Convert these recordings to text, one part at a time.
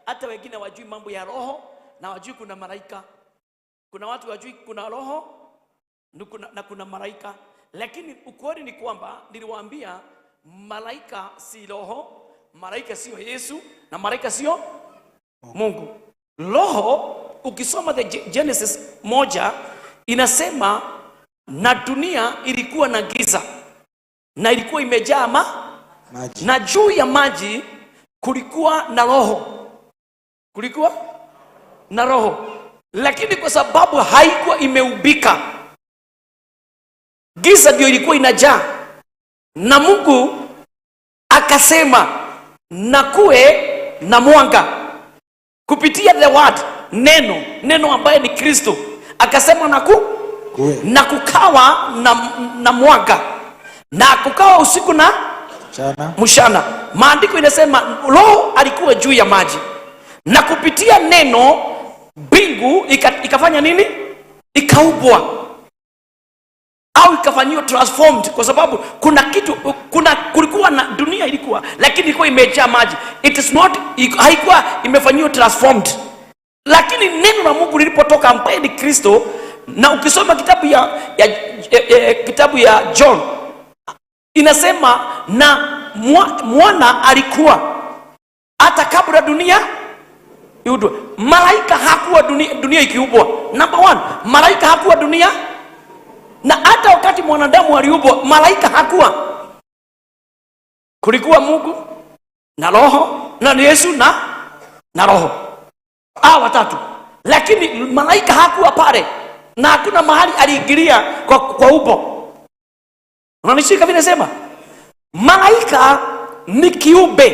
Hata wengine wajui mambo ya roho na wajui kuna malaika. Kuna watu wajui kuna roho na kuna malaika, lakini ukweli ni kwamba niliwaambia malaika si roho, malaika sio Yesu na malaika sio Mungu. Roho, ukisoma the Genesis 1, inasema na dunia ilikuwa na giza na ilikuwa imejaa maji, na juu ya maji kulikuwa na roho, kulikuwa na roho, lakini kwa sababu haikuwa imeubika, giza ndio ilikuwa inajaa, na Mungu akasema, "Na kuwe na mwanga," kupitia the word, neno, neno ambaye ni Kristo, akasema kuwe na kukawa na mwanga, na kukawa usiku na mchana. Mchana. Maandiko inasema roho alikuwa juu ya maji, na kupitia neno mbingu ikafanya nini? Ikaubwa au ikafanyiwa transformed, kwa sababu kuna kitu, kuna kulikuwa na dunia ilikuwa, lakini ilikuwa imejaa maji. It is not, haikuwa imefanyiwa transformed, lakini neno la Mungu lilipotoka, ambaye ni Kristo, na ukisoma kitabu ya John, inasema na mwana alikuwa hata kabla dunia iundwe. Malaika hakuwa dunia ikiumbwa. Number one, malaika hakuwa dunia, na hata wakati mwanadamu aliumbwa, malaika hakuwa. Kulikuwa Mungu na roho na Yesu na roho, hao watatu, lakini malaika hakuwa pale na hakuna mahali aliingilia kwa upo. Unanishika vile nasema? Malaika ni kiumbe,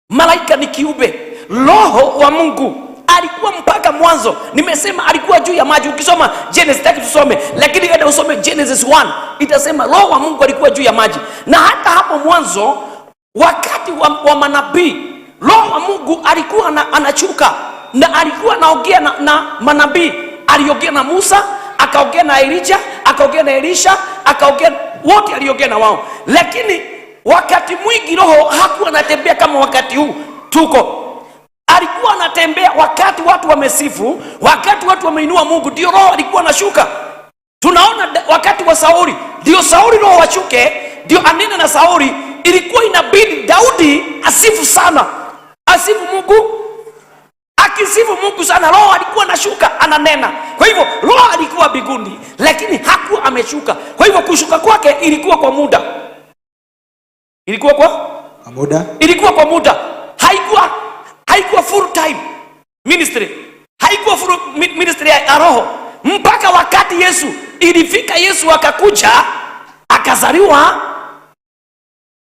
malaika ni kiumbe. Roho wa Mungu alikuwa mpaka mwanzo. Nimesema alikuwa juu ya maji. Ukisoma Genesis, sitaki tusome, lakini enda usome Genesis 1, itasema roho wa Mungu alikuwa juu ya maji. Na hata hapo mwanzo, wakati wa manabii, roho wa Mungu alikuwa anashuka na alikuwa anaongea na manabii. Aliongea na Musa, akaongea na Elijah, akaongea na Elisha, akaongea wote, aliongea na wao, lakini wakati mwingi roho hakuwa anatembea kama wakati huu tuko. Alikuwa anatembea wakati watu wamesifu, wakati watu wameinua Mungu, ndio roho alikuwa anashuka. Tunaona wakati wa Sauli, ndio Sauli roho washuke, ndio anene na Sauli. Ilikuwa inabidi Daudi asifu sana, asifu Mungu. Akisifu Mungu sana, roho alikuwa anashuka, ananena. Kwa hivyo roho alikuwa mbinguni, lakini hakuwa ameshuka. Kwa hivyo kushuka kwake ilikuwa kwa muda, ilikuwa kwa Kwa muda. Ilikuwa kwa muda, haikuwa full time ministry, haikuwa full ministry ya roho mpaka wakati Yesu ilifika. Yesu akakuja, akazaliwa,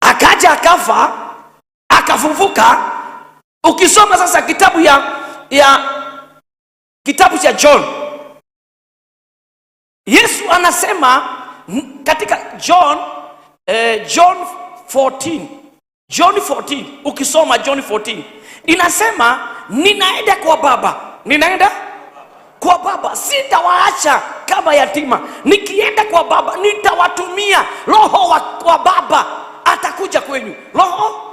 akaja, akafa, akafufuka. Ukisoma sasa kitabu ya kitabu cha John, Yesu anasema katika John 14, John 14, ukisoma John 14 inasema, "Ninaenda kwa Baba, ninaenda kwa Baba, sitawaacha kama yatima. Nikienda kwa Baba nitawatumia roho wa Baba, atakuja kwenu." Roho,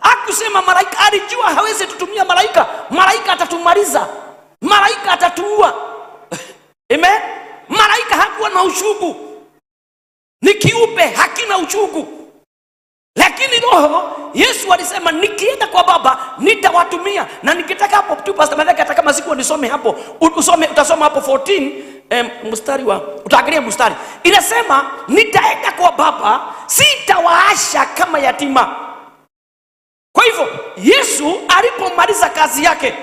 akusema malaika. Alijua hawezi tutumia malaika, malaika atatumaliza, malaika atatuua. Amen. Malaika hakuwa na uchungu, ni kiumbe hakina uchungu, lakini roho, Yesu alisema, "Nikienda kwa Baba nitawatumia." Na nikitaka hapo tu, Pastor Malaki, hata kama sikuwa nisome hapo, usome, utasoma hapo 14, mstari wa, utaangalia mstari inasema, "Nitaenda kwa Baba, sitawaasha kama yatima." Kwa hivyo Yesu alipomaliza kazi yake,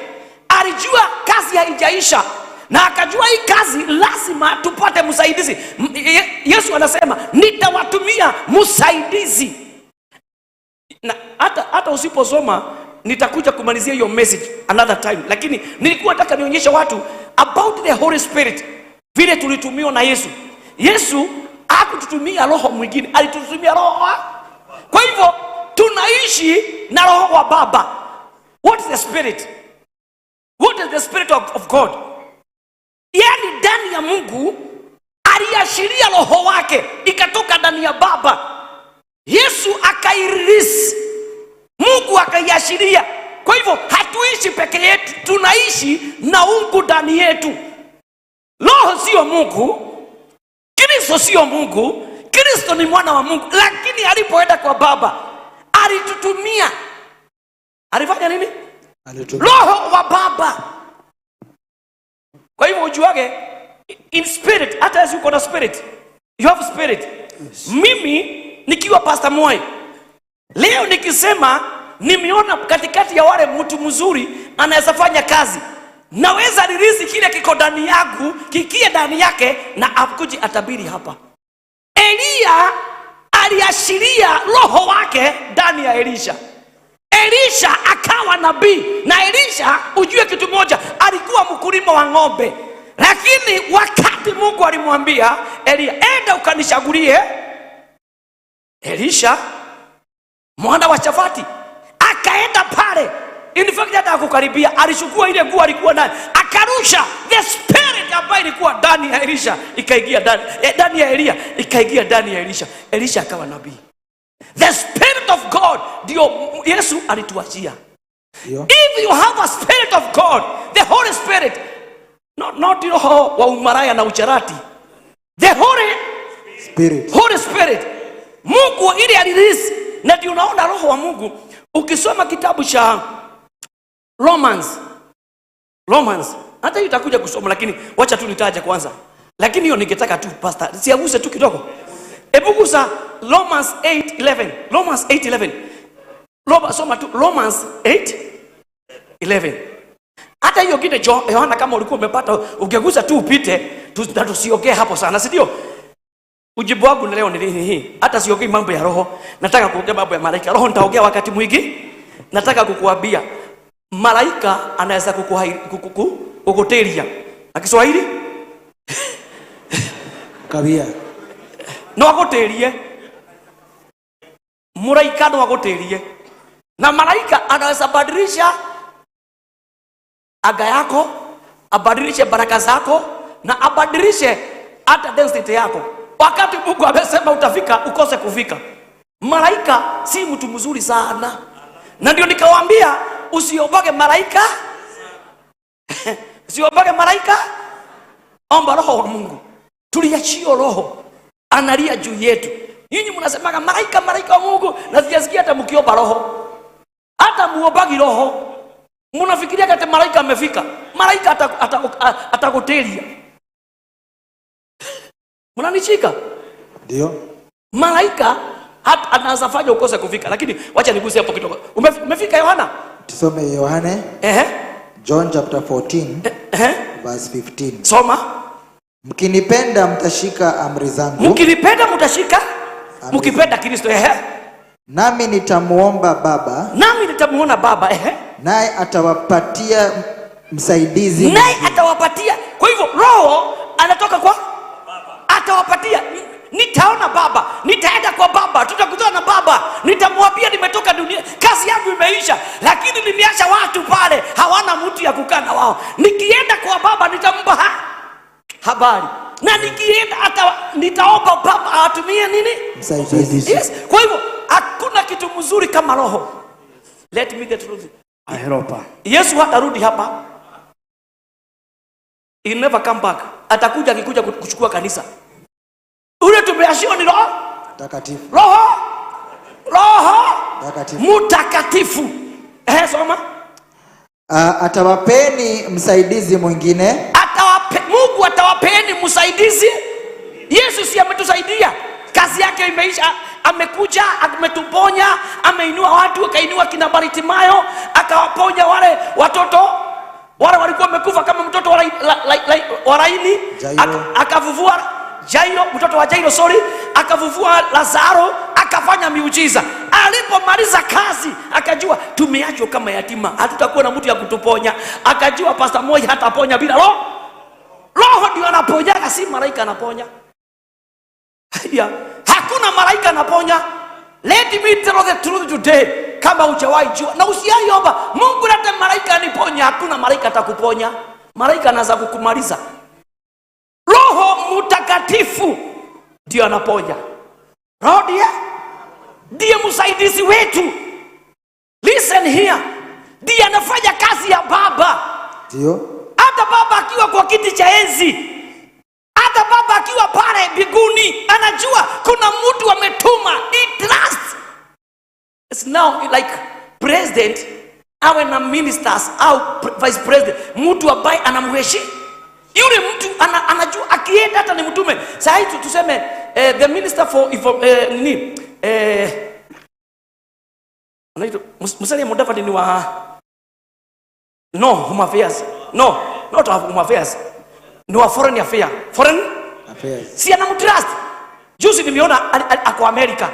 alijua kazi haijaisha na akajua hii kazi lazima tupate msaidizi. Yesu anasema, "Nitawatumia msaidizi." Na hata usiposoma, nitakuja kumalizia hiyo message another time, lakini nilikuwa nataka nionyeshe watu about the Holy Spirit, vile tulitumiwa na Yesu. Yesu hakututumia roho mwingine, alitutumia roho wa. Kwa hivyo tunaishi na roho wa Baba. What is the spirit? What is the spirit of God? Yaani ndani ya Mungu aliashiria roho wake ikatoka ndani ya Baba. Yesu akairelease, Mungu akaiashiria. Kwa hivyo Kwa hivyo hatuishi peke yetu, tunaishi na Mungu ndani yetu. Roho sio Mungu, Kristo sio Mungu, Kristo ni mwana wa Mungu, lakini alipoenda kwa Baba alitutumia. Alifanya nini? Alitumia. Roho wa Baba. Kwa hivyo ujuage in spirit, hata as uko na spirit, you have spirit. Mimi nikiwa Pastor Moi leo nikisema nimeona katikati ya wale mtu mzuri anaweza fanya kazi, naweza release kile kiko ndani yangu kikie ndani yake na akuje atabiri hapa. Eliya aliashiria roho wake ndani ya Elisha. Elisha akawa nabii, na Elisha, ujue kitu moja, alikuwa mkulima wa ng'ombe, lakini wakati Mungu alimwambia Eliya, enda ukanichagulie Elisha mwana wa Shafati, akaenda pale. In fact hata akukaribia, alichukua ile nguo alikuwa nayo akarusha. The spirit ambayo ilikuwa ndani ya Elisha ikaingia ndani ndani ya Eliya ikaingia ndani ya Elisha. Elisha akawa nabii. The spirit of God ndio Yesu alituachia. Ndio. If you have a spirit of God, the Holy Spirit, not roho wa umaraya na usherati, the Holy Spirit. Holy Spirit, Mungu ili alirelease, na ndio unaona roho wa Mungu. Ukisoma kitabu cha Romans, hata hiyo itakuja kusoma, lakini wacha tu nitaje kwanza, lakini hiyo ningetaka tu, pastor, siaguse tu kidogo. Hebu gusa Romans 8:11, Romans 8:11. Soma tu Romans 8:11. Hata hiyo kile Yohana, kama ulikuwa umepata, ungegusa tu upite tu, na tusiongee hapo sana, si ndio? Ujibu wangu ni leo ni nini hii? Hata siongei mambo ya roho, nataka kuongea mambo ya malaika. Roho nitaongea wakati mwingi. Nataka kukuambia malaika anaweza kukuteria. Na Kiswahili? Kawia. No agutirie. Muraika no agutirie. Na malaika anaweza badilisha anga yako, abadilishe baraka zako na abadilishe hata density yako. Wakati Mungu amesema utafika, ukose kufika. Malaika si mtu mzuri sana, na ndio nikawaambia usiombage malaika, usiombage malaika, omba roho wa Mungu. Tuliachio roho, analia juu yetu. Nyinyi mnasemaga malaika, malaika wa Mungu, na sijasikia hata mkiomba roho, hata muombagi roho. Mnafikiria kati malaika amefika, malaika atakutelia. Mnanishika? Ndio. Malaika hata anaweza fanya ukose kufika, lakini wacha niguse hapo kidogo. Umefika Yohana? Tusome Yohane, Ehe. John chapter 14 Ehe. verse 15. Soma. Mkinipenda mtashika amri zangu, Mkinipenda mtashika, Amri. mkipenda Kristo, ehe. Nami nitamuomba Baba, Nami nitamuona Baba, ehe. Naye atawapatia msaidizi Naye mwingine. atawapatia. Kwa hivyo roho anatoka kwa atawapatia. Nitaona Baba, nitaenda kwa Baba, tutakutana na Baba, nitamwambia nimetoka dunia, kazi yangu imeisha, lakini nimeacha watu pale hawana mtu ya kukaa na wao. Nikienda kwa Baba nitampa habari, na nikienda hata nitaomba Baba awatumie nini? Msaidizi. Yes. Kwa hivyo hakuna kitu mzuri kama roho. Let me the truth. A helper. Yesu hatarudi hapa. He never come back. Atakuja akikuja kuchukua kanisa. Ule tumeashiwa ni roho, Mtakatifu. roho, roho Mtakatifu. Mtakatifu. Soma. Atawapeni msaidizi mwingine. Mungu atawapeni msaidizi. Yesu si ametusaidia? Kazi yake imeisha, amekuja, ametuponya, ameinua watu, akainua kina Bartimayo, akawaponya wale watoto wale walikuwa wamekufa kama mtoto wa Laini. Jairo. Akavuvua Jairo, mtoto wa Jairo, sorry, akavuvua Lazaro, akafanya miujiza. Alipomaliza kazi akajua tumeachwa kama yatima, hatutakuwa na mtu ya kutuponya. Akajua Pastor Moi hataponya bila roho. Roho ndio anaponyaga, si malaika anaponya. Ya, hakuna malaika anaponya. Let me tell the truth today. Kama hujawahi jua na usiaiomba Mungu lete malaika aniponya, hakuna malaika atakuponya. Malaika anaanza kukumaliza. Roho Mtakatifu ndio anaponya. Roho ndiye msaidizi wetu. Listen here. Ndiye Ndio. Hata Baba akiwa kwa kiti cha enzi, hata Baba akiwa pale mbinguni, anajua kuna mtu ametuma. He trusts. It's now like president awe na ministers au vice president, mtu ambaye anamheshimu yule mtu anajua akienda hata ni mtume. Saa hii tuseme the minister for nini, anaitwa Musalia Mudavadi, ni wa, no, home affairs, no, not of home affairs, ni wa foreign affair, foreign Affairs. Si anamtrust? Juzi nimeona ako Amerika,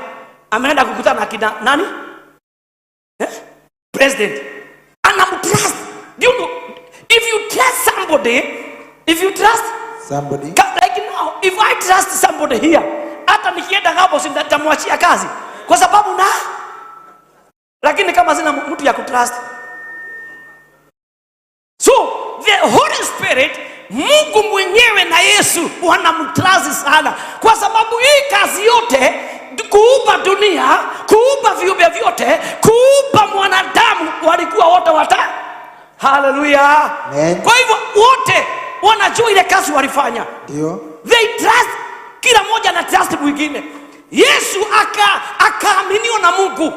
ameenda kukutana na kina nani, eh? President anamtrust. Do you know, if you trust somebody, if you trust Somebody. Like now, if I trust somebody here, hata nikienda hapo nitamwachia kazi kwa sababu na, lakini kama sina mtu ya kutrust. So the Holy Spirit, Mungu mwenyewe na Yesu wanamtrust sana, kwa sababu hii kazi yote, kuumba dunia, kuumba viumbe vyote, kuumba mwanadamu, walikuwa wote wata. Haleluya! Amen. Kwa hivyo wote wanajua ile kazi walifanya. Ndio. They trust, kila mmoja ana trust mwingine. Yesu akaaminiwa na Mungu,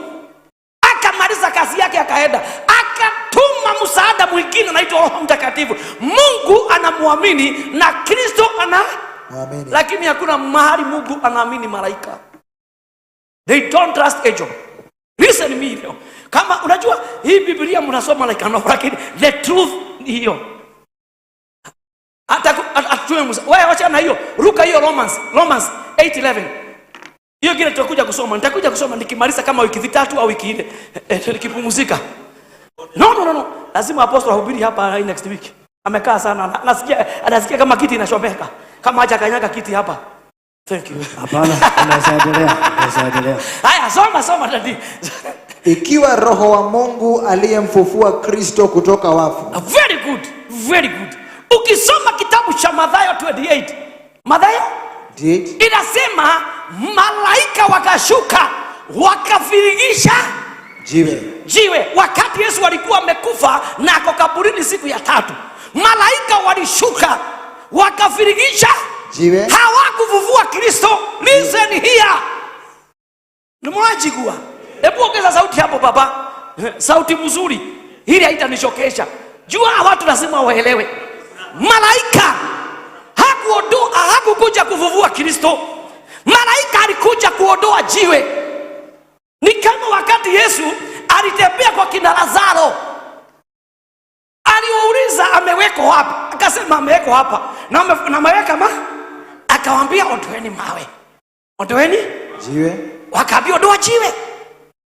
akamaliza kazi yake, akaenda akatuma msaada mwingine anaitwa Roho Mtakatifu. Mungu anamwamini na Kristo ana Muamini. Lakini hakuna mahali Mungu anaamini malaika. They don't trust angel. Listen me leo. Kama unajua hii Biblia mnasoma like a novel, lakini the truth ni hiyo. Hata atume Musa. Wewe wacha na hiyo. Ruka hiyo Romans 8:11. Hiyo kile tutakuja kusoma. Nitakuja kusoma nikimaliza kama wiki 3 au wiki 4. Nikipumzika. No, no, no, no. Lazima apostle ahubiri hapa next week. Amekaa sana. Anasikia kama kiti inachomeka. Kama haja kanyaga kiti hapa. Thank you. Hapana, unaweza endelea, unaweza endelea. Haya, soma, soma, daddy. Ikiwa Roho wa Mungu aliyemfufua Kristo kutoka wafu Very good, very good. Ukisoma kitabu cha Mathayo 28. Mathayo Did inasema malaika wakashuka wakaviringisha jiwe. Jiwe wakati Yesu alikuwa amekufa na ako kaburini siku ya tatu. Malaika walishuka wakaviringisha Jiwe. Hawakuvuvua Kristo. Listen here. Nimwajigua. Hebu ongeza sauti hapo, baba. Sauti mzuri. Hili haitanishokesha. Jua watu lazima waelewe. Malaika hakuondoa, hakukuja kuvuvua Kristo. Malaika alikuja kuondoa jiwe. Ni kama wakati Yesu alitembea kwa kina Lazaro, aliwauliza amewekwa wapi? Akasema amewekwa hapa. Na ameweka ma? Akawambia ondoeni mawe. Ondoeni Jiwe. Wakaambia ondoa jiwe.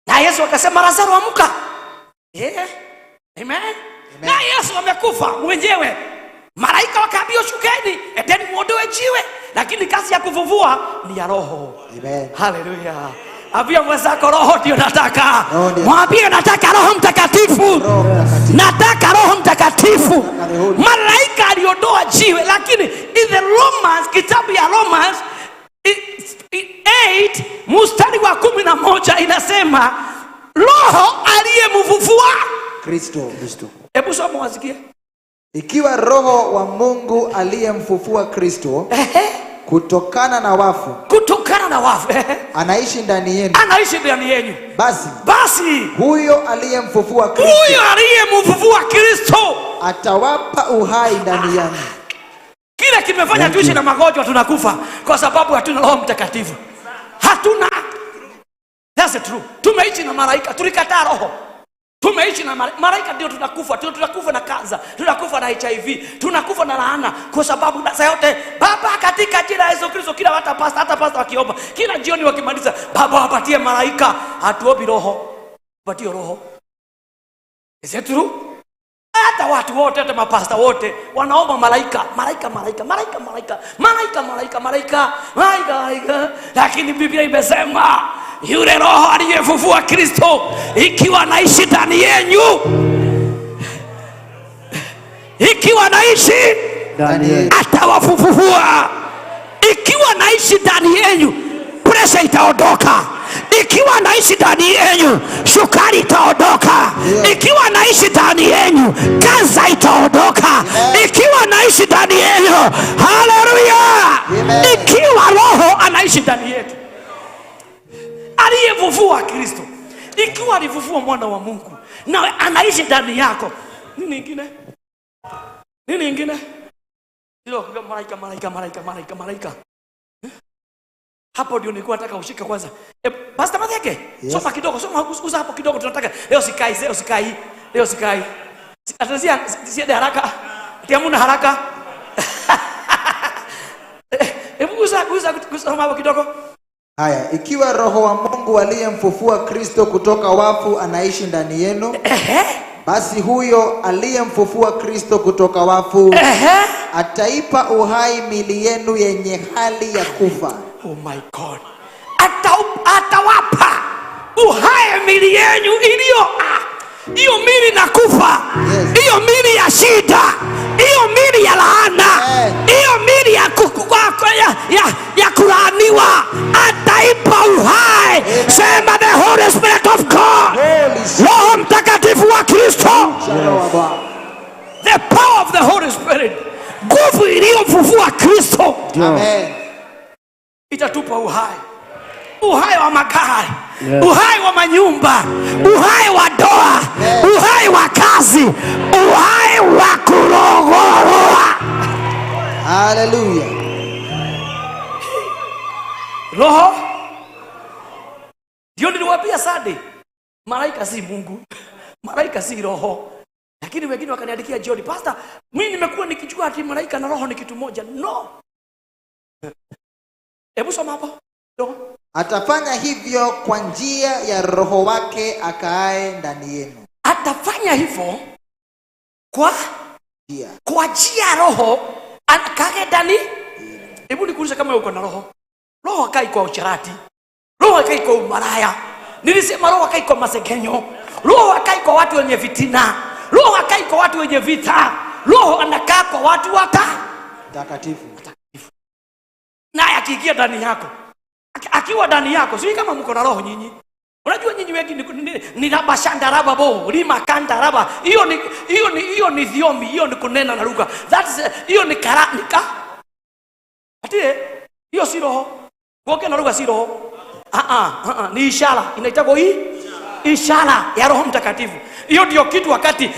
Na Yesu akasema, "Lazaro, amka." Yeah. Amen. Na Yesu amekufa mwenyewe. Malaika wakaambia, "Shukeni, endeni muondoe jiwe." Lakini kazi ya kuvuvua ni ya Roho. Amen. Haleluya. Ambia mwenzako, "Roho ndio nataka." Roho ndio. Mwambie, "Nataka Roho Mtakatifu." Roho Mtakatifu. Nataka Roho Mtakatifu. Roho. Malaika aliondoa jiwe, lakini in the Romans, kitabu ya Romans 8 mstari wa 11 inasema Roho aliyemfufua Kristo. Kristo. Hebu soma wasikie. Ikiwa Roho wa Mungu aliyemfufua Kristo kutokana na wafu Kutokana na wafu. Anaishi ndani yenu, Anaishi ndani yenu. Basi Basi huyo aliyemfufua Kristo huyo aliyemfufua Kristo atawapa uhai ndani yenu. Kile kimefanya tuishi na magonjwa, tunakufa kwa sababu hatuna Roho Mtakatifu. Hatuna. That's the truth. Tumeishi na malaika, tulikataa Roho. Tumeishi na malaika, ndio tunakufa, ndio tunakufa na kansa, tunakufa na HIV, tunakufa na laana kwa sababu saa yote, "Baba, katika jina la Yesu Kristo," kila hata pasta wakiomba, kila jioni wakimaliza, "Baba, wapatie malaika." Hatuombi Roho. Patie Roho. Is it true? Hata watu wote, hata mapasta wote wanaomba malaika, malaika, malaika, malaika, malaika, malaika, malaika, malaika, malaika, malaika. Lakini Biblia imesema yule Roho aliyefufua Kristo ikiwa anaishi ndani yenyu, ikiwa anaishi Ndani yenu. atawafufua. Ikiwa naishi ndani yenyu, presha itaondoka. Ikiwa naishi ndani yenyu, sukari itaondoka. Yeah. Ikiwa naishi ndani yenyu, kansa itaondoka. Haleluya! Amen. Ikiwa Roho anaishi ndani yetu, aliyevuvua Kristo, ikiwa alivuvua mwana wa Mungu na anaishi ndani yako, nini ingine? Nini ingine? Ndio malaika, malaika, malaika, malaika, malaika. Hapo ndio nilikuwa nataka ushike kwanza. Pastor Matheke, Yes. soma kidogo, soma uza hapo kidogo tunataka. Leo sikai, leo sikai, leo sikai. Atazia siende haraka. Ati hamuna haraka. Hebu uza uza soma hapo kidogo. Haya, ikiwa Roho wa Mungu aliyemfufua Kristo kutoka wafu anaishi ndani yenu, basi huyo aliyemfufua Kristo kutoka wafu ataipa uhai mili yenu yenye hali ya kufa. Oh my God. Atawapa uhai mili yenu iliyo hiyo mili na kufa, Yes. hiyo mili ya shida, hiyo mili ya laana, hiyo mili ya, ya kulaaniwa, ataipa uhai. Sema the Holy Spirit of God, Holy Spirit. Roho Mtakatifu wa Kristo, Roho wa Bwana. the power of the Holy Spirit, nguvu iliyomfufua Kristo Amen. itatupa uhai, uhai wa magari, Yes. uhai wa manyumba, uhai wa ndoa, uhai wa kazi, uhai wa kurogoroa. Hallelujah. Roho ndio niliwaambia Sunday, malaika si Mungu, malaika si roho. Lakini wengine wakaniandikia jioni, "Pastor, mimi nimekuwa nikijua ati malaika na roho ni kitu moja." No. Hebu soma hapo. Roho. Atafanya hivyo kwa njia ya Roho wake akaaye ndani yenu. Atafanya hivyo kwa Njia. kwa njia ya Roho akage ndani. Hebu nikuulize, kama uko na roho, roho akai kwa usharati, roho akai kwa umaraya, nilisema roho akai kwa masegenyo, roho akai kwa watu wenye fitina, roho akai kwa watu wenye vita, roho anakaa kwa watu wata Takatifu. Naye akiingia ndani yako, akiwa ndani yako, sijui kama mko na roho nyinyi. Unajua nyinyi wengi ni raba shanda raba bo lima kanda raba. Hiyo ni thiomi, hiyo ni kunena na lugha. That's hiyo ni kara ni ka. Ati hiyo si roho. Kuongea na lugha si roho. Ah ah, ah, ah, ni ishara. Inaitwa hii ishara ya Roho Mtakatifu. Hiyo ndio kitu wakati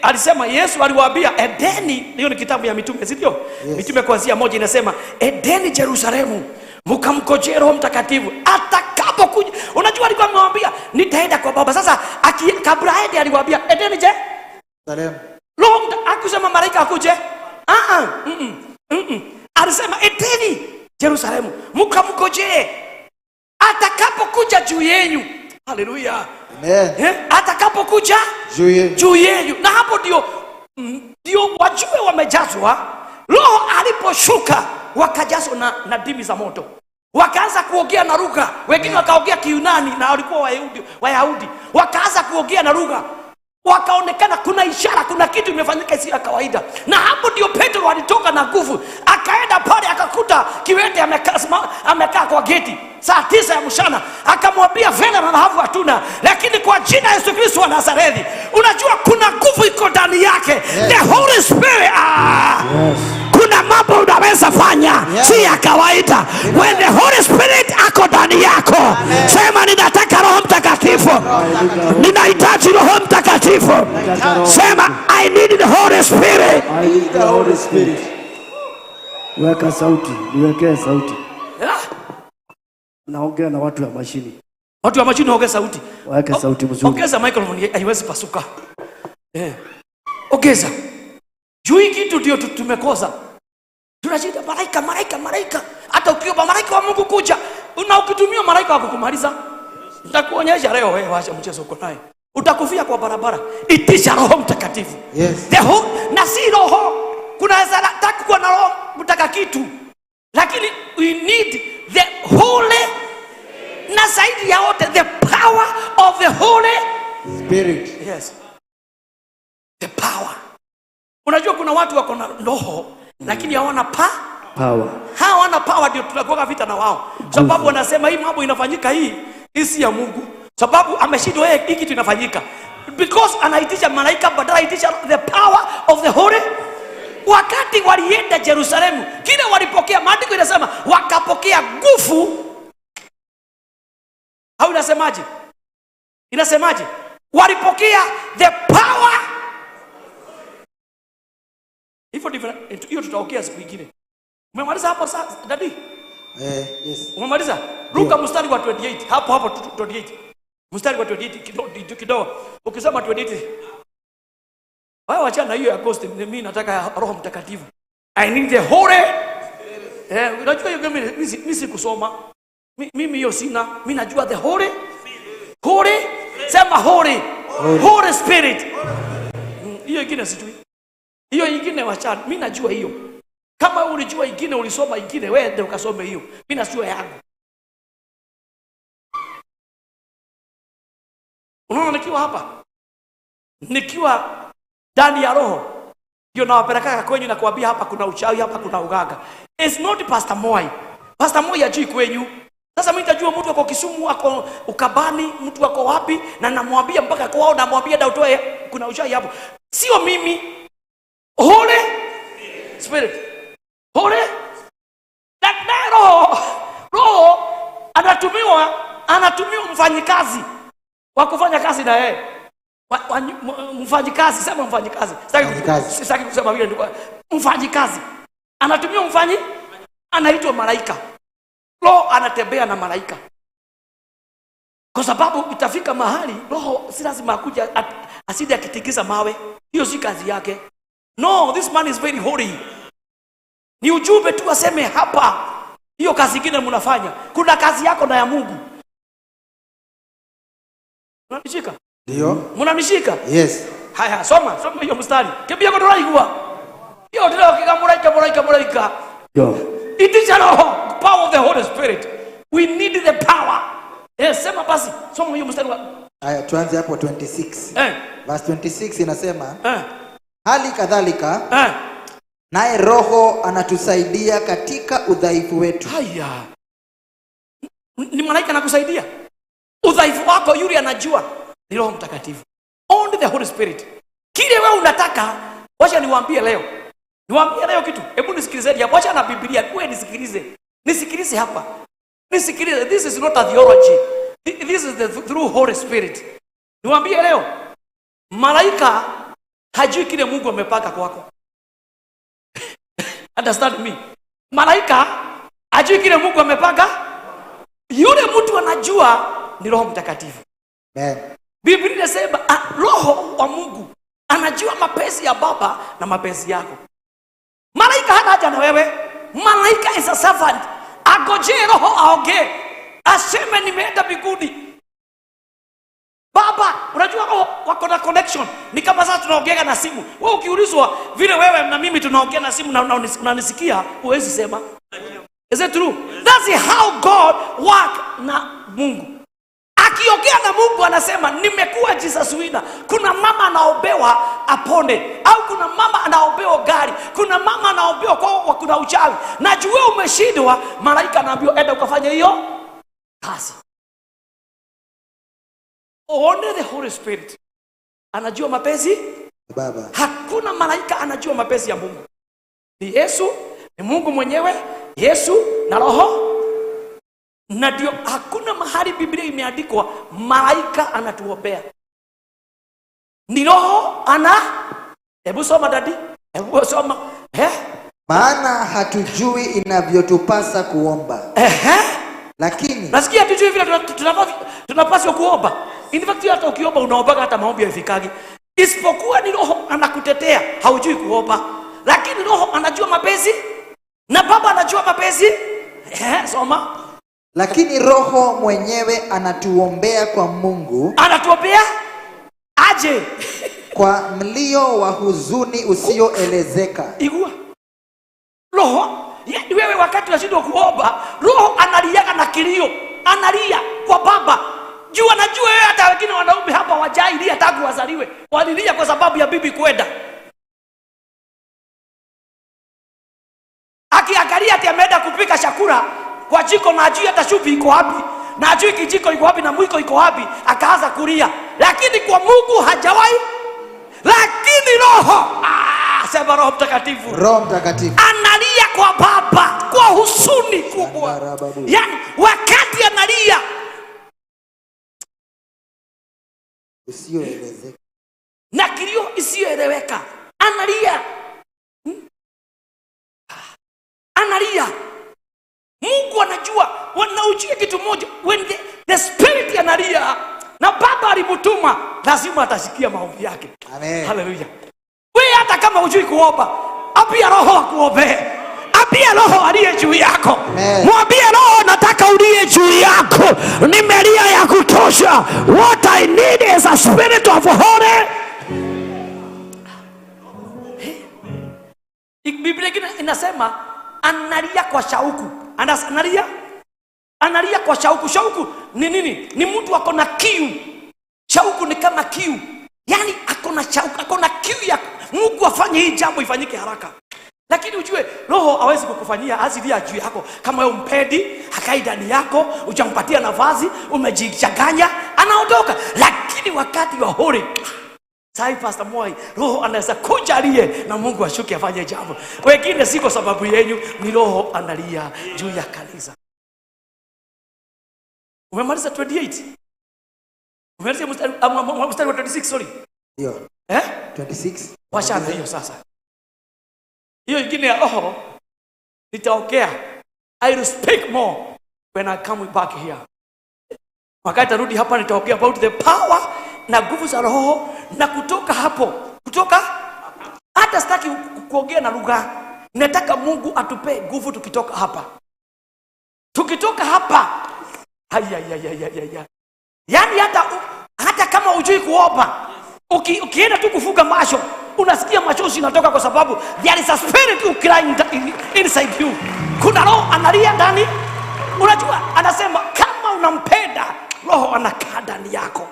alisema Yesu aliwaambia endeni, hiyo ni kitabu ya mitume, si ndio? Yes. Mitume kuanzia 1 inasema endeni Yerusalemu mkamngojee Roho Mtakatifu atakapokuja. Unajua alikuwa amewaambia nitaenda kwa Baba. Sasa kabla aende aliwaambia endeni je? Yerusalemu. Roho akusema malaika akuje. Ah ah, mm. Alisema endeni Yerusalemu mkamngojee atakapokuja juu yenu. Haleluya. Amen. Atakapokuja Juu yenu. juu yenu. Na hapo ndio wajue wamejazwa. Roho aliposhuka wakajazwa na ndimi za moto, wakaanza kuongea na lugha. Wengine wakaongea Kiyunani na walikuwa Wayahudi, wakaanza kuongea na lugha, wakaonekana kuna ishara, kuna kitu imefanyika isiyo ya kawaida. Na hapo ndio Petro alitoka na nguvu, akaenda pale akakuta kiwete amekaa kwa geti saa 9 ya mchana, akamwambia fedha na dhahabu hatuna, lakini kwa jina Yesu Kristo wa Nazareti. Unajua kuna nguvu iko ndani yake. The Holy Spirit. Yes. Kuna mambo unaweza fanya si ya kawaida. When the Holy Spirit ako ndani yako, sema ninataka Roho Mtakatifu, ninahitaji Roho Mtakatifu. Sema I need the Holy Spirit. I need the Holy Spirit. Weka sauti, niwekee sauti. Naongea na watu wa mashini. Watu wa mashini ongeza sauti. Weka sauti mzuri. Ongeza microphone, haiwezi pasuka. Ongeza. Juu hii kitu ndio tumekosa. Tunashinda malaika, malaika, malaika. Hata ukiomba malaika wa Mungu kuja, na ukitumia malaika wa kukumaliza. Nitakuonyesha leo wewe, wacha mchezo uko naye. Utakufia kwa barabara. Itisha Roho Mtakatifu. Yes. The whole, na si roho. Kuna taka kuwa na Roho mtaka kitu. Lakini we need the Holy, na zaidi ya wote the power of the Holy Spirit. Yes. The power. Unajua kuna watu wako na roho lakini hawana Power. Hawana power, ndio tunakuwa vita na wao. Sababu wanasema hii mambo inafanyika hii si ya Mungu. Sababu ameshindwa yeye, hii kitu inafanyika. Because anaitisha malaika badala aitisha the power of the Holy. Wakati walienda Yerusalemu, kile walipokea, maandiko inasema wakapokea nguvu. Au inasemaje? Inasemaje? Walipokea the power. Hivyo ndivyo hiyo tutaongea siku nyingine. Umemaliza hapo sasa, daddy? Yes. Umemaliza? Luka mstari wa 28. Hapo hapo 28. Mstari wa 28 kidogo kidogo. Ukisoma 28. Wewe achana na hiyo ya ghost, mimi nataka Roho Mtakatifu. I need the Holy. Unajua hiyo mimi sikusoma. Mimi hiyo sina. Mimi najua the Holy. Holy. Sema Holy. Holy Spirit. Hiyo ingine sijui. Hiyo ingine wachana. Mimi najua hiyo. Kama ulijua ingine, ulisoma ingine, wewe ndio ukasome hiyo. Mimi najua yangu. Unaona nikiwa hapa, nikiwa ndani ya roho, ndio nawapeleka kwenyu na kuambia hapa kuna uchawi, hapa kuna uganga. It's not Pastor Moi. Pastor Moi hajui kwenyu. Sasa mimi nitajua mtu ako Kisumu, ako Ukabani, mtu ako wapi, na namwambia mpaka kwao, namwambia ndio utoe kuna uchawi hapo. Sio mimi. Holy Spirit. Holy. Na roho anatumiwa mfanyikazi wa kufanya kazi na yeye. Mfanyikazi, sema mfanyikazi. Sitaki kusema vile ndiko. Mfanyikazi. Anatumiwa anaitwa malaika. Roho anatembea na malaika. Kwa sababu itafika mahali roho si lazima akuja asije akitikisa mawe. Hiyo si kazi yake. No, this man is very holy. Ni ujumbe tu aseme hapa. Hiyo kazi nyingine mnafanya. Kuna kazi yako na ya Mungu. Mnanishika? Ndio. Mnanishika? Yes. Haya, soma hiyo mstari. Kimbia kwa turaigua. Hiyo ndio kikamuraika muraika muraika. Ndio. It is a roho, power of the Holy Spirit. We need the power. Sema basi, soma hiyo mstari wa. Haya, tuanze hapo 26. Verse 26 inasema, hali kadhalika naye Roho anatusaidia katika udhaifu wetu. Haya. Ni malaika anakusaidia. Udhaifu wako yule anajua ni Roho Mtakatifu. Only the Holy Spirit. Kile wewe unataka, wacha niwaambie leo. Niwaambie leo kitu. Hebu nisikilizeni hapo. Wacha na Biblia, wewe nisikilize. Nisikilize hapa. Nisikilize. This is not a theology. This is the through Holy Spirit. Niwaambie leo. Malaika hajui kile Mungu amepaka kwako. Understand me? Malaika hajui kile Mungu amepaka. Yule mtu anajua ni Roho Mtakatifu. Amen. Biblia inasema Roho wa Mungu anajua mapenzi ya Baba na mapenzi yako. Malaika hana haja na wewe. Malaika is a servant. Agojee Roho aongee. Aseme nimeenda mbinguni. Baba, unajua roho wako na connection. Ni kama sasa tunaongea na simu. Wewe ukiulizwa vile wewe na mimi tunaongea na simu na unanisikia, huwezi sema. Is it true? That's how God work na Mungu. Akiongea na Mungu anasema nimekuwa Jesus winner. Kuna mama anaombewa apone, au kuna mama anaombewa gari, kuna mama anaombewa kwa kuna uchawi. Na juu umeshindwa, malaika anaambiwa enda ukafanye hiyo kazi. Only the Holy Spirit anajua mapenzi Baba. Hakuna malaika anajua mapenzi ya Mungu. Ni Yesu, ni Mungu mwenyewe, Yesu na Roho. Na ndio hakuna mahali Biblia imeandikwa malaika anatuombea. Ni Roho ana. Hebu soma dadi. Hebu soma. Maana hatujui inavyotupasa kuomba. Lakini nasikia hatujui vile tunapaswa kuomba. In fact hata ukiomba unaomba hata maombi hayafikagi. Isipokuwa ni Roho anakutetea, haujui kuomba. Lakini Roho anajua mapenzi na Baba anajua mapenzi. Soma. Lakini Roho mwenyewe anatuombea kwa Mungu. Anatuombea aje? Kwa mlio wa huzuni usioelezeka. Igua. Roho, yaani wewe wakati unashindwa kuomba, Roho analiaga na kilio, analia kwa Baba. Juu anajua wewe hata wengine wanaume hapa wajailia tangu wazaliwe. Walilia kwa sababu ya bibi kwenda. Akiangalia ati ameenda kupika chakula kwa jiko na ajui hata shupi iko wapi, na ajui kijiko iko wapi na mwiko iko wapi, akaanza kulia. Lakini kwa Mungu hajawahi. Lakini Roho, sema Roho Mtakatifu. Roho Mtakatifu. Analia kwa Baba kwa huzuni kubwa. Sandarababu. Yaani wakati analia usioelezeka na kilio isiyoeleweka, analia. Analia. Mungu anajua. Wanaujia kitu moja, when the spirit analia na Baba alimtuma, lazima atasikia maombi yake. Amen. Haleluya. Wewe hata kama hujui kuomba, ambia Roho akuombee. Ambia Roho aliye juu yako. Amen. Mwambie Roho, nataka ulie juu yako. Nimelia ya kutosha. What I need is a spirit of holy. Biblia ingine inasema analia kwa shauku. Analia? Analia kwa shauku. Shauku ni nini? Ni mtu ako na kiu. Shauku ni kama kiu. Yaani ako na shauku, ako na kiu ya Mungu afanye hii jambo ifanyike haraka. Lakini ujue Roho hawezi kukufanyia asilia juu yako kama wewe umpendi, hakai ndani yako, hujampatia nafasi, umejichanganya, anaondoka. Lakini wakati wa hori, sai Pastor Moi, Roho anaweza kuja alie na Mungu ashuke afanye jambo. Wengine si kwa sababu yenu, ni Roho analia juu ya kanisa. Umemaliza 28? Umemaliza mstari wa 26, sorry. Ndio. 26. Wachana hiyo sasa. Hiyo ingine ya Roho nitaongea. I will speak more when I come back here. Wakati tarudi hapa nitaongea about the power na nguvu za Roho, na kutoka hapo, kutoka hata sitaki kuongea na lugha. Nataka Mungu atupe nguvu tukitoka hapa. Tukitoka hapa. Ayayayayaya. Yaani hata kama hujui kuomba, ukienda tu kufunga macho, unasikia machozi inatoka kwa sababu there is a spirit who crying inside you. Kuna roho analia ndani. Unajua anasema kama unampenda, Roho anakaa ndani yako.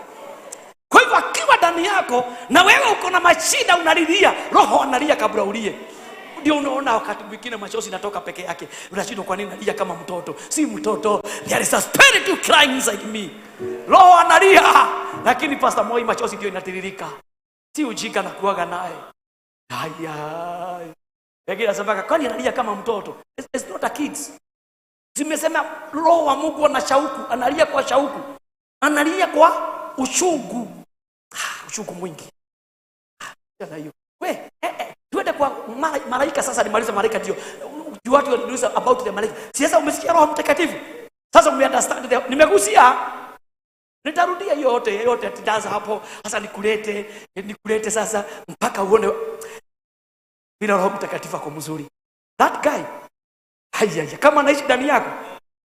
Kwa hivyo akiwa ndani yako na wewe uko na mashida unalilia, Roho analia kabla ulie. Ndio unaona wakati mwingine machozi inatoka peke yake. Unashindwa kwa nini nalia kama mtoto. Si mtoto, there is a spirit who crying inside me. Roho analia, lakini Pastor Moi machozi ndio inatiririka. Si ujinga na kuaga naye. Haya. Wengine wanasema kwani analia kama mtoto? It's not a kids. Zimesema Roho wa Mungu ana shauku, analia kwa shauku. Analia kwa uchungu. Uchungu mwingi. Na hiyo. We, tuende kwa malaika sasa, nimalize malaika ndio. You want to introduce about the malaika. Si sasa umesikia Roho Mtakatifu? Sasa ume understand the, nimegusia. Nitarudia yote, yote tutaanza hapo. Sasa nikulete sasa mpaka uone bila Roho Mtakatifu ako mzuri. That guy. Haya, kama anaishi ndani yako,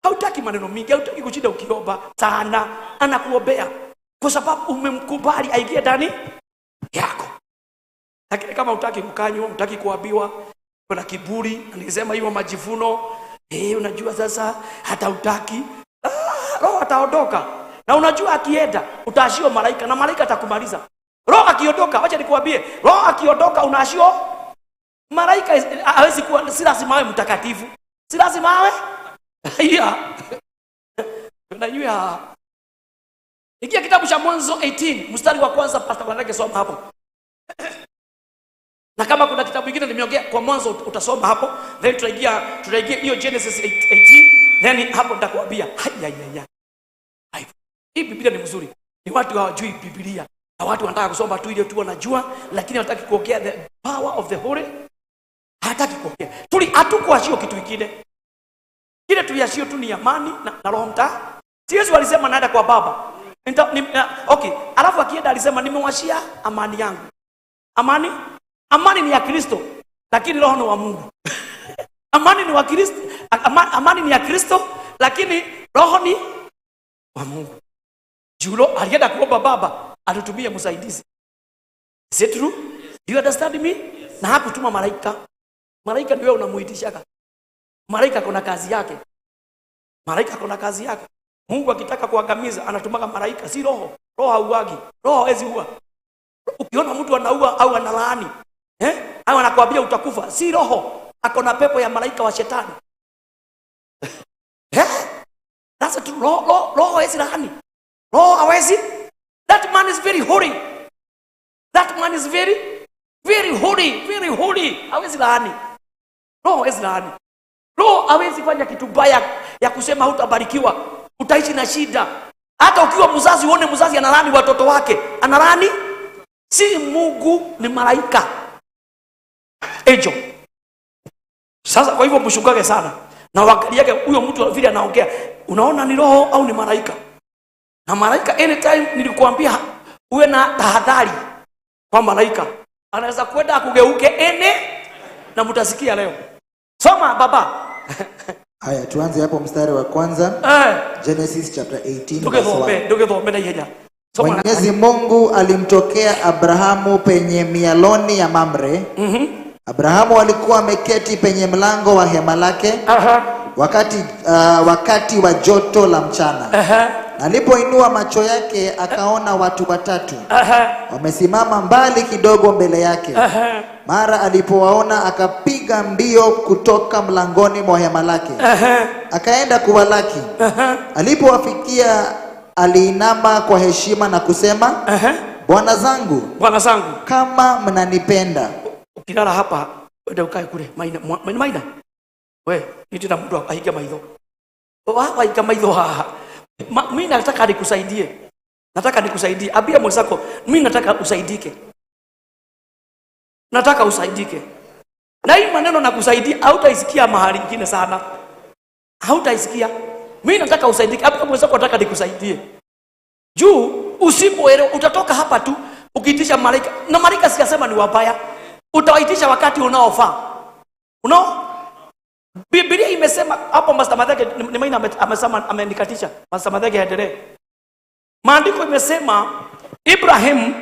hautaki maneno mingi, hautaki kushinda ukiomba sana, anakuombea kwa sababu umemkubali aingie ndani yako. Lakini kama hutaki kukanywa, hutaki kuambiwa, kuna kiburi, nilisema hiyo majivuno, unajua sasa hata hutaki, Roho ataondoka. Na unajua akienda utaashiwa malaika na malaika atakumaliza. Roho akiondoka, acha nikuambie, Roho akiondoka unaashiwa malaika. Hawezi kuwa, si lazima awe mtakatifu. Si lazima awe. Yeah. Unajua, ingia kitabu cha Mwanzo 18 mstari wa kwanza, Pastor Wanake soma hapo. Na kama kuna kitabu kingine nimeongea kwa Mwanzo utasoma hapo, then tutaingia hiyo Genesis 18, then hapo nitakwambia. Haya. Hii Biblia ni mzuri. Ni watu hawajui Biblia. Na watu wanataka kusoma tu ile tu wanajua, lakini hawataki kuongea the power of the Holy. Hataki kuongea. Tuli hatukuachio kitu kingine. Kile tuliachio tu ni amani na Roho Mtakatifu. Si Yesu alisema naenda kwa Baba. Okay. Alafu akienda alisema nimewashia amani yangu. Amani? Amani ni ya Kristo, lakini Roho ni wa Mungu. Amani ni wa Kristo, amani ni ya Kristo, lakini Roho ni wa Mungu. Julo alienda kuomba Baba atutumie msaidizi. Is it true? Do you understand me? Yes. Na hakutuma malaika. Malaika ndio unamuitishaka. Malaika kuna kazi yake. Malaika kuna kazi yake. Mungu akitaka kuangamiza anatumaga malaika, si roho. Roho hauagi. Roho hawezi ua. Ukiona mtu anaua au analaani, au anakuambia utakufa, si roho. Ako na pepo ya malaika wa shetani. That's it. Roho hawezi laani. Roho hawezi. That man is very holy. That man is very, very Very holy, very holy. Hawezi laani. Roho hawezi laani. Roho hawezi fanya kitu baya ya kusema hutabarikiwa, utaishi na shida. Hata ukiwa mzazi uone mzazi analaani watoto wake, analaani si Mungu, ni malaika, angel. Sasa kwa hivyo mshungage sana na uangaliage huyo mtu vile anaongea, unaona ni roho au ni malaika? Na malaika anytime, nilikuambia uwe na tahadhari kwa malaika, anaweza kwenda akugeuke ene, na mtasikia leo. Soma, baba. Haya, tuanze hapo mstari wa kwanza. Genesis chapter 18 verse Ndugithome 1. Ndugithome na ihenya. Soma. Mwenyezi Mungu alimtokea Abrahamu penye mialoni ya Mamre. Abrahamu alikuwa ameketi penye mlango wa hema lake wakati wa joto la mchana. Alipoinua macho yake, akaona watu watatu wamesimama mbali kidogo mbele yake. Mara alipowaona, akapiga mbio kutoka mlangoni mwa hema lake, akaenda kuwalaki. Alipowafikia, aliinama kwa heshima na kusema, "Bwana zangu, Bwana zangu, kama mnanipenda," Ukilala hapa, wende ukae kule Maina, Maina. We, nitira mtu ahinge maitho. Wahinga maitho haha. Mi nataka nikusaidie. Nataka nikusaidie. Ambia mwenzako, mi nataka usaidike. Nataka usaidike. Na hii maneno nakusaidia, hautaisikia mahali ingine sana. Hautaisikia. Mi nataka usaidike. Ambia mwenzako, nataka nikusaidie. Juu usipoelewa utatoka hapa tu ukiitisha malaika, na malaika sijasema ni wabaya, utawaitisha wakati unaofaa. Unao? Biblia imesema hapo, Master Matheke ni Maina amesema, amenikatisha. Master Matheke, aendelee. Maandiko imesema Ibrahim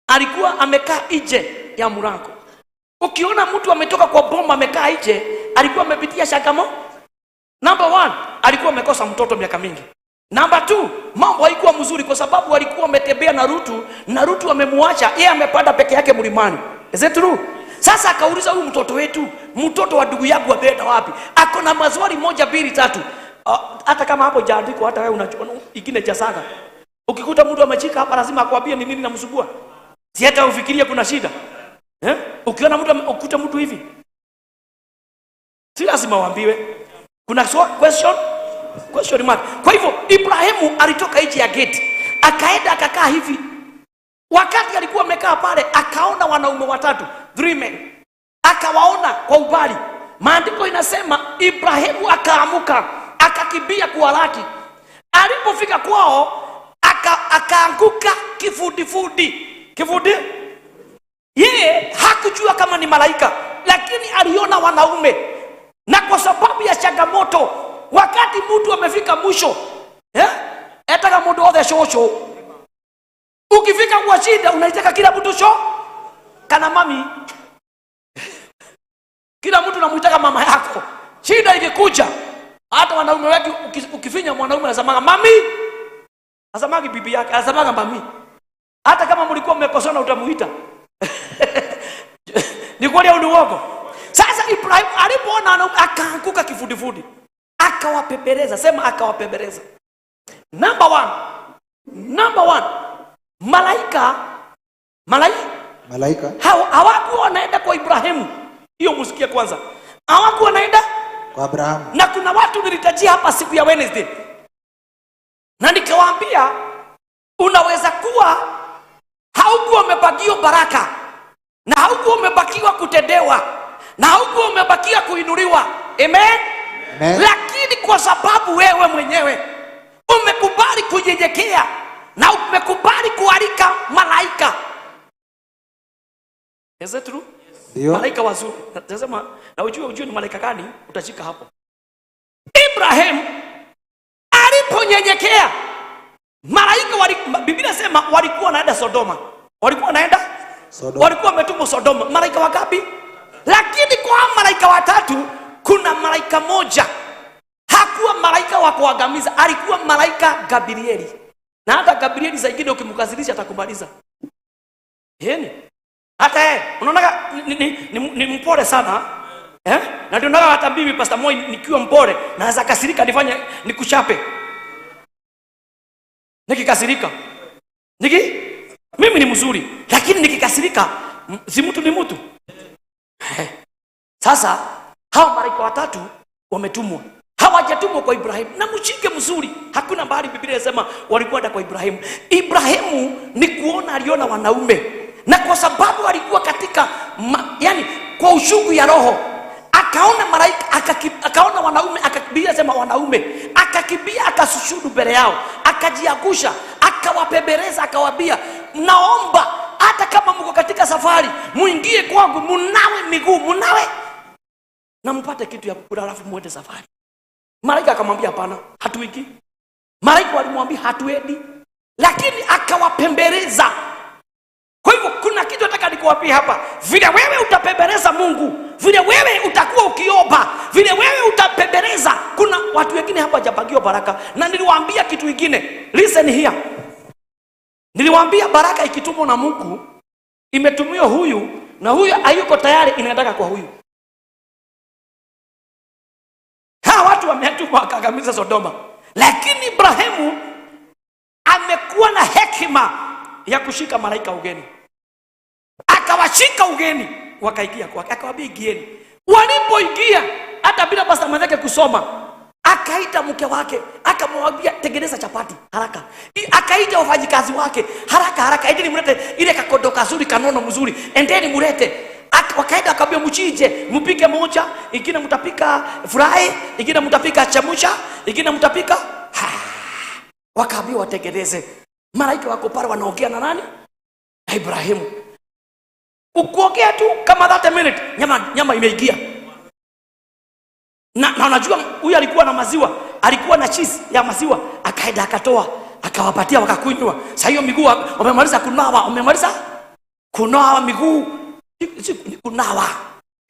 alikuwa amekaa nje ya mlango. Ukiona mtu ametoka kwa boma amekaa nje, alikuwa amepitia shakamo. Number one, alikuwa amekosa mtoto miaka mingi. Number two, mambo haikuwa mzuri kwa sababu alikuwa ametembea na Rutu na Rutu amemwacha, yeye amepanda peke yake mlimani. Is it true? Sasa akauliza, huyu mtoto wetu, mtoto wa ndugu yangu ameenda wapi? Ako na maswali moja, mbili, tatu. Hata kama hapo jaandikwa, hata wewe unajua ingine jasaga. Ukikuta mtu amechika hapa, lazima akwambie ni nini namsumbua. Si hata ufikirie kuna shida. Eh? Ukiona mtu ukuta mtu hivi, si lazima uambiwe. Kuna question mark. Kwa hivyo Ibrahimu alitoka nje ya gate, akaenda akakaa hivi. Wakati alikuwa amekaa pale, akaona wanaume watatu, three men, akawaona kwa umbali. Maandiko inasema Ibrahimu akaamuka, akakimbia kuwalaki. Alipofika kwao, akaanguka kifudifudi. Kifudi? Yeye hakujua kama ni malaika, lakini aliona wanaume, na kwa sababu ya changamoto, wakati mtu amefika mwisho, eh? Etaga mundu othe shosho. Ukifika kwa shida, unaitaka kila mtu sho kana mami, kila mtu namuitaka mama yako. Shida ikikuja, hata wanaume wetu, ukifinya mwanaume anasemaga mami, anasemaga bibi yake, anasemaga mami. Hata kama mlikuwa mmekosana, utamuita. Ni kweli au ni uongo? Sasa Ibrahim alipoona wanaume, akaanguka kifudifudi, akawapembeleza. Sema, akawapembeleza. Number one, number one, malaika malaika Malaika. Hawakuwa wanaenda kwa Ibrahimu. Hiyo msikie kwanza, hawakuwa wanaenda kwa Abrahamu. Na kuna watu nilitajia hapa siku ya Wednesday na nikawaambia unaweza kuwa haukuwa umebakiwa baraka na haukuwa umebakiwa kutendewa na haukuwa umebakia kuinuliwa. Amen? Amen. Lakini kwa sababu wewe mwenyewe umekubali kunyenyekea na umekubali kualika malaika. Is it true? Ndio. Malaika wazuri. Nasema na ujue ni malaika gani utashika hapo. Ibrahim aliponyenyekea, malaika Biblia inasema walikuwa wanaenda Sodoma. Walikuwa wanaenda Sodoma. Walikuwa wametumwa Sodoma. Malaika wangapi? Lakini kwa hao malaika watatu kuna malaika moja hakuwa malaika wa kuangamiza, alikuwa malaika Gabrieli. Na hata Gabrieli saa ingine ukimkasirisha atakumaliza. Yeni. Hata yeye unaona ni mpole sana. Eh? Na ndio naona hata mimi Pastor Moi nikiwa mpole naweza kasirika nifanye nikuchape. Nikikasirika. Niki? Mimi ni mzuri, lakini nikikasirika Si mtu ni mtu. Sasa hawa malaika watatu wametumwa, hawajatumwa kwa Ibrahimu. Na mshike mzuri, hakuna mahali Biblia inasema walikwenda kwa Ibrahimu. Ibrahimu ni kuona, aliona wanaume, na kwa sababu alikuwa katika yani kwa ushungu ya roho, akaona malaika, akaona wanaume, Biblia inasema wanaume, akakimbia akasujudu mbele yao, akajiangusha, akawapembeleza, akawaambia, naomba hata kama mko katika safari muingie kwangu, munawe miguu, munawe na mpate kitu ya kukula, alafu muende safari. Malaika akamwambia hapana, hatuiki. Malaika walimwambia hatuendi, lakini akawapembeleza. Kwa hivyo kuna kitu nataka nikuambie hapa. Vile wewe utapembeleza Mungu, vile wewe utakuwa ukiomba, vile wewe utapembeleza. Kuna watu wengine hapa hawajapangiwa baraka, na niliwaambia kitu kingine. Listen here. Niliwaambia baraka ikitumwa na Mungu, imetumiwa huyu na huyu hayuko tayari, inaendaka kwa huyu. Hawa watu wametumwa wakangamiza Sodoma, lakini Ibrahimu amekuwa na hekima ya kushika malaika ugeni. Akawashika ugeni, wakaingia kwake, akawaambia ingieni. Walipoingia, hata bila pastor mwenzake kusoma, akaita mke wake, akamwambia tengeneza chapati haraka. Akaita wafanyikazi wake haraka haraka, endeni mlete ile kakondo kazuri kanono mzuri, endeni mlete. Wakaenda akamwambia mchinje, mpike moja, ingine mtapika fry, ingine mtapika chamusha, ingine mtapika. Wakaambiwa watengeneze. Malaika wako pale wanaongea na nani? Na Ibrahimu. Ukuongea tu kama 30 minute, nyama imeingia. Na unajua huyu alikuwa na maziwa, alikuwa na cheese ya maziwa, akaenda akatoa, akawapatia wakakunywa. Sasa hiyo miguu wamemaliza kunawa, wamemaliza kunawa miguu. Si, ni kunawa.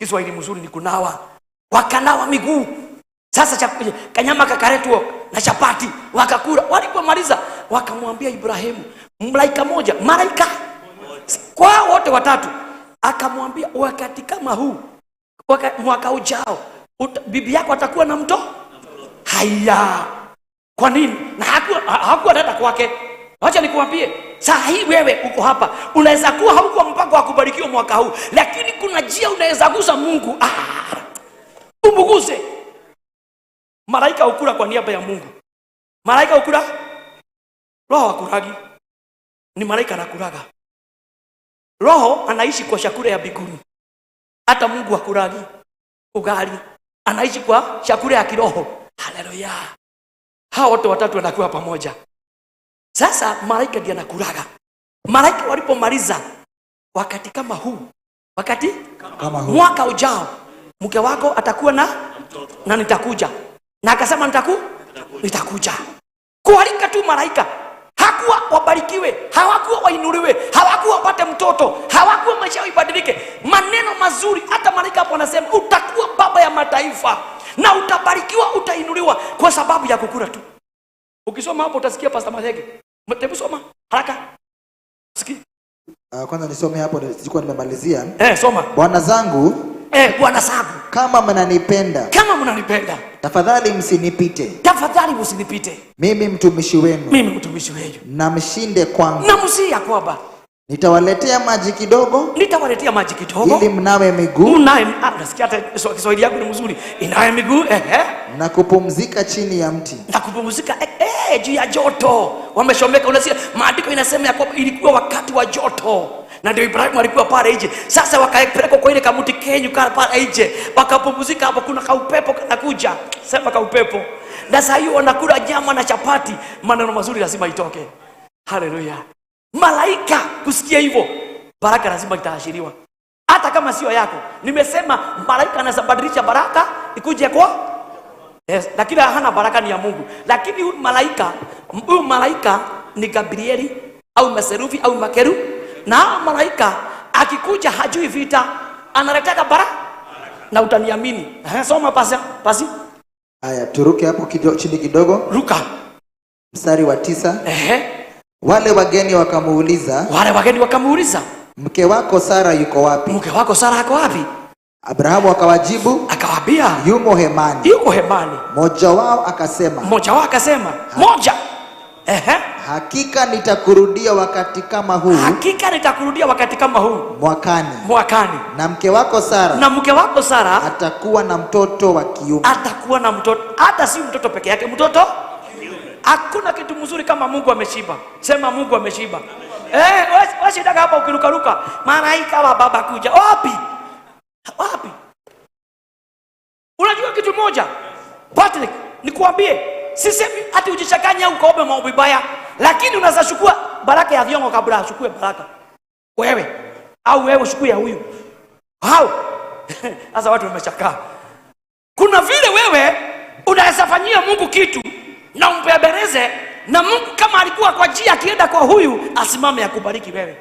Kiswahili mzuri ni kunawa. Wakanawa miguu. Sasa kanyama kakaletwa na chapati wakakula. Walipomaliza wakamwambia Ibrahimu, malaika moja, malaika kwa wote watatu, akamwambia wakati kama huu, mwaka ujao, bibi yako atakuwa na mtoto. Haya. Kwa nini? Na hakuwa dada kwake. Wacha nikuambie, saa hii wewe uko hapa, unaweza kuwa hauko mpango wa kubarikiwa mwaka huu, lakini kuna njia unaweza gusa Mungu. Umguse. Malaika hukula kwa niaba ya Mungu. Malaika hukula? Roho hakulagi. Ni malaika anakulaga. Roho anaishi kwa chakula ya mbinguni. Hata Mungu hakulagi ugali, anaishi kwa chakula ya kiroho. Haleluya. Hao wote watatu wanakuwa pamoja. Sasa malaika ndiye anakulaga. Malaika walipomaliza wakati kama huu, wakati kama huu, mwaka ujao mke wako atakuwa na nitakuja. Na akasema nitakuja. Kualika tu malaika. Hakuwa wabarikiwe, hawakuwa wainuliwe, hawakuwa wapate mtoto, hawakuwa maisha yao ibadilike. Maneno mazuri, hata malaika hapo anasema utakuwa baba ya mataifa na utabarikiwa, utainuliwa kwa sababu ya kukula tu. Ukisoma hapo utasikia Pastor Masege. Hebu soma haraka. Sikia. Kwanza nisome hapo, sikuwa nimemalizia. Soma. Bwana zangu, Bwana zangu, kama mnanipenda, kama mnanipenda, tafadhali msinipite. Tafadhali msinipite. Mimi mtumishi wenu. Mimi mtumishi wenu. Na mshinde kwangu. Na msia kwamba nitawaletea maji kidogo. Nitawaletea maji kidogo. Ili mnawe miguu. Mnawe, nasikia hata Kiswahili yangu ni mzuri. Inawe miguu, Na kupumzika chini ya mti. Na kupumzika, juu ya joto. Wameshomeka, unasikia maandiko inasema ya kwamba ilikuwa wakati wa joto. Na ndio Ibrahimu alikuwa pale nje. Sasa wakapelekwa kwa ile kamuti kenyu pale nje. Wakapumzika hapo, kuna kaupepo kanakuja. Sema kaupepo. Na saa hiyo wanakula nyama na chapati. Maneno mazuri lazima itoke. Haleluya. Malaika kusikia hivyo, baraka lazima itaashiriwa. Hata kama sio yako. Nimesema malaika anaweza badilisha baraka ikuje kwa yes, lakini hana baraka ni ya Mungu. Lakini huyu malaika ni Gabrieli au maserufi au makeru. Na hao malaika akikuja hajui vita, analetaka baraka. Na utaniamini. Soma pasi. Haya, turuke hapo chini kidogo. Ruka. Mstari wa 9. Wale wageni wakamuuliza. Wale wageni wakamuuliza, mke wako Sara yuko wapi? Mke wako Sara ako wapi? Abrahamu akawajibu, akawaambia, yumo hemani. Yuko hemani. Mmoja wao akasema. Mmoja wao akasema, moja. Hakika nitakurudia wakati kama huu Hakika nitakurudia wakati kama huu mwakani, mwakani, na mke wako Sara na mke wako Sara atakuwa na mtoto wa kiume. Atakuwa na mtoto, hata si mtoto peke yake, mtoto. Hakuna kitu mzuri kama Mungu ameshiba. Sema Mungu ameshiba. Wewe shida hapa ukirukaruka, malaika wa baba kuja. Wapi? Wapi? Unajua kitu moja? Patrick, nikuambie, sisemi ati ujichanganye au ukaombe maombi baya, lakini unaweza chukua baraka ya Thiongo kabla achukue baraka. Wewe au wewe uchukue ya huyu. How? Sasa watu wameshakaa. Kuna vile wewe unaweza fanyia Mungu kitu na umpembeleze, na Mungu kama alikuwa kwa njia akienda kwa huyu asimame akubariki wewe.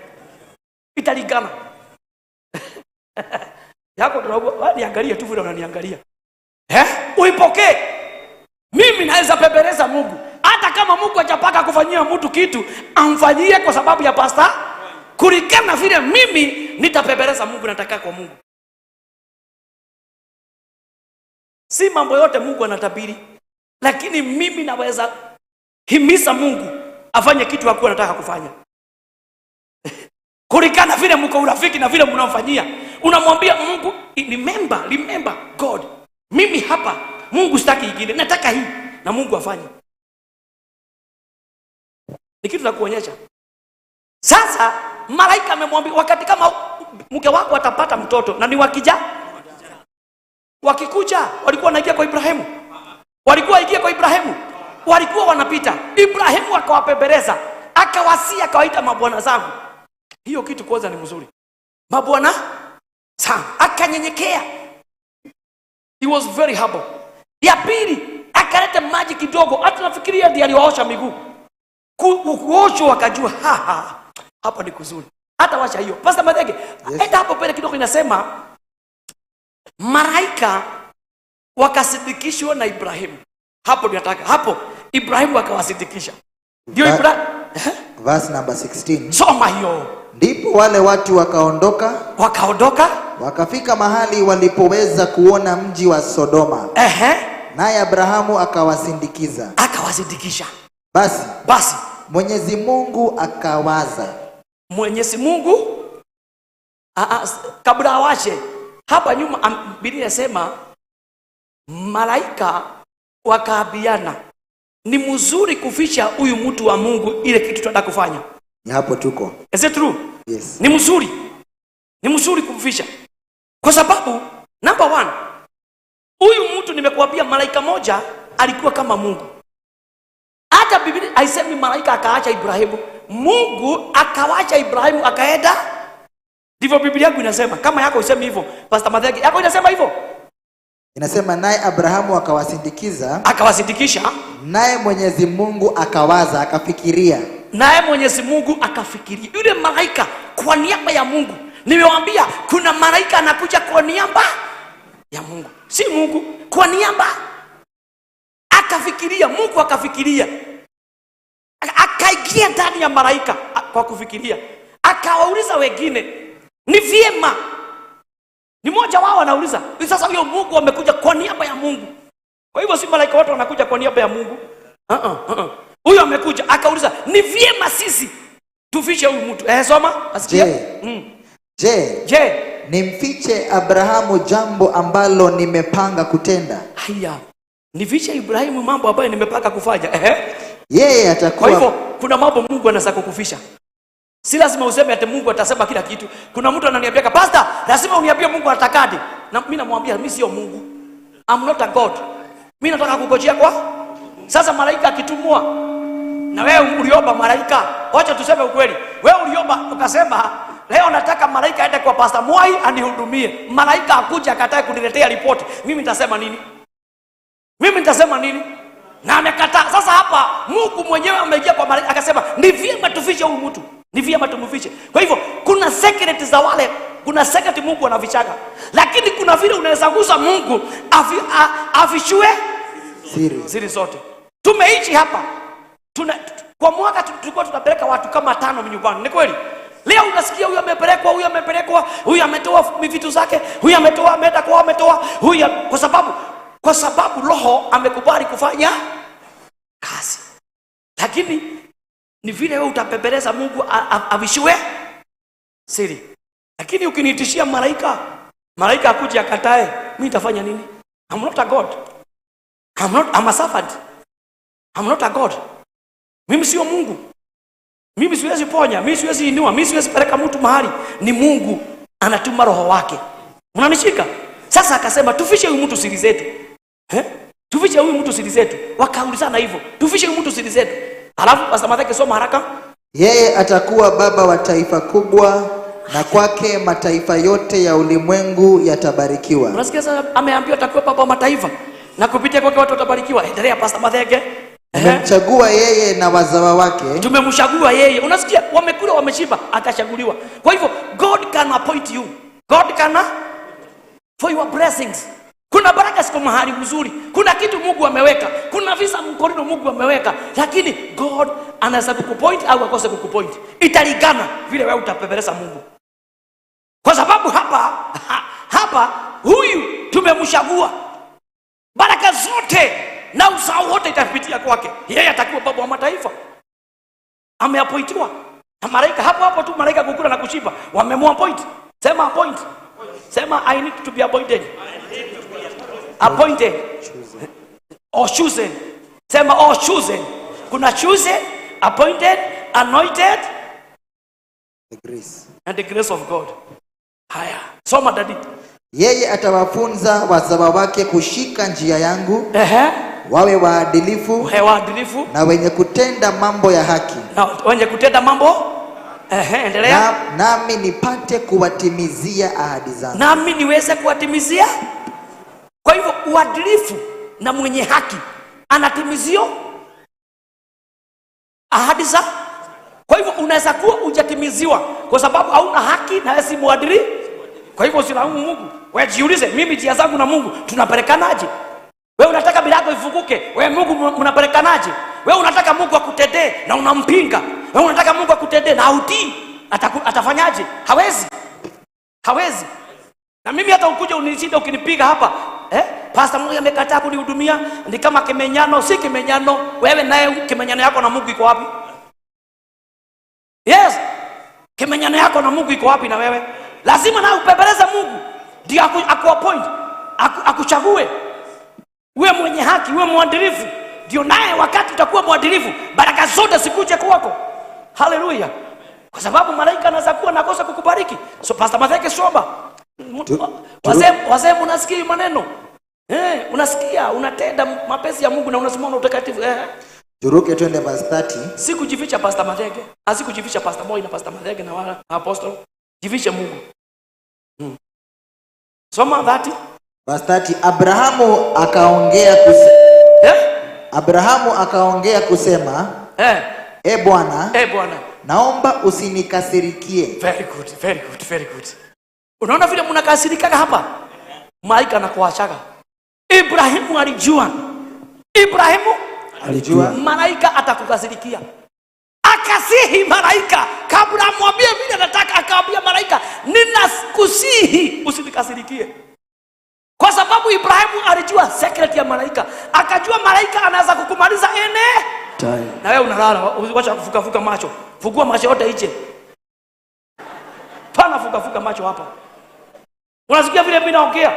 Italingana. Yako tunaomba, wewe niangalie tu vile unaniangalia. Uipokee. Mimi naweza pembeleza Mungu. Hata kama Mungu hajapaka kufanyia mtu kitu, amfanyie kwa sababu ya pastor. Kulingana vile mimi nitapembeleza Mungu, nataka kwa Mungu. Si mambo yote Mungu anatabiri, lakini mimi naweza himiza Mungu afanye kitu hakuwa anataka kufanya. Kulingana vile mko urafiki na vile mnamfanyia, unamwambia Mungu, remember God, mimi hapa Mungu sitaki ingine, nataka hii, na Mungu afanye. Ni kitu la kuonyesha. Sasa malaika amemwambia wakati kama mke wako atapata mtoto, na ni wakija, wakikuja walikuwa wanaingia kwa Ibrahimu. Walikuwa waingia kwa Ibrahimu. Walikuwa wanapita. Ibrahimu akawapembeleza, akawasia, akawaita mabwana zangu. Hiyo kitu kwanza ni mzuri. Mabwana zangu. Akanyenyekea. He was very humble. Ya pili, akaleta maji kidogo. Hata nafikiria ndiye aliwaosha miguu. Kuoshwa wakajua, ha, ha, hapa ni kuzuri. Hata washa hiyo. Pastor Madege, Yes. Enda hapo pale kidogo inasema malaika wakasindikishwa na Ibrahimu. Hapo ndio nataka. Hapo Ibrahimu akawasindikisha. Ndio Ibrahimu. Verse number 16. Soma hiyo. Ndipo wale watu wakaondoka, Wakaondoka. wakafika mahali walipoweza kuona mji wa Sodoma. Naye Abrahamu akawasindikiza. Akawasindikisha. Basi, Basi Mwenyezi Mungu akawaza. Mwenyezi Mungu, kabla awashe hapa nyuma, Biblia inasema malaika wakaambiana ni mzuri kuficha huyu mtu wa Mungu ile kitu tunataka kufanya. Ni hapo tuko. Is it true? Yes. Ni mzuri. Ni mzuri kumfisha. Kwa sababu number 1, huyu mtu nimekuambia malaika moja alikuwa kama Mungu. Hata Biblia haisemi malaika akaacha Ibrahimu. Mungu akawacha Ibrahimu akaenda. Ndivyo Biblia yangu inasema. Kama yako isemi hivyo, Pastor Mathenge, yako inasema hivyo? Inasema naye Abrahamu akawasindikiza. Akawasindikisha. Naye Mwenyezi Mungu akawaza, akafikiria. Naye Mwenyezi Mungu akafikiria. Yule malaika kwa niaba ya Mungu. Nimewaambia kuna malaika anakuja kwa niaba ya Mungu. Si Mungu, kwa niaba. Akafikiria, Mungu akafikiria. Akaingia ndani ya malaika kwa kufikiria. Akawauliza wengine, ni vyema. Ni mmoja wao anauliza, sasa huyo Mungu amekuja kwa niaba ya Mungu. Kwa hivyo si malaika wote wanakuja kwa niaba ya Mungu. Huyo amekuja akauliza, ni vyema sisi tufiche huyu mtu. Soma, asikia. Je. Je. Je. Nimfiche Abrahamu jambo ambalo nimepanga kutenda? Haya. Nifiche Ibrahimu mambo ambayo nimepanga kufanya. Yeye atakuwa. Kwa hivyo kuna mambo Mungu anaweza kukufisha. Si lazima useme ati Mungu atasema kila kitu. Kuna mtu ananiambia, Pastor, lazima uniambie Mungu atakadi. Na mimi namwambia mimi sio Mungu. I'm not a God. Mimi nataka kukojea kwa. Sasa malaika akitumwa, na wewe uliomba malaika, wacha tuseme ukweli. Wewe uliomba ukasema leo nataka malaika aende kwa Pastor Mwai anihudumie. Malaika akuja akatae kuniletea ripoti. Mimi nitasema nini? Mimi nitasema nini? Na amekataa. Sasa hapa Mungu mwenyewe ameingia kwa malaika akasema ni vyema tufiche huyu mtu. Ni vyema tumfiche. Kwa hivyo kuna secret za wale, kuna secret Mungu anafichaka. Lakini kuna vile unaweza gusa Mungu afichue siri. Siri zote. Tumeishi hapa. Kwa mwaka tulikuwa tunapeleka watu kama 5 nyumbani. Ni kweli? Leo unasikia huyu amepelekwa, huyu amepelekwa, huyu ametoa vitu zake, huyu ametoa, ameenda kwa, ametoa, huyu kwa sababu roho amekubali kufanya kazi. Lakini Ni vile wewe utapembeleza Mungu avishiwe siri. Lakini ukiniitishia malaika, malaika akuje akatae, mimi nitafanya nini? I'm not a God. I'm not, I'm a servant. I'm not a God. Mimi sio Mungu. Mimi siwezi ponya, mimi siwezi inua, mimi siwezi peleka mtu mahali. Ni Mungu anatuma roho wake. Mnanishika? Sasa akasema tufishe huyu mtu siri zetu. Eh? Tufiche huyu mtu siri zetu. Wakaulizana hivyo. Tufishe huyu mtu siri zetu. Alafu Pastor Matheke, soma haraka. Yeye atakuwa baba wa taifa kubwa, na kwake mataifa yote ya ulimwengu yatabarikiwa. Unasikia sasa ameambiwa atakuwa baba wa mataifa na kupitia kwake watu watabarikiwa. Endelea, Pastor Matheke. Ehe. Nimemchagua yeye na wazawa wake Tumemchagua yeye. Unasikia, wamekula wameshiba, akachaguliwa. Kwa hivyo God can appoint you. God can for your blessings. Kuna baraka ziko mahali mzuri, kuna kitu Mungu ameweka, kuna visa mkorino Mungu ameweka, lakini God anaweza kukupoint au akose kukupoint. Italingana vile wewe utapembeleza Mungu, kwa sababu hapa huyu tumemchagua, baraka zote na uzao wote itapitia kwake. Yeye atakuwa baba wa mataifa, ameapointiwa na malaika hapo hapo tu, malaika kukula na kushiba wamemuappoint. Sema appoint, sema I need to be appointed, appointed or chosen. Sema or chosen. Kuna chosen, appointed, anointed The grace. And the grace of God. Haya, soma, daddy. Yeye atawafunza wazawa wake kushika njia yangu, wawe waadilifu Waadilifu na wenye kutenda mambo ya haki, na wenye kutenda mambo. Ehe, endelea. Nami nipate kuwatimizia ahadi zangu. Nami niweze kuwatimizia. Kwa hivyo uadilifu na mwenye haki anatimizio ahadi za. Kwa hivyo unaweza kuwa hujatimiziwa kwa sababu hauna haki na wewe si mwadilifu. Kwa hivyo usilaumu Mungu. Wewe jiulize, mimi njia zangu na Mungu tunapelekanaje? Wewe unataka milango ifunguke, wewe Mungu mnapelekanaje? Wewe unataka Mungu akutendee na unampinga. Wewe unataka Mungu akutendee na hautii. Atafanyaje? Hawezi. Hawezi. Na mimi hata ukuja unishinda ukinipiga hapa, eh? Pastor mmoja amekataa kunihudumia, ni kama kimenyano, si kimenyano. Wewe naye kimenyano yako na Mungu iko wapi? Yes. Kimenyano yako na Mungu iko wapi na wewe? Lazima na upembeleze Mungu ndio akuappoint, akuchague. Uwe mwenye haki, uwe mwadilifu. Ndio naye wakati utakuwa mwadilifu, baraka zote zikuje kwako. Haleluya. Kwa sababu malaika anaweza kuwa nakosa kukubariki. So Pastor Matheke, soma. Wazee, wazee mnasikia hii maneno? Eh, unasikia unatenda mapenzi ya Mungu na unasimama na utakatifu. Eh. Turuke twende verse 30. Si kujificha, Pastor Matheke. Si kujificha Pastor Moi na Pastor Matheke na wala apostle. Jifiche Mungu. Soma 30. Verse 30, Abrahamu akaongea kuse, Eh? Abrahamu akaongea kusema, Eh. E Bwana, Eh Bwana. naomba usinikasirikie. Very good, very good, very good. Unaona vile mnakasirikaga hapa? Malaika anakuachaga. Ibrahimu alijua. Ibrahimu Alijua. Malaika atakukasirikia. Akasihi malaika kabla amwambie vile anataka, akaambia malaika, ninakusihi usinikasirikie. Kwa sababu Ibrahimu alijua secret ya malaika, akajua malaika anaweza kukumaliza ene Time. Na wewe unalala, wacha kufuka fuka macho, fungua macho yote nje, pana fuka fuka macho hapa. Unasikia vile mimi naongea?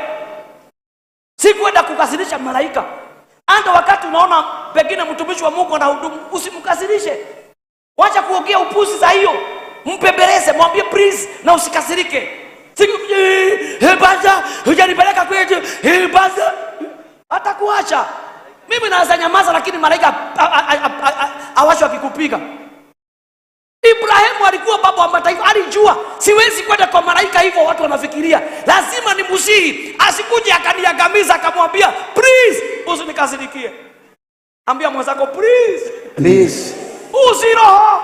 Sikwenda kukasirisha malaika. Hata wakati unaona pengine mtumishi wa Mungu anahudumu, usimkasirishe. Wacha kuongea upuzi za hiyo. Mpembeleze, mwambie please na usikasirike. Siku basa, hujanipeleka kwetu. Basa. Atakuacha. Mimi naweza nyamaza, lakini malaika awasho akikupiga. Ibrahimu alikuwa baba wa mataifa, alijua siwezi kwenda kwa malaika hivyo watu wanafikiria. Lazima nimsihi asikuje akaniangamiza, akamwambia please usinikasirikie. Ambia mwenzako please. Please. Huyu si roho.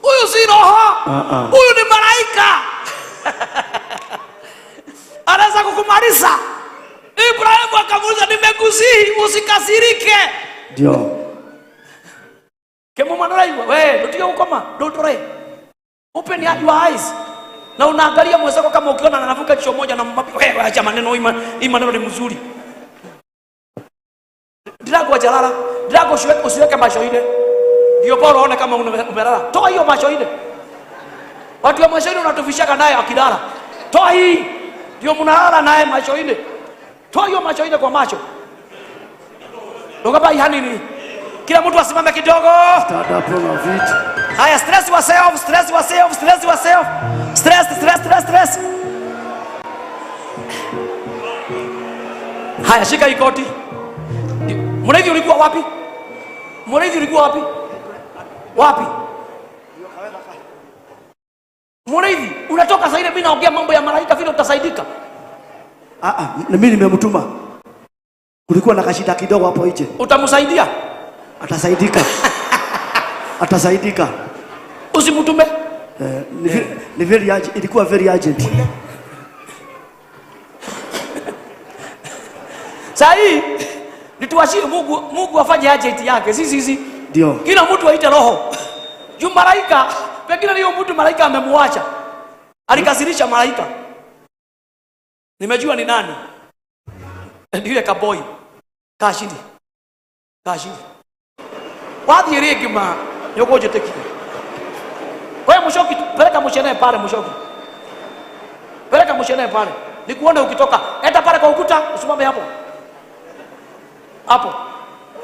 Huyu si roho. Uh-uh. Huyu ni malaika. Anaweza kukumaliza. Ibrahimu akamuuliza, nimekusihi usikasirike. Ndio. Kemo mwanaraiwa, we, ndutige gukoma, ndutore. Open your eyes. Na unaangalia mwenzako kama ukiona anavuka jicho moja na mbapi, wewe acha maneno, hii maneno ni mzuri. Ndirago jalala, ndirago usiweke macho ile. Ndio bora uone kama umelala. Toa hiyo macho ile. Watu wa macho ile unatufishaka naye akilala. Toa hii. Ndio mnalala naye macho ile. Toa hiyo macho ile kwa macho. Ndoka yani. Kila mtu asimame kidogo. Stand up on your feet. Haya, stress yourself, stress yourself, stress yourself. Stress, stress, stress, stress. Haya, shika hii koti. Mrevi ulikuwa wapi? Mrevi ulikuwa wapi? Wapi? Mrevi, unatoka sasa ile mimi naongea mambo ya malaika vile utasaidika. Mimi nimemtuma. Kulikuwa na kashida kidogo hapo nje. Utamsaidia? Atasaidika. Atasaidika. Usimtume. Ni very urgent, ilikuwa very urgent. Sasa hii nituachie Mungu, Mungu afanye urgent yake. Sisi ndio. Kila mtu aite roho. Juu malaika, pengine hiyo mtu malaika amemwacha. Alikasirisha malaika. Nimejua ni nani. Ndiye kaboi. Kashindi. Kashindi. Wathi ringi ma nyukunjitikire. Wewe Mushoki, peleka mushene pale Mushoki. Peleka mushene pale. Nikuone ukitoka. Enda pale kwa ukuta, usimame hapo. Hapo.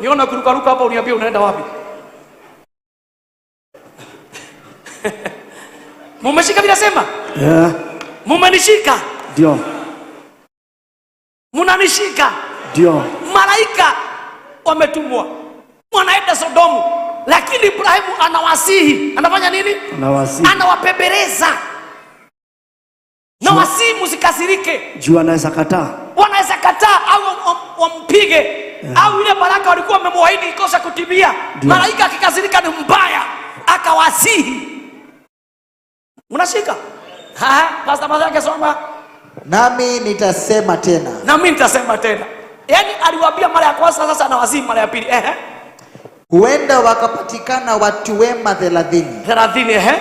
Niona kuruka ruka hapo uniambie unaenda wapi. Mumeshika bila sema? Yeah. Mumenishika? Ndio. Munanishika? Ndio. Malaika wametumwa. Wanaenda Sodomu. Lakini Ibrahimu anawasihi. Anafanya nini? Anawasihi. Anawapembeleza. Na wasihi msikasirike. Juu anaweza kataa. Wanaweza kataa au wampige. Yeah. Au ile baraka walikuwa wamemwahidi ikosa kutimia. Malaika akikasirika ni mbaya. Akawasihi. Mnashika? Ha, Pastor Mathake soma. Nami nitasema tena. Nami nitasema tena. Yaani aliwaambia mara ya kwanza, sasa anawasihi mara ya pili. Huenda wakapatikana watu wema 30. 30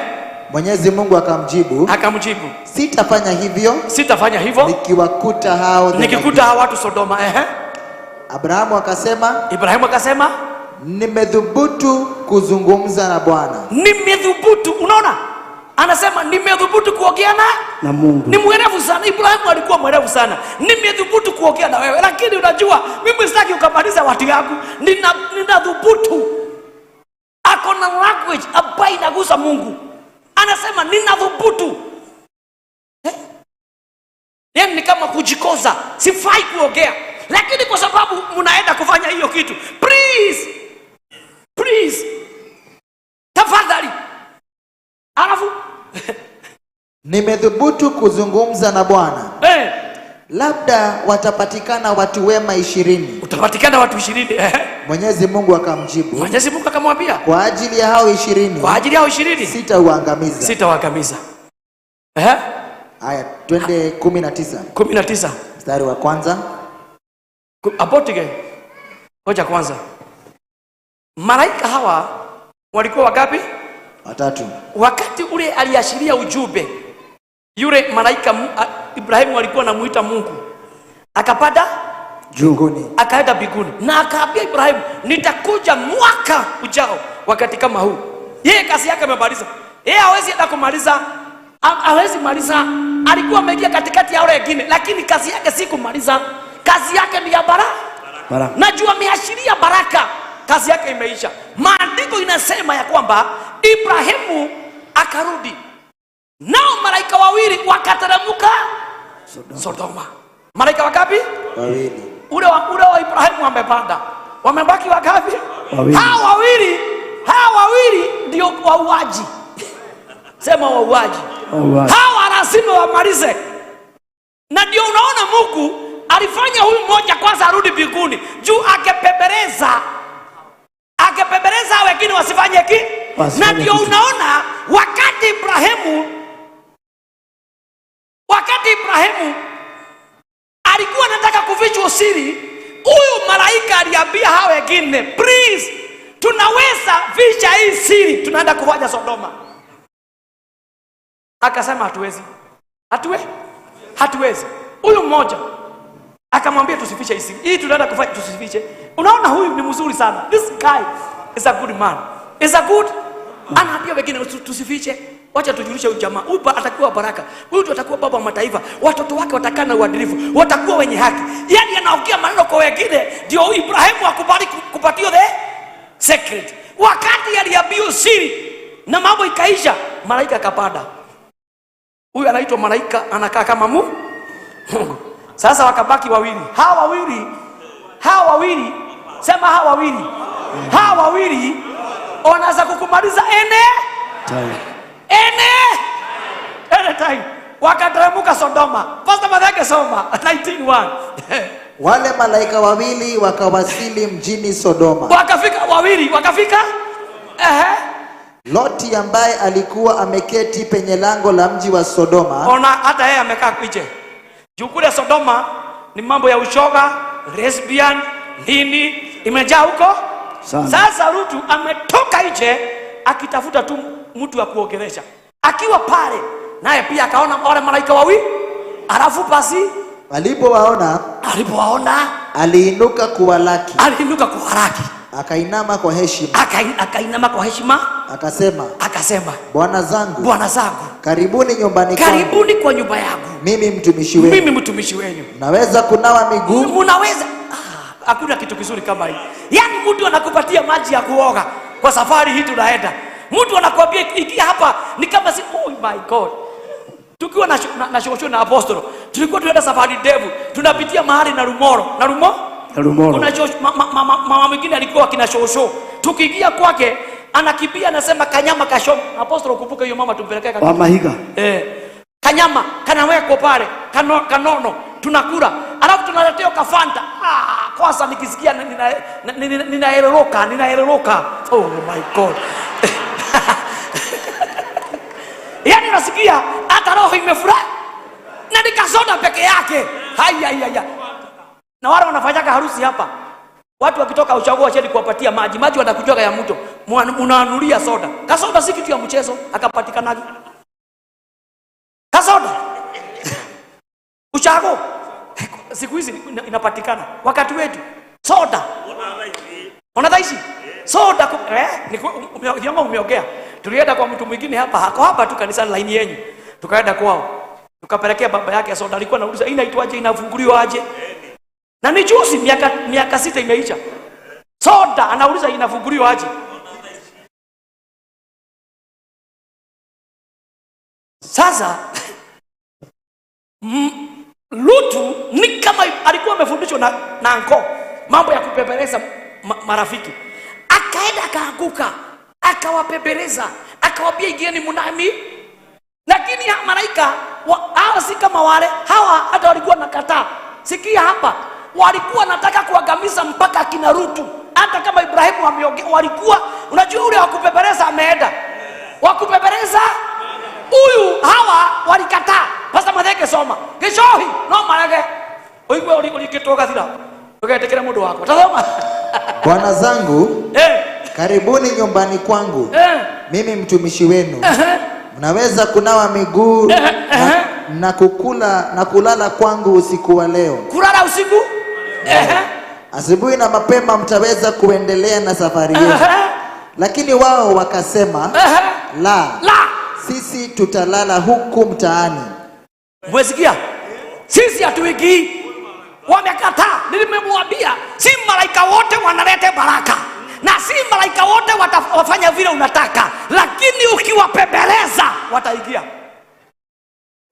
Mwenyezi Mungu akamjibu. Akamjibu. Sitafanya hivyo. Sitafanya hivyo. Nikiwakuta hao. Nikikuta hao watu Sodoma. Abrahamu akasema. Ibrahimu akasema, nimedhubutu kuzungumza na Bwana. Nimedhubutu, unaona? Anasema nimedhubutu kuongea na Mungu. Ni mwerevu sana. Ibrahimu alikuwa mwerevu sana. Nimedhubutu kuongea na wewe, lakini unajua mimi sitaki ukamaliza watu yangu. Ninadhubutu. Ako na language ambayo inagusa Mungu. Anasema ninadhubutu. Yaani ni kama kujikoza, sifai kuongea. Lakini kwa sababu mnaenda kufanya hiyo kitu, please. Please. Tafadhali. Alafu nimedhubutu kuzungumza na Bwana. Labda watapatikana watu wema 20. Utapatikana watu 20. Mwenyezi Mungu akamjibu. Mwenyezi Mungu akamwambia, kwa ajili ya hao 20. Kwa ajili ya hao 20 sitauangamiza. Sitawaangamiza. Haya, twende 19. 19. Mstari wa kwanza. Apotige. Ngoja kwanza. Malaika hawa walikuwa wangapi? Watatu. Wakati ule aliashiria ujumbe, yule malaika Ibrahimu alikuwa anamuita Mungu, akapanda juu, akaenda mbinguni, na akaambia Ibrahimu, nitakuja mwaka ujao wakati kama huu. Yeye kazi yake amemaliza. Yeye hawezi hata kumaliza, hawezi maliza. Alikuwa ameingia katikati ya wale wengine, lakini kazi yake si kumaliza. Kazi yake ni ya baraka. Najua ameashiria baraka, kazi yake imeisha. Maandiko inasema ya kwamba Ibrahimu akarudi, nao malaika wawili wakateremka Sodoma. Malaika wangapi? Wawili. Ule wa Ibrahimu amepanda, wamebaki wangapi? Wawili. Hawa wawili ndio wauaji. Sema wauaji. Hawa lazima wamalize. Na ndio unaona Mungu alifanya huyu mmoja kwanza arudi mbinguni, juu akepembeleza wengine wasifanye kitu. Na ndio unaona wakati Ibrahimu alikuwa anataka kufichwa siri, huyu malaika aliambia hao wengine, please, tunaweza ficha hii siri, tunaenda kufanya Sodoma. Akasema hatuwezi. Hatuwezi. Huyu mmoja akamwambia tusifiche hii siri. Hii tunaenda kufanya tusifiche. Unaona huyu ni mzuri sana. This guy is a good man. Is a good. Anaambia wengine tusifiche, wacha tujulishe huyu jamaa. Huyu atakuwa baraka. Huyu ndio atakuwa baba wa mataifa. Watoto wake watakaa na uadilifu, watakuwa wenye haki. Yaani anaongea maneno kwa wengine ndio Ibrahimu akubali kupatiwa the secret. Wakati aliambiwa siri na mambo ikaisha, malaika akapanda. Huyu anaitwa malaika, anakaa kama Mungu. Sasa wakabaki wawili. Hawa wawili, sema hawa wawili. Hawa wawili wanaweza kukumaliza Time. Anytime. Wakateremka Sodoma. Pastor Mathenge soma 19:1. Wale malaika wawili wakawasili mjini Sodoma. Wakafika wawili, wakafika? Loti ambaye alikuwa ameketi penye lango la mji wa Sodoma. Ona hata yeye amekaa nje. Juu kule Sodoma ni mambo ya ushoga, lesbian, nini imejaa huko. Sana. Sasa Lutu ametoka nje akitafuta tu mtu wa kuongelesha. Akiwa pale naye pia akaona wale malaika wawili. Alafu basi Alipowaona, aliinuka kuwalaki. Aliinuka kuwalaki. Akainama kwa heshima. Akainama kwa heshima. Akasema, Bwana zangu, Bwana zangu, karibuni nyumbani kwangu. Karibuni kwa nyumba yangu. Mimi mtumishi wenu. Mimi mtumishi wenu. Mnaweza kunawa miguu? Mnaweza. Hakuna kitu kizuri kama hii. Yaani mtu anakupatia maji ya kuoga kwa safari hii tunaenda. Mtu anakuambia ingia hapa ni kama si, oh my God. Tukiwa na shosho na apostolo, tulikuwa tunaenda safari ndefu, tunapitia mahali na Rumoro. Na Rumoro? Na Rumoro. Kuna shosho, mama mwingine alikuwa akina shosho. Tukiingia kwake anakimbia anasema kanyama kasho. Apostolo kumbuka hiyo mama tumpelekea Wa Mahiga. Kanyama kanawekwa pale, kanono tunakula. Alafu tunaletewa kafanta. Kwanza nikisikia ninaeleweka. Oh my God. Yaani nasikia hata roho imefurahi. Na nikasoda peke yake. Haya haya. Na wale wanafanyaga harusi hapa. Watu wakitoka uchaguzi wacheni kuwapatia maji. Maji watakujoga ya mto. Mnaanulia soda. Kasoda si kitu ya mchezo, akapatikanaje? Kasoda. Uchago. Siku hizi inapatikana. Wakati wetu soda. Unadhaishi? Soda umeongea. Tulienda kwa mtu mwingine hapa, hako hapa tu kanisani line yenu. Tukaenda kwao. Tukapelekea baba yake soda. Alikuwa anauliza inaitwaje, inafunguliwa aje? Na ni juzi miaka 6 imeisha. Soda anauliza inafunguliwa aje? Sasa Lutu ni kama alikuwa amefundishwa na anko mambo ya kupepeleza marafiki. Akaenda akaanguka, akawapepeleza, akawaambia ingieni mnami. Lakini malaika hawa si kama wale, hawa hata walikuwa nakataa. Sikia hapa, walikuwa nataka kuangamiza mpaka kina Lutu. Hata kama Ibrahimu ameongea, walikuwa unajua ule wa kupepeleza ameenda. Wa kupepeleza huyu hawa walikataa. Pastor Mathenge soma. Gicohi no marege. Uigwe ulikitoka thira. Ugetekera mundu wako. Tazama. Bwana zangu, karibuni nyumbani kwangu. Mimi mtumishi wenu. Mnaweza kunawa miguu na kukula na kulala kwangu usiku wa leo. Kulala usiku? Asubuhi na mapema mtaweza kuendelea na safari yenu. Lakini wao wakasema, la. La. Sisi tutalala huku mtaani. Mwesikia? Sisi hatuingii. Wamekataa. Nilimwambia si malaika wote wanaleta baraka. Na si malaika wote watafanya vile unataka. Lakini ukiwapembeleza wataingia.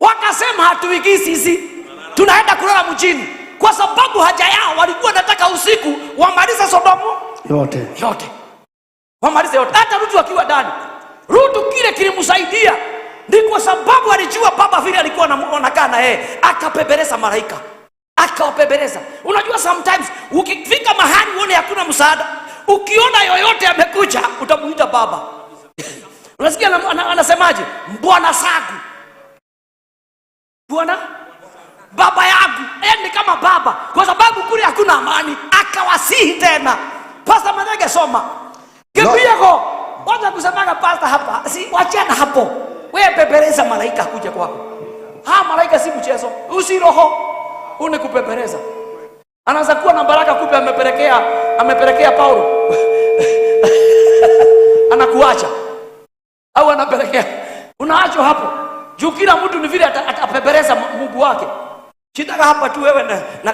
Wakasema hatuingii sisi. Tunaenda kulala mjini. Kwa sababu haja yao walikuwa wanataka usiku wamalize Sodomu yote. Yote. Wamalize yote. Hata Lutu akiwa ndani. Lutu kile kilimsaidia ni kwa sababu alijua baba vile alikuwa anakaa na yeye, akapembeleza malaika. Akawapembeleza. Unajua sometimes ukifika mahali uone hakuna msaada, ukiona yoyote amekuja utamuita baba. Unasikia anasemaje? Bwana zangu. Bwana baba yangu. Ni kama baba kwa sababu kule hakuna amani. Akawasihi tena. Pastor Mathenge soma. Kipigo. Wacha kusemaga pastor hapa. Si wachana hapo. Wewe pepeleza malaika kuja kwako. Ha, malaika si mchezo. Usi roho. Une kupepeleza. Anaanza kuwa na baraka kumbe amepelekea Paulo. Anakuacha au anapelekea, unaachwa hapo juu. Kila mtu ni vile atapepereza Mungu wake. Shitaka hapa tu wewe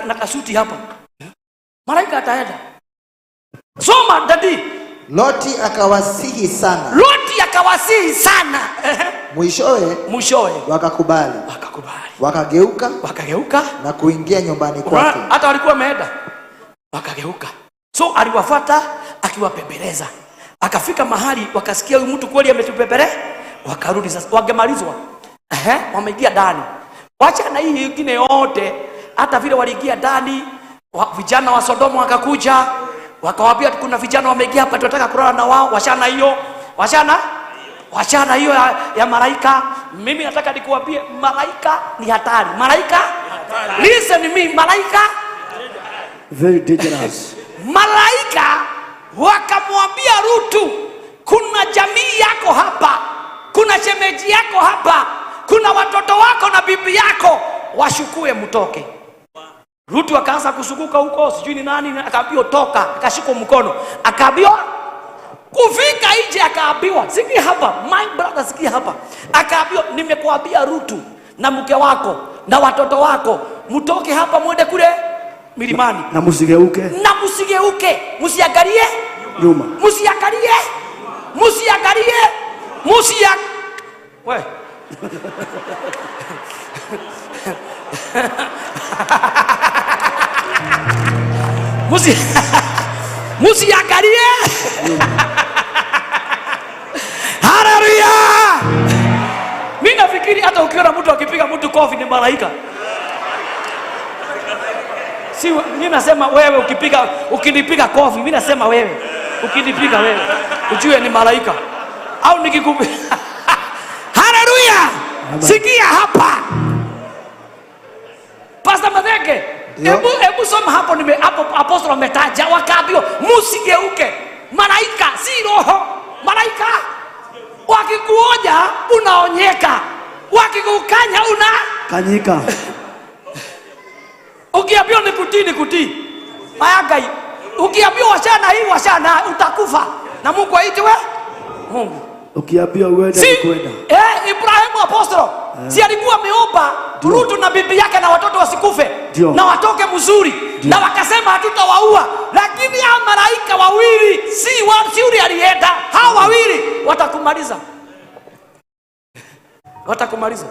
na kasuti hapa, malaika ataenda. Soma, daddy. Loti akawasihi sana, Loti akawasihi sana. Mwishowe Mwishowe wakakubali, wakakubali, wakageuka wakageuka na kuingia nyumbani kwake. Hata walikuwa wameenda wakageuka. So aliwafuata akiwapembeleza, akafika mahali wakasikia huyu mtu kweli ametupembele, wakarudi sasa, wangemalizwa. Ehe, wameingia ndani. Wacha na hii nyingine yote, hata vile waliingia ndani, vijana wa Sodoma wakakuja, wakawaambia kuna vijana wameingia hapa, tunataka kulala na wao. Wachana hiyo, wachana wachana hiyo ya malaika. Mimi nataka nikuambie, malaika ni hatari. Malaika, listen me, malaika Very dangerous. Malaika wakamwambia Rutu, kuna jamii yako hapa, kuna shemeji yako hapa, kuna watoto wako na bibi yako, washukue mtoke. Rutu akaanza kusukuka huko, sijui ni nani, akaambiwa toka, akashikwa mkono, akaambiwa kufika nje, akaambiwa sikia hapa, my brother, sikia hapa, akaambiwa nimekuambia Rutu na mke wako na watoto wako mtoke hapa mwende kule milimani Na msigeuke na msigeuke, msiangalie nyuma. Msiangalie, msiangalie, msia we msiangalie. Haleluya! Mimi nafikiri hata ukiona mtu akipiga mtu kofi ni malaika. Si mimi nasema wewe ukinipiga kofi, mimi nasema wewe ukinipiga wewe ujue ni malaika. Au nikikupiga. Haleluya! Sikia hapa. Pastor Mathenge, hebu soma hapo, nime hapo apostle ametaja wakaambiwa msigeuke. Malaika si roho. Malaika wakikuoja unaonyeka, wakikukanya una kanyika. Ukiambiwa ni kutii ni kutii. Haya Ngai, ukiambiwa wachana hii wachana, utakufa. Na Mungu aitwe Mungu. Ukiambiwa uende Si, ni kwenda. Ibrahimu apostle, si alikuwa ameomba Rutu na bibi yake na watoto wasikufe Ndio. na watoke mzuri, na wakasema hatutawaua, lakini hao malaika wawili si yule alienda, hao wawili watakumaliza. Watakumaliza.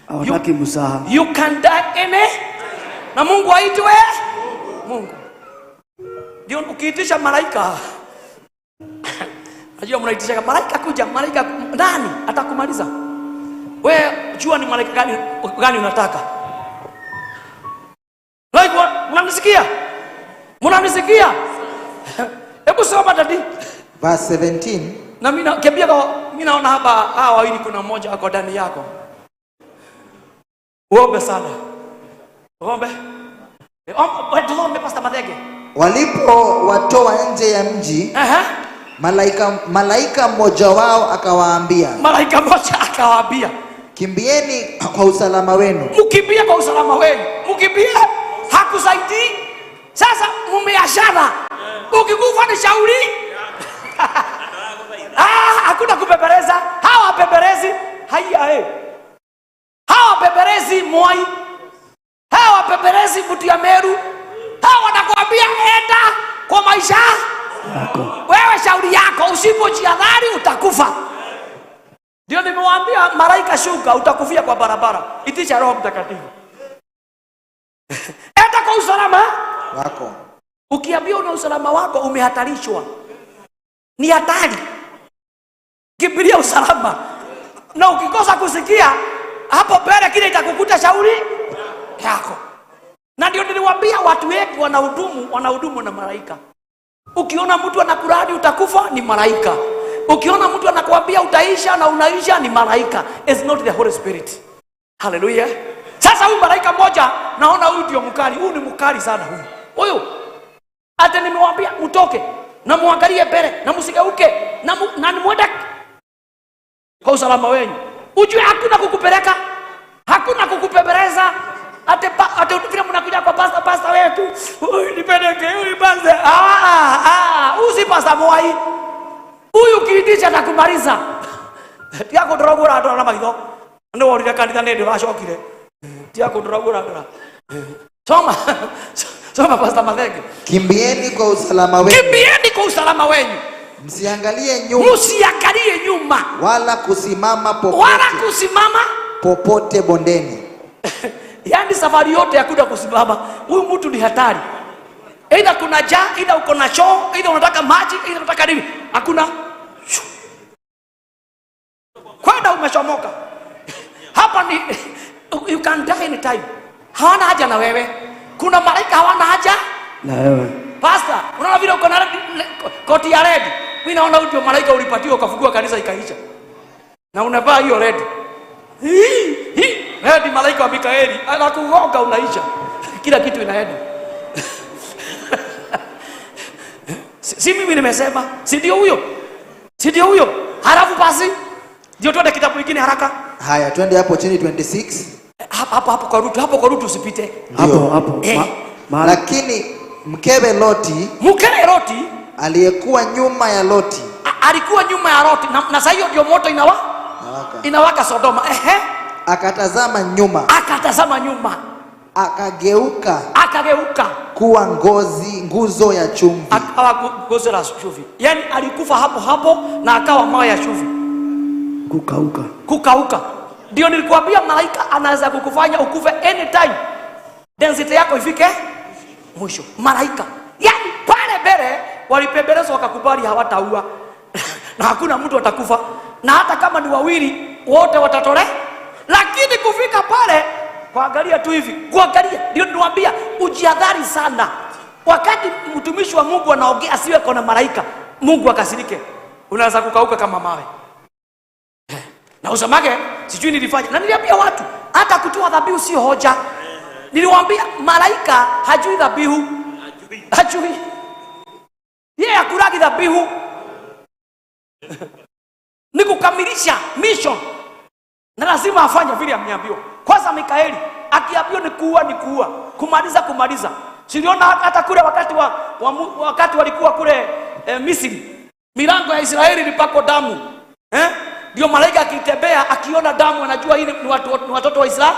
Hawataki msaha. You can die any, na Mungu aitwe Mungu. Ndio ukiitisha malaika, najua mnaitisha malaika kuja, malaika nani atakumaliza? Wewe jua ni malaika gani unataka. Like, mnanisikia? Mnanisikia? Hebu soma daddy. Verse 17. Na mimi nakiambia kwa, mimi naona hapa hawa wawili kuna mmoja ako ndani yako. Uombe sana. Uombe. Tuombe Pastor Mathenge. Walipo watoa nje ya mji, malaika mmoja wao akawaambia. Malaika mmoja akawaambia, kimbieni kwa usalama wenu. Mkimbie kwa usalama wenu. Mkimbie hakusaidii. Sasa mmeachana. Ukikufa ni shauri. Hakuna kupepeleza. Hawa wapepelezi haya eh. Hawa wapepelezi Moi. Hawa wapepelezi mtu ya Meru. Hawa wanakuambia enda kwa maisha yako. Wewe shauri yako, usipojihadhari utakufa. Ndio nimewaambia malaika shuka, utakufia kwa barabara. Itisha Roho Mtakatifu. Enda kwa usalama wako. Ukiambiwa una usalama wako umehatarishwa. Ni hatari. Kimbilia usalama. Na ukikosa kusikia hapo mbele kile itakukuta shauri yako. Na ndio niliwaambia watu wengi wanahudumu na malaika. Ukiona mtu anakuradi utakufa ni malaika. Ukiona mtu anakuambia utaisha na unaisha ni malaika. It's not the Holy Spirit. Hallelujah. Sasa huyu malaika mmoja naona huyu ndio mkali. Huyu ni mkali sana huyu. Huyu hata nimewaambia mtoke na muangalie mbele na msigeuke na muende kwa usalama wenu. Ujue hakuna kukupeleka, hakuna kukupembeleza. Ate vile mnakuja kwa pastor, pastor wetu, huyu nipeleke, huyu pastor. Huyu si pastor Mwai. Huyu kiitisha atakumaliza. Tia kundoragura andora na maitho. Nĩ worire kanitha nĩ ndĩracokire. Tia kundoragura andora. Soma. Soma Pastor Mathenge. Kimbieni kwa usalama wenu, Kimbieni kwa usalama wenu. msiangalie nyuma Msiangalie nyuma wala kusimama wala popote, kusimama. popote bondeni. Yaani safari yote ya kuja kusimama, huyu mtu ni hatari. Aidha kuna njaa, aidha uko na choo, aidha unataka maji, aidha unataka nini, hakuna kwenda, umechomoka hapa. Ni you can die anytime. Hawana haja na wewe. Kuna malaika hawana haja Na wewe. Pastor, unaona vile uko na koti ya red. Mimi naona huyu ndio malaika ulipatiwa ukafungua kanisa ikaisha. Na unavaa hiyo red. Hii, hii, red malaika wa Mikaeli anakugonga unaisha. Kila kitu inaenda. Si mimi nimesema, si ndio huyo? Si ndio huyo? Halafu basi ndio tuende kitabu kingine haraka. Haya, twende hapo chini 26. Hapo hapo hapo kwa Rutu, hapo kwa Rutu usipite. Hapo hapo. Eh. Lakini mkewe Loti Mkewe Loti aliyekuwa nyuma ya Loti alikuwa nyuma ya Loti na sasa hiyo ndio moto inawaka Sodoma. Ehe. Akatazama nyuma, Akatazama nyuma, akageuka akageuka kuwa nguzo ya chumvi. Akawa nguzo la chumvi. Yaani alikufa hapo hapo na akawa mawe ya chumvi. Kukauka. Kukauka. Ndio nilikuambia malaika anaweza kukufanya ukufe anytime. Density yako ifike mwisho. Malaika. Yaani pale mbele walipembelezwa wakakubali hawataua. Na hakuna mtu atakufa. Na hata kama ni wawili wote watatole. Lakini kufika pale kuangalia tu hivi, kuangalia. Ndio niliwaambia ujihadhari sana. Wakati mtumishi wa Mungu anaongea asiwe kona malaika, Mungu akasirike. Unaweza kukauka kama mawe. Na usamake sijui nilifanya. Na niliambia watu hata kutoa dhabihu sio hoja. Niliwaambia malaika hajui dhabihu. Hajui. Yeye hakulagi dhabihu. Ni kukamilisha mission. Na lazima afanye vile ameambiwa. Kwanza Mikaeli akiambiwa ni kuua ni kuua, kumaliza kumaliza. Siliona hata kule wakati wakati walikuwa kule Misri, milango ya Israeli ilipakwa damu. Ndio malaika akitembea akiona damu anajua hii ni watoto wa Israeli.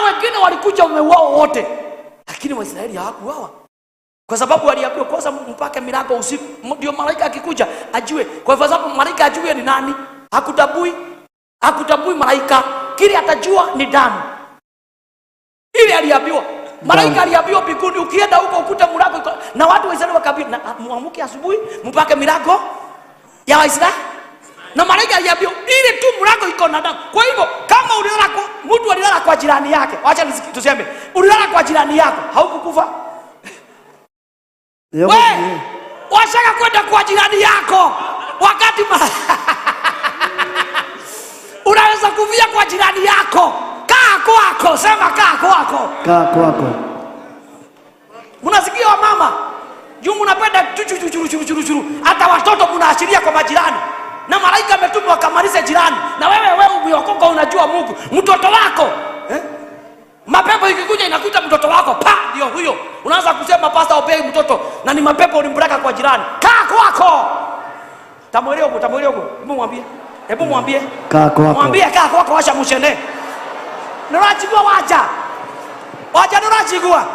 Wengine walikuja wameuawa wote. Lakini Waisraeli hawakuuawa. Kwa sababu waliambiwa kwanza mpake milango usiku. Ndio malaika akikuja ajue. Kwa sababu malaika ajue ni nani. Hakutambui. Hakutambui malaika. Kile atajua ni damu. Ile aliambiwa. Malaika aliambiwa mbinguni ukienda huko ukute mlango iko. Na watu wa Israeli wakaambiwa muamke asubuhi mpake milango ya Waisraeli. Na malaika aliambiwa ile tu mlango iko na damu. Kwa hivyo kama ulilala kwa mtu alilala kwa jirani yake, acha tuseme ulilala kwa jirani yako, haukukufa. Wewe washaka kwenda kwa jirani yako wakati unaweza kufia kwa jirani yako. Kaa kwako, sema kaa kwako. Kaa kwako. Mnasikia wa mama? Juu mnapenda chuchu. Hata watoto mnaashiria kwa majirani. Na malaika ametumwa akamalize jirani. Na wewe umeokoka unajua Mungu. Mtoto wako, Mapepo ikikuja inakuta mtoto wako, pa ndio huyo. Unaanza kusema pastor obey mtoto na ni mapepo ulimpeleka kwa jirani. Kaa kwako. Tamweleo huko. Hebu mwambie. Hebu mwambie. Kaa kwako. Mwambie kaa kwako acha mshende. Nurachigua wacha. Wacha nurachigua.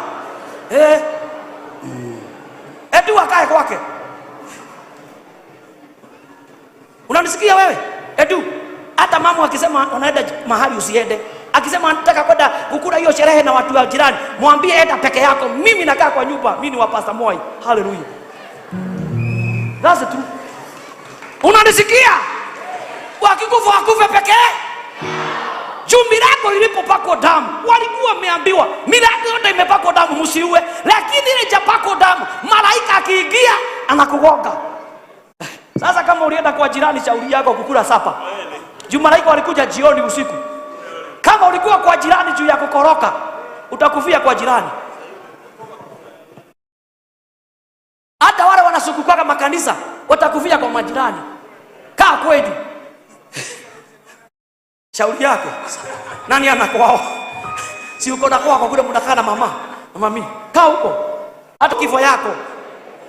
Edu akae kwake. Unanisikia wewe? Edu, hata mama akisema unaenda mahali usiende, akisema anataka kwenda kukula hiyo sherehe na watu wa jirani, mwambie enda peke yako, mimi nakaa kwa nyumba, mimi ni wa Pastor Moi. Hallelujah. That's the truth. Unanisikia? Wakikufa wakufe pekee. Juu milango ilipopakwa damu, walikuwa wameambiwa milango yote imepakwa damu msiue, lakini ile japakwa damu, malaika akiingia anakugonga. Sasa kama ulienda kwa jirani shauri yako kukula sapa. Juu malaika walikuja jioni usiku. Kama ulikuwa kwa jirani juu ya kukoroka, utakufia kwa jirani. Hata wale wanasukukaga makanisa watakufia kwa majirani. Kaa kwetu. Shauri yako. Nani ana kwao? Si uko na kwako kule mnakaa na mama, na mami. Kaa huko. Hata kifo yako.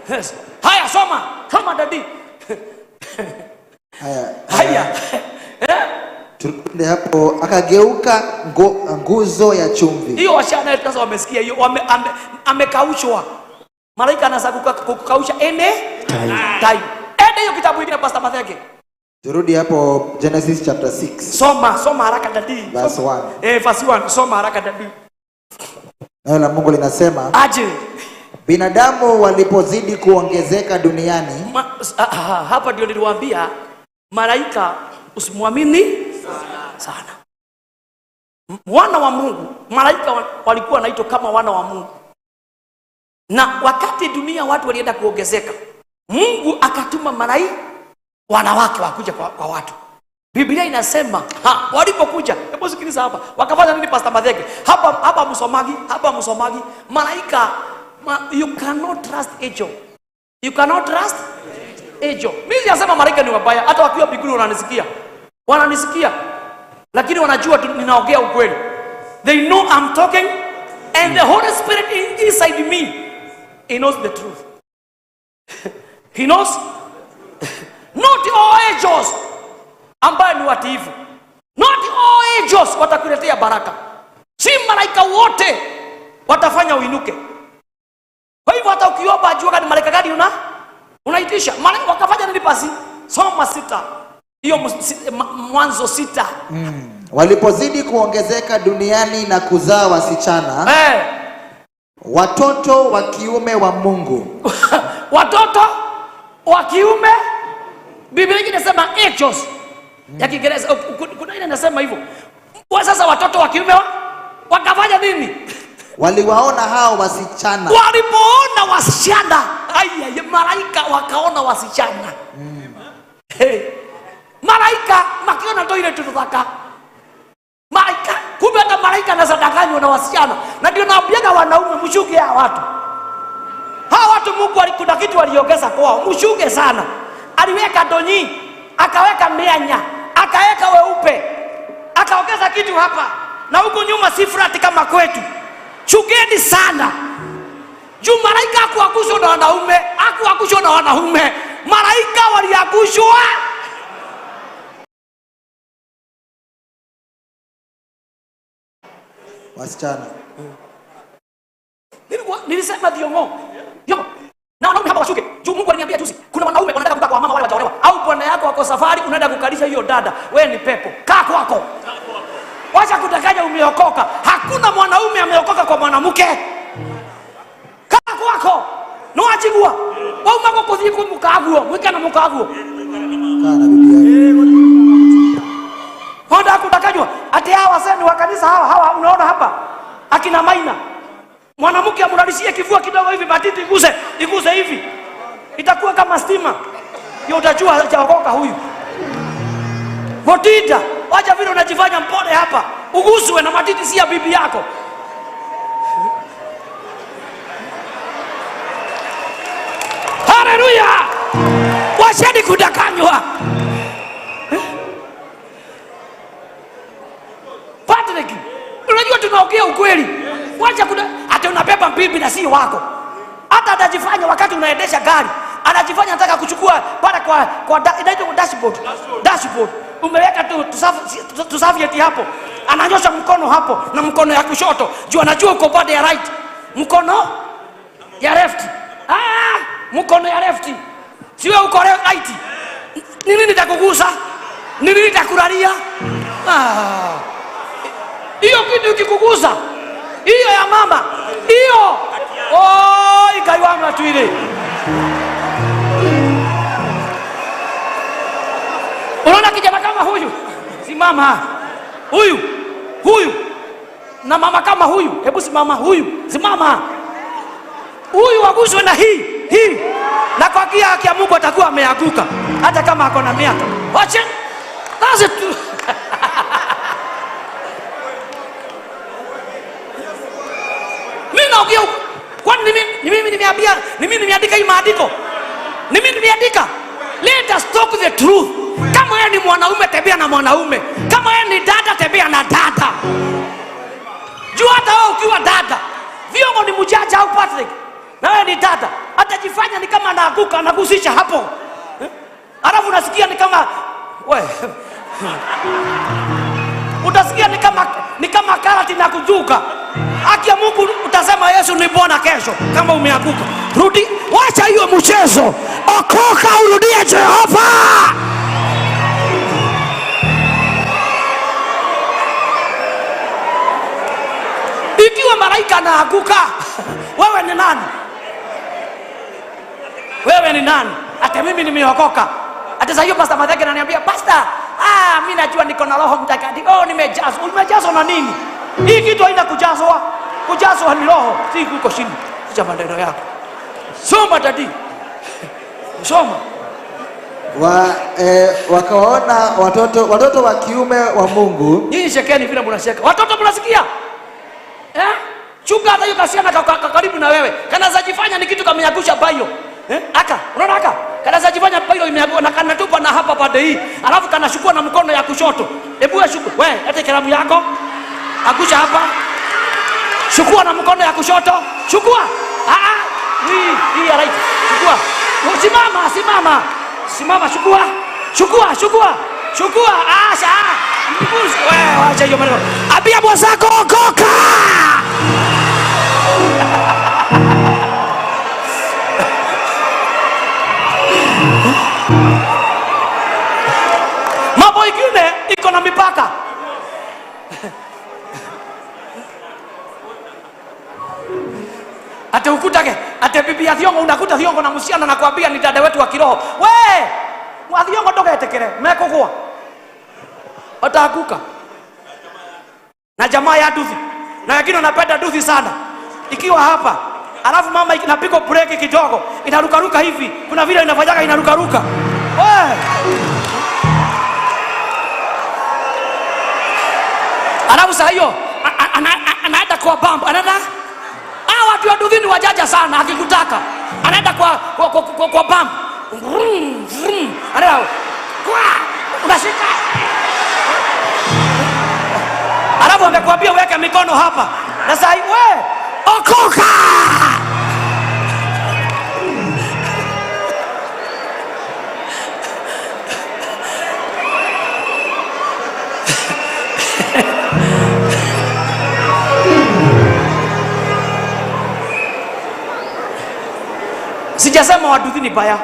Yes. Haya soma. Soma dadi. Haya. Haya. Turudi hapo, akageuka nguzo ya chumvi. Hiyo washana sasa wamesikia hiyo, amekaushwa. Malaika anaweza kukausha any time. Ende hiyo kitabu ingine, Pastor Mathenge. Turudi hapo Genesis chapter 6. Soma, soma haraka daddy. Verse Soma. 1. Verse 1, soma haraka daddy. Neno la Mungu linasema, Aje. binadamu walipozidi kuongezeka duniani. Hapa ndio niliwaambia malaika usimwamini sana. Wana wa Mungu, malaika walikuwa wanaitwa kama wana wa Mungu. Na wakati dunia watu walienda kuongezeka, Mungu akatuma malaika wanawake wakuja kwa watu. Biblia inasema, walipokuja, hebu sikiliza hapa. Wakafanya nini, Pastor Mathenge? Hapa, hapa msomagi, hapa msomagi. Malaika, you cannot trust angel. You cannot trust angel. Mimi sijasema malaika ni wabaya, hata wakiwa mbinguni wananisikia. Wananisikia. Lakini wanajua tu ninaongea ukweli. They know I'm talking, and the Holy Spirit inside me, he knows the truth. He knows not all angels ambaye ni watiifu. Not all angels watakuletea baraka. Si malaika wote watafanya uinuke. Kwa hivyo hata ukiomba jua ni malaika gani unaitisha. Malaika wakafanya nini basi? Soma 6. Hiyo Mwanzo 6. Walipozidi kuongezeka duniani na kuzaa wasichana, watoto wa kiume wa Mungu. Watoto wa kiume, Biblia inasema angels. Ya Kiingereza, kuna ile inasema hivyo. Kwa sasa watoto wa kiume wakafanya nini? Waliwaona hao wasichana. Walipoona wasichana, ai, malaika wakaona wasichana. Hey. Malaika makiona ndio ile tutataka. Malaika, kumbe hata malaika anasadanganywa na wasichana. Na ndio naambiaga wanaume mshuke hawa watu. Hawa watu Mungu kuna kitu aliongeza kwao, mshuke sana. Aliweka donyi, akaweka mianya, akaweka weupe, akaongeza kitu hapa. Na huko nyuma si flat kama kwetu. Chukeni sana. Juu malaika hakuangushwa na wanaume, hakuangushwa na wanaume. Malaika waliangushwa. Wasichana. Nilisema Thiongo. Thiongo. Na wanaume hapa washuke. Juu Mungu aliniambia juzi, kuna wanaume wanataka kukaa kwa mama wale wajaolewa. Au bwana yako wako safari, unaenda kukalisha hiyo dada. Wewe ni pepo. Kaa kwako. Wacha kudanganya umeokoka. Hakuna mwanaume ameokoka kwa mwanamke. Kaa kwako. No achigua. Wewe umako kuthii ku mukaguo, mwike na mukaguo. Kaa na bibi yako. Honda kudanganywa. Ati hawa wasee ni wa kanisa hawa, hawa unaona hapa. Akina Maina. Mwanamke amrudishie kifua kidogo hivi, matiti iguse hivi. Itakuwa kama stima. Hiyo utajua hajaokoka huyu. Motita, wacha vile unajifanya mpole hapa. Uguswe na matiti si ya bibi yako. Haleluya! Wacheni kudanganywa. Patrick, unajua tunaongea ukweli. Wacha ati unabeba bibi na si wako. Hata atajifanya wakati unaendesha gari, anajifanya anataka kuchukua pale kwa inaitwa dashboard. Dashboard. Umeweka tu tusafi hapo. Ananyosha mkono hapo na mkono ya kushoto. Juu anajua uko pande ya right. Mkono ya left. Mkono ya left. Siwe uko right. Ni nini nitakugusa? Ni nini nitakulalia? Hiyo kitu ikikugusa, hiyo ya mama, hiyo. Oi, Ngai wa matuire. Unaona kijana kama huyu? Simama. Huyu, huyu. Na mama kama huyu, hebu simama huyu. Simama. Huyu aguswe na hii, hii. Na kwa haki ya Mungu atakuwa ameanguka hata kama ako na miaka. Wacha. That's it. Mimi naongea huko. Kwani ni mimi nimeambia, ni mimi nimeandika hii maandiko? Ni mimi nimeandika? Let us talk the truth. Kama wewe ni mwanaume tembea na mwanaume. Kama wewe ni dada tembea na dada. Juu hata wewe ukiwa dada, Thiongo ni mjanja au Patrick? Na wewe ni dada, atajifanya ni kama anaanguka, anagusisha hapo. Alafu unasikia ni kama we utasikia ni kama karati na kuzuka. Haki ya Mungu utasema Yesu ni Bwana kesho kama umeanguka. Rudi, wacha hiyo mchezo. Okoka, urudie Jehova. Ikiwa malaika anaanguka, wewe ni nani? Wewe ni nani? Hata mimi nimeokoka. Hata sasa hiyo Pastor Matheke ananiambia, "Pastor, mimi najua niko na Roho Mtakatifu." Oh, nimejazwa. Umejazwa na nini? Hii kitu haina kujazwa. Kujazwa ni roho, si huko chini. Acha maneno yako. Soma dadi. Soma. Wakawaona watoto wa kiume wa Mungu. Nyinyi shekeni vile mnasheka. Watoto mnasikia? Chunga hata hiyo kasiana karibu na wewe. Kana zajifanya ni kitu kameangusha bayo. Aka, unaona aka? Kana zajifanya bayo imeanguka na kanatupa na hapa pande hii. Alafu kanashukua na mkono ya kushoto. Hebu wewe shukua. Wewe, leta kalamu yako. Angusha hapa. Shukua na mkono ya kushoto. Shukua. Hii ya right. Shukua. Simama, simama. Simama, shukua. Shukua, shukua. Shukua. Asha. Wewe acha hiyo maneno. Ambia mwenzako okoka. Mambo ingine iko na mipaka. Ate ukutake, ate bibi ya Thiongo, unakuta Thiongo na msichana na kuambia ni dada wetu wa kiroho. We, wa Thiongo ndogetekere, mekugwa. Wataanguka. Na jamaa ya duthi. Na wengine wanapenda duthi sana. Ikiwa hapa, alafu mama inapigwa break kidogo, inarukaruka hivi. Kuna vile inafanyaga inarukaruka. We. Alafu saa hiyo anaenda kwa bambu, anaenda. Watu wa duthi ni wajaja sana, akikutaka anaenda kwa bambu. Vroom, vroom. Anaenda kwa, unashika. Alafu amekwambia weka mikono hapa. Na sasa we okoka. Sijasema waduthi ni baya.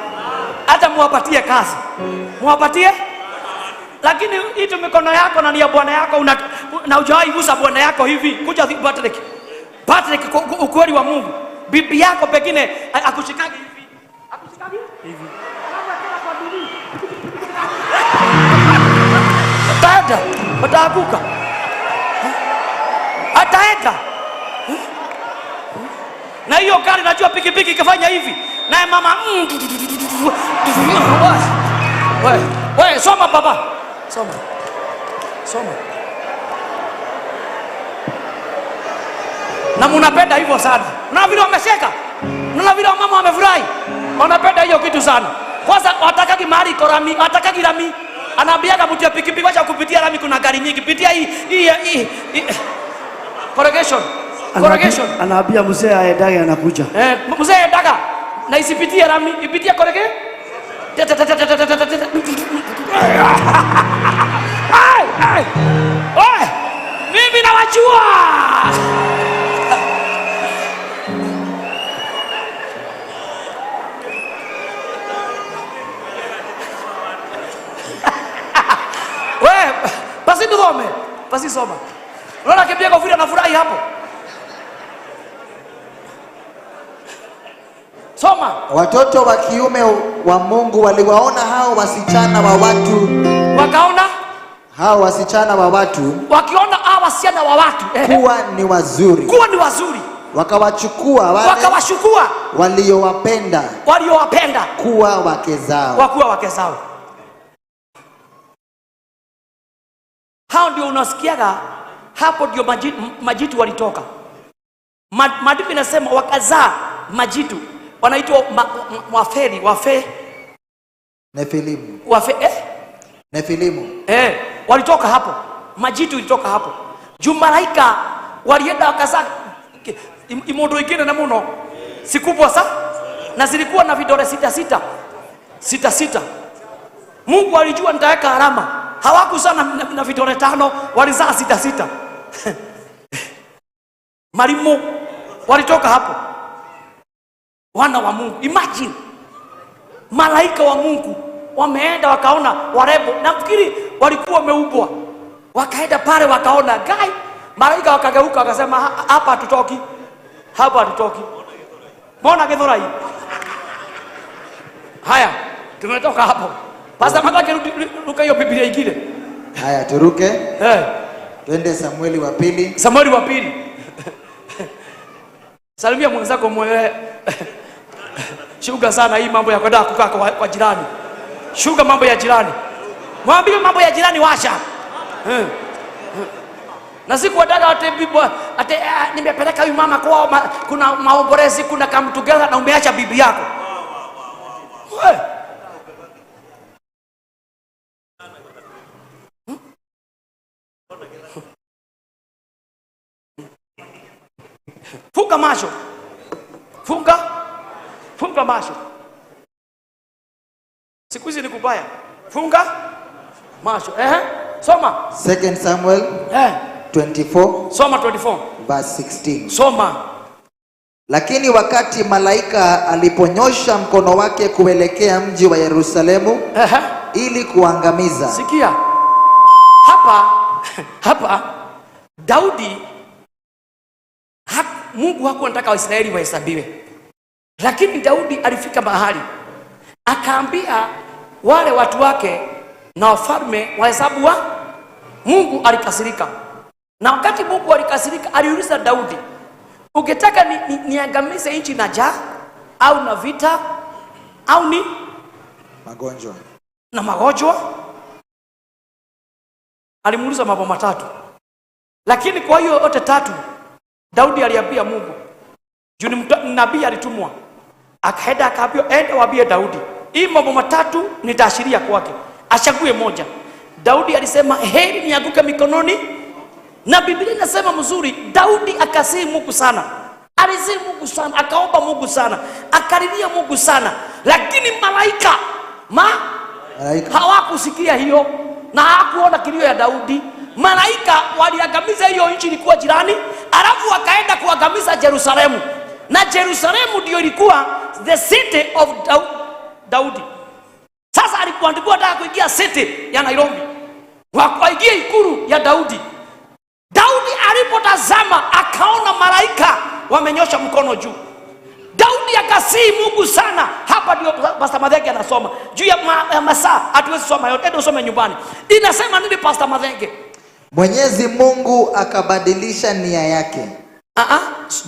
Hata muwapatie kazi. Muwapatie? Lakini hiyo mikono yako na ni ya bwana yako, na hujawahi gusa bwana yako hivi. Kuja Patrick. Patrick, ukweli wa Mungu. Bibi yako pengine akushikagi hivi. Akushikagi hivi. Ataenda, ataanguka. Ataenda. Na hiyo gari najua pikipiki ikifanya hivi. Naye mama wewe, soma baba. Soma. Soma. Na mnapenda hivyo sana. Unaona vile wamesheka? Unaona vile mama wamefurahi? Wanapenda hiyo kitu sana. Kwanza watakaki mahali iko rami, watakaki rami. Anaambiaga mtu ya pikipiki wacha kupitia rami, kuna gari nyingi. Pitia hii. Corrugation. Corrugation. Anaambia mzee aendage anakuja. Mzee aendaga na isipitie rami, ipitie corrugation. Ai, ai. Oi, mimi nawajua. We, basi ndome, basi soma. Unaona kipiga kofia na furahi hapo. Soma. Watoto wa kiume wa Mungu waliwaona hao wasichana wa watu. Wakaona? Hao wasichana wa watu. Wakiona hao wasichana wa watu kuwa ni wazuri. Kuwa ni wazuri. Wakawachukua wale. Wakawachukua waliowapenda. Waliowapenda kuwa wake zao. Wakuwa wake zao. Hao ndio unasikiaga hapo ndio majitu walitoka. Maandiko inasema wakazaa majitu. Wanaitwa wafeli, wafe Nefilimu. Wafe, Nefilimu. Walitoka hapo. Majitu ilitoka hapo. Juu malaika walienda wakazaa imondo ingine na muno. Si kubwa sa? Na zilikuwa na vidole 6 6. 6 6. Mungu alijua nitaweka alama. Hawakuzaa na vidole tano, walizaa sita sita. Marimu walitoka hapo, wana wa Mungu. Imagine malaika wa Mungu wameenda wakaona warembo, nafikiri walikuwa wameubwa, wakaenda pale wakaona gai, malaika wakageuka wakasema, "Hapa hatutoki, hapa hatutoki." Mbona Githurai? Haya, tumetoka hapo. Pastor Mathaki, ruka hiyo Biblia ingine. Haya, turuke twende Samueli wa pili. Samueli wa pili. Salimia mwenzako mwewe. Shuga sana hii mambo ya kwenda kukaa kwa jirani. Shuga mambo ya jirani. Mwambie mambo ya jirani washa. Na siku wataka ate bibi ate nimepeleka huyu mama kwao kuna maombolezi, kuna come together na umeacha bibi yako. Funga macho. Funga. Funga macho. Siku hizi ni kubaya. Funga macho. Soma. 2 Samuel 24 Soma 24. verse 16. Soma. Lakini wakati malaika aliponyosha mkono wake kuelekea mji wa Yerusalemu ili kuangamiza. Sikia. Hapa Daudi Mungu hakuwa anataka Waisraeli wahesabiwe. Lakini Daudi alifika mahali akaambia wale watu wake na wafalme wahesabu wa Mungu alikasirika. Na wakati Mungu alikasirika aliuliza Daudi, ukitaka niangamize nchi na njaa au na vita au ni magonjwa na magonjwa? Alimuuliza mambo matatu. Lakini kwa hiyo yote tatu Daudi aliambia Mungu. Juu ni nabii alitumwa. Akaenda akaambiwa, enda waambie Daudi, hii mambo matatu nitaashiria kwake, achague moja. Daudi alisema heri nianguke mikononi. Na Biblia inasema mzuri, Daudi akasihi Mungu sana. Alisihi Mungu sana, akaomba Mungu sana, akalilia Mungu sana. Lakini malaika hawakusikia hiyo na hawakuona kilio ya Daudi. Malaika waliangamiza hiyo nchi ilikuwa jirani, alafu wakaenda kuangamiza Yerusalemu. Na Yerusalemu ndio ilikuwa the city of Daudi. Sasa alikuwa anataka kuingia city ya Nairobi, wakaingia ikulu ya Daudi. Daudi alipotazama akaona malaika wamenyosha mkono juu. Daudi akasihi Mungu sana. Hapa ndio Pastor Mathenge anasoma juu ya masaa, hatuwezi soma yote, ndio usome nyumbani. Inasema nini Pastor Mathenge? Mwenyezi Mungu akabadilisha nia yake.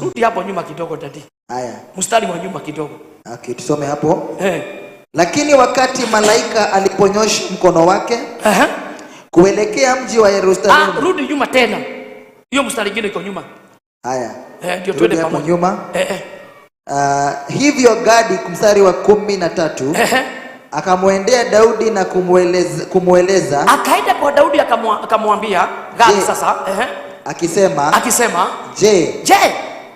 Rudi hapo nyuma kidogo dadi. Haya. Mstari wa nyuma kidogo. Okay, tusome hapo. Lakini wakati malaika aliponyosha mkono wake kuelekea mji wa Yerusalemu. Rudi nyuma tena. Hiyo mstari mwingine iko nyuma. Haya. Ndio twende pamoja. Nyuma. Hivyo Gadi mstari wa 13 akamwendea Daudi na kumueleza. Akaenda kwa Daudi akamwambia Gadi sasa, Akisema, Je,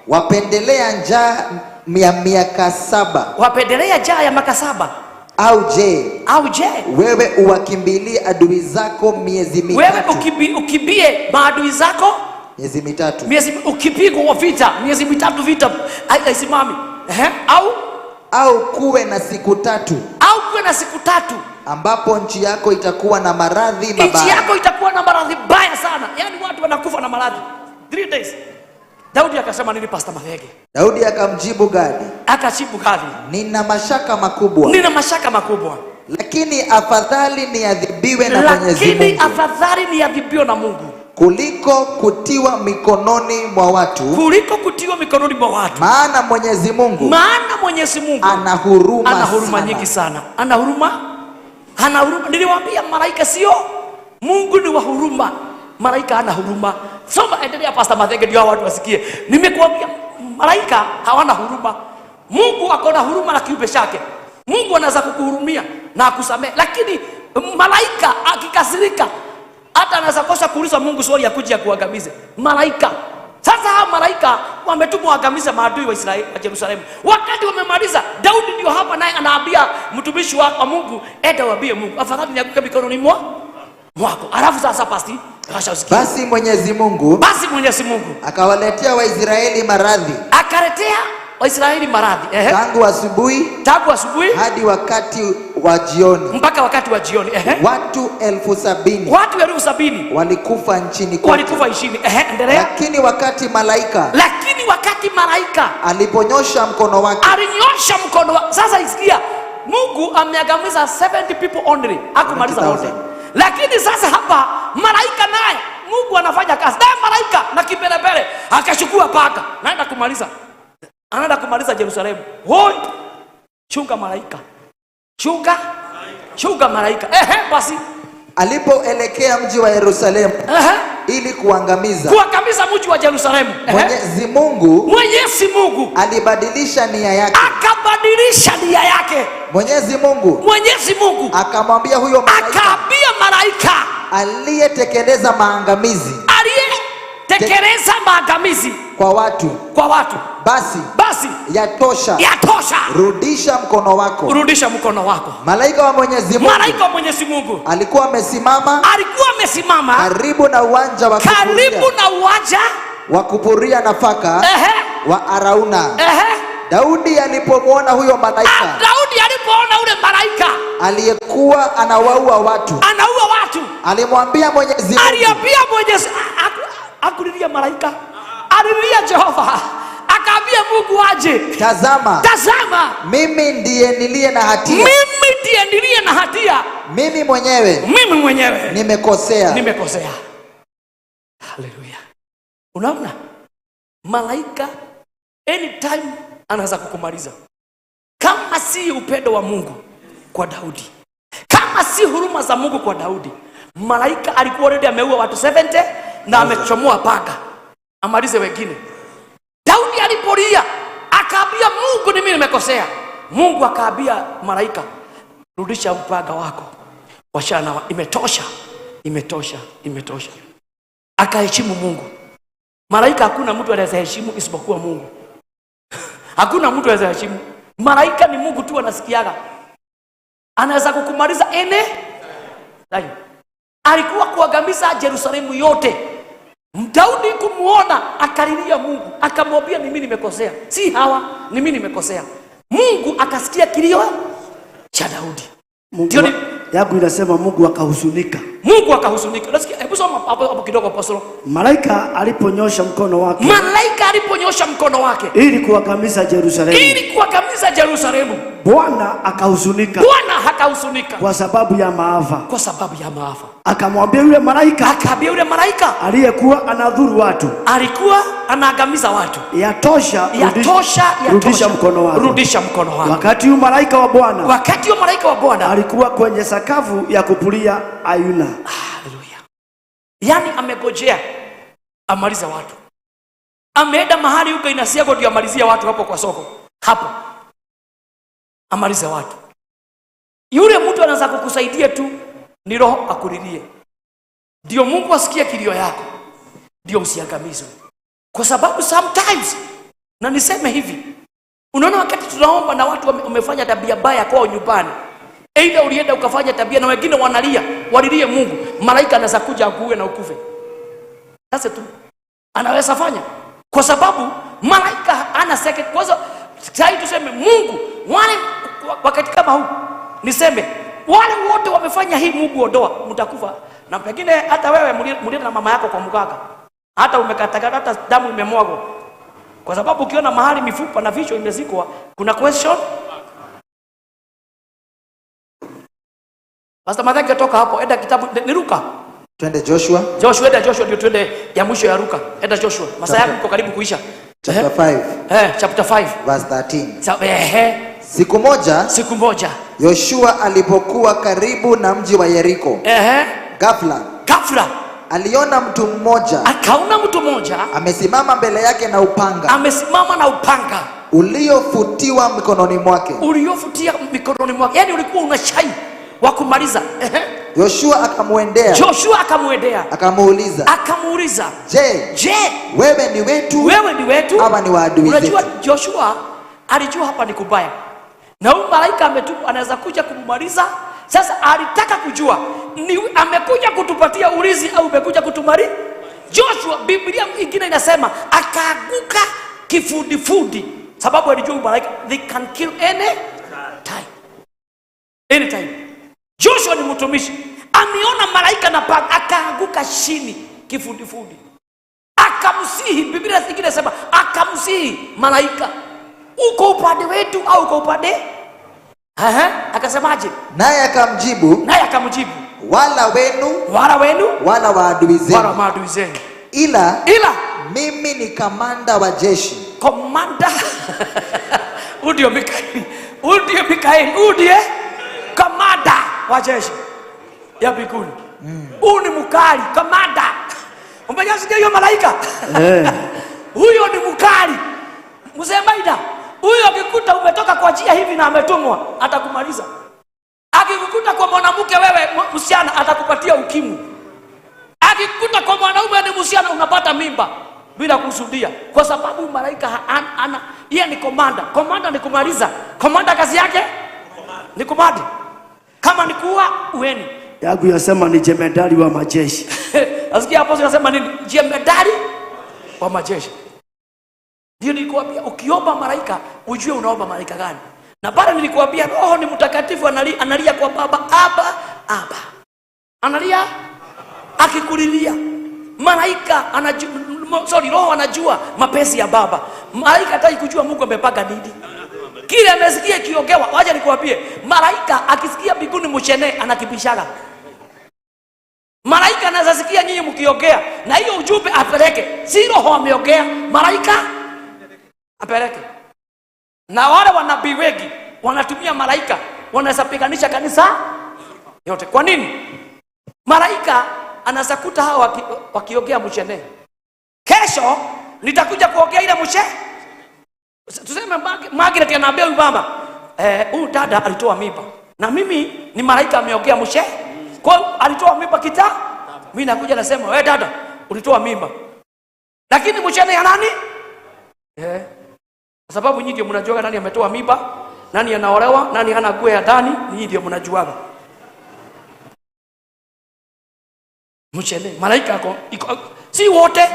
wapendelea njaa ya miaka 7? Wapendelea njaa ya miaka 7? Au je, wewe uwakimbilie adui zako miezi mitatu? Wewe ukimbie maadui zako miezi mitatu. Miezi ukipigwa vita, miezi mitatu vita haisimami. Au kuwe na siku tatu. Au kuwe na siku tatu ambapo nchi yako itakuwa na maradhi mabaya. Nchi yako itakuwa na maradhi baya sana. Yaani watu wanakufa na maradhi. 3 days. Daudi akasema nini Pastor Mathenge? Daudi akamjibu Gadi. Akajibu Gadi, nina mashaka makubwa. Nina mashaka makubwa. Lakini afadhali niadhibiwe na Mwenyezi Mungu. Lakini afadhali niadhibiwe na Mungu kuliko kutiwa mikononi mwa watu. Kuliko kutiwa mikononi mwa watu. Maana Mwenyezi Mungu. Maana Mwenyezi Mungu ana huruma. Ana huruma nyingi sana. Ana huruma. Ana huruma. Niliwaambia malaika sio Mungu ni wa huruma. Malaika hana huruma. Soma, endelea Pastor Mathenge ndio watu wasikie. Nimekuambia malaika hawana huruma. Mungu ako na huruma na kiumbe chake. Mungu anaweza kukuhurumia na akusamehe. Lakini malaika akikasirika hata anaweza kosa kuuliza Mungu swali ya kuja kuangamize. Malaika. Sasa hao malaika wametumwa waangamize maadui wa Israeli wa Yerusalemu. Wakati wamemaliza, Daudi ndio hapa naye anaambia mtumishi wa Mungu, enda uambie Mungu, afadhali nianguke mikononi mwako. Alafu sasa pasi kasha usikie. Basi Mwenyezi Mungu Basi Mwenyezi Mungu akawaletea Waisraeli maradhi akaletea Waisraeli maradhi, tangu asubuhi tangu asubuhi hadi wakati wa jioni, mpaka wakati wa jioni. Watu 70,000 Watu 70,000 walikufa nchini kote. walikufa nchini. Endelea. Lakini wakati malaika aliponyosha mkono wake, alinyosha mkono wake. Sasa isikia, Mungu ameangamiza 70 people only, hakumaliza wote. Lakini sasa hapa malaika naye Mungu anafanya kazi naye, malaika na kimbelembele akachukua paka, naenda kumaliza, anaenda kumaliza Yerusalemu. Hoi, chunga malaika, chunga malaika. Basi alipoelekea mji wa Yerusalemu ili kuangamiza mji wa Yerusalemu, Mwenyezi Mungu alibadilisha nia yake, akabadilisha nia yake. Mwenyezi Mungu akamwambia huyo malaika, akaambia malaika aliyetekeleza maangamizi, kwa watu, basi yatosha, rudisha mkono wako, Malaika wa Mwenyezi Mungu alikuwa amesimama karibu na uwanja wa kupuria nafaka wa Arauna. Daudi alipomwona huyo malaika, Daudi alipoona ule malaika aliyekuwa anawaua watu, alimwambia Mwenyezi Mungu, aliambia Mwenyezi, akulilia malaika, alilia Jehova, akaambia Mungu aje, tazama, mimi ndiye niliye na hatia, mimi mwenyewe nimekosea. Haleluya. Unaona, malaika anytime anaweza kukumaliza, kama si upendo wa Mungu kwa Daudi, kama si huruma za Mungu kwa Daudi. Malaika alikuwa already ameua watu 70 na amechomoa panga amalize wengine. Daudi alipolia akaambia Mungu, ni mimi nimekosea. Mungu akaambia malaika, rudisha upanga wako, wachana, imetosha, imetosha, imetosha. Akaheshimu Mungu. Malaika hakuna mtu anaweza heshimu isipokuwa Mungu. Hakuna mtu anaweza heshimu. Malaika ni Mungu tu anasikiaga. Anaweza kukumaliza ene. Alikuwa kuangamiza Yerusalemu yote. Daudi kumuona akalilia Mungu, akamwambia mimi nimekosea, si hawa, ni mimi nimekosea. Mungu akasikia kilio cha Daudi. Mungu yangu inasema Mungu akahuzunika. Mungu akahuzunika. Unasikia? Hebu soma hapo kidogo apostolo. Malaika aliponyosha mkono wake, malaika aliponyosha mkono wake ili kuangamiza Yerusalemu, ili kuangamiza Yerusalemu, Bwana akahuzunika. Bwana akahuzunika kwa sababu ya maafa, kwa sababu ya maafa. Akamwambia yule malaika, akaambia yule malaika aliyekuwa anadhuru watu, alikuwa anaangamiza watu, yatosha, yatosha, rudisha mkono wako, rudisha mkono wako. Wakati huo malaika wa Bwana, wakati huo malaika wa Bwana alikuwa kwenye sakafu ya kupulia ayuna. Haleluya. Yani amegojea amaliza watu. Ameenda mahali huko inasiago ndio amalizia watu hapo kwa soko. Hapo. Amaliza watu. Yule mtu anaweza kukusaidia tu ni roho akulilie. Ndio Mungu asikie kilio yako. Ndio usiangamizwe. Kwa sababu sometimes, na niseme hivi, unaona wakati tunaomba na watu wamefanya tabia mbaya kwao nyumbani, either ulienda ukafanya tabia na wengine wanalia, walilie Mungu, malaika anaweza kuja akuue na ukufe. Sasa tu anaweza fanya. Kwa sababu malaika ana second. Kwanza sasa tuseme Mungu wale wakati kama huu, niseme wale wote wamefanya hii, Mungu ondoa, mtakufa. Na pengine hata wewe mlienda na mama yako kwa mganga, hata umekatakata, hata damu imemwagwa. Kwa sababu ukiona mahali mifupa na vichwa imezikwa, kuna question. Pastor Mathayo toka hapo, enda kitabu ni Luka. Twende Joshua. Joshua, enda Joshua ndio twende ya mwisho ya Luka. Enda Joshua. Masaa yako iko karibu kuisha. Chapter 5. Chapter 5. Verse 13. Siku moja Yoshua alipokuwa karibu na mji wa Yeriko. Ghafla aliona mtu mmoja. Akaona mtu mmoja amesimama mbele yake na upanga. Amesimama na upanga uliofutiwa mikononi mwake. Uliofutia mikononi mwake. Yaani ulikuwa una chai wa kumaliza. Yoshua akamwendea. Joshua akamwendea. Akamuuliza. Akamuuliza. Je, wewe ni wetu? Wewe ni wetu? Ama ni wa adui zetu? Unajua Joshua alijua hapa ni kubaya. Na huyu malaika ametumwa anaweza kuja kumaliza. Sasa alitaka kujua ni amekuja kutupatia ulinzi au amekuja kutumari? Joshua, Biblia ingine inasema akaanguka kifudifudi, sababu alijua malaika they can kill any time. Any time. Joshua ni mtumishi, ameona malaika na panga, akaanguka chini kifudifudi. Akamsihi, Biblia ingine inasema akamsihi malaika, uko upande wetu au uko upande? Akasemaje? Naye akamjibu. Naye akamjibu, wala wenu, wala wenu, wala wa adui zenu, wala maadui zenu, ila mimi ni kamanda wa jeshi. Komanda. Huyu Mikaeli. Huyu Mikaeli. Huyu ndiye kamanda wa jeshi ya mbinguni. Huyu ni mkali, kamanda. Umejasikia hiyo malaika? Huyo ni mkali. Mzee Maida, huyo akikuta umetoka kwa njia hivi na ametumwa, atakumaliza. Akikukuta kwa mwanamke wewe msichana, atakupatia ukimwi. Akikukuta kwa mwanaume ni msichana, unapata mimba bila kusudia, kwa sababu malaika ana yeye ni komanda. Komanda ni kumaliza. Komanda kazi yake ni kumadi. Kama ni kuua ueni. Yangu yasema ni jemedari wa majeshi. Nasikia hapo zinasema nini? Jemedari wa majeshi. Ndio nilikuambia ukiomba malaika ujue unaomba malaika gani. Na bado nilikuambia Roho ni mtakatifu, analia kwa Baba, Aba, Aba. Analia akikulilia. Malaika anajua, sorry, Roho anajua mapenzi ya Baba. Malaika hataki kujua Mungu amepanga nini. Kile amesikia kiongewa, wacha nikuambie, malaika akisikia mbinguni mchene anakibishaga. Malaika anaweza sikia nyinyi mkiongea na hiyo ujumbe apeleke. Si Roho ameongea, malaika apeleke. Na wale wanabii wengi wanatumia malaika, wanaweza piganisha kanisa yote. Kwa nini? Malaika anaweza kuta hawa wakiongea mchene. Kesho nitakuja kuongea ile mche. Tuseme Margaret anaambia huyu mama, huyu dada alitoa mimba. Na mimi ni malaika ameongea mche. Kwa hiyo alitoa mimba kita. Mimi nakuja nasema, wewe dada ulitoa mimba. Lakini mchene ya nani? Kwa sababu nyinyi ndio mnajua nani ametoa mimba, nani anaolewa, nani hana nguo ya ndani, nyinyi ndio mnajuaga. Mchele malaika ako iko, si wote.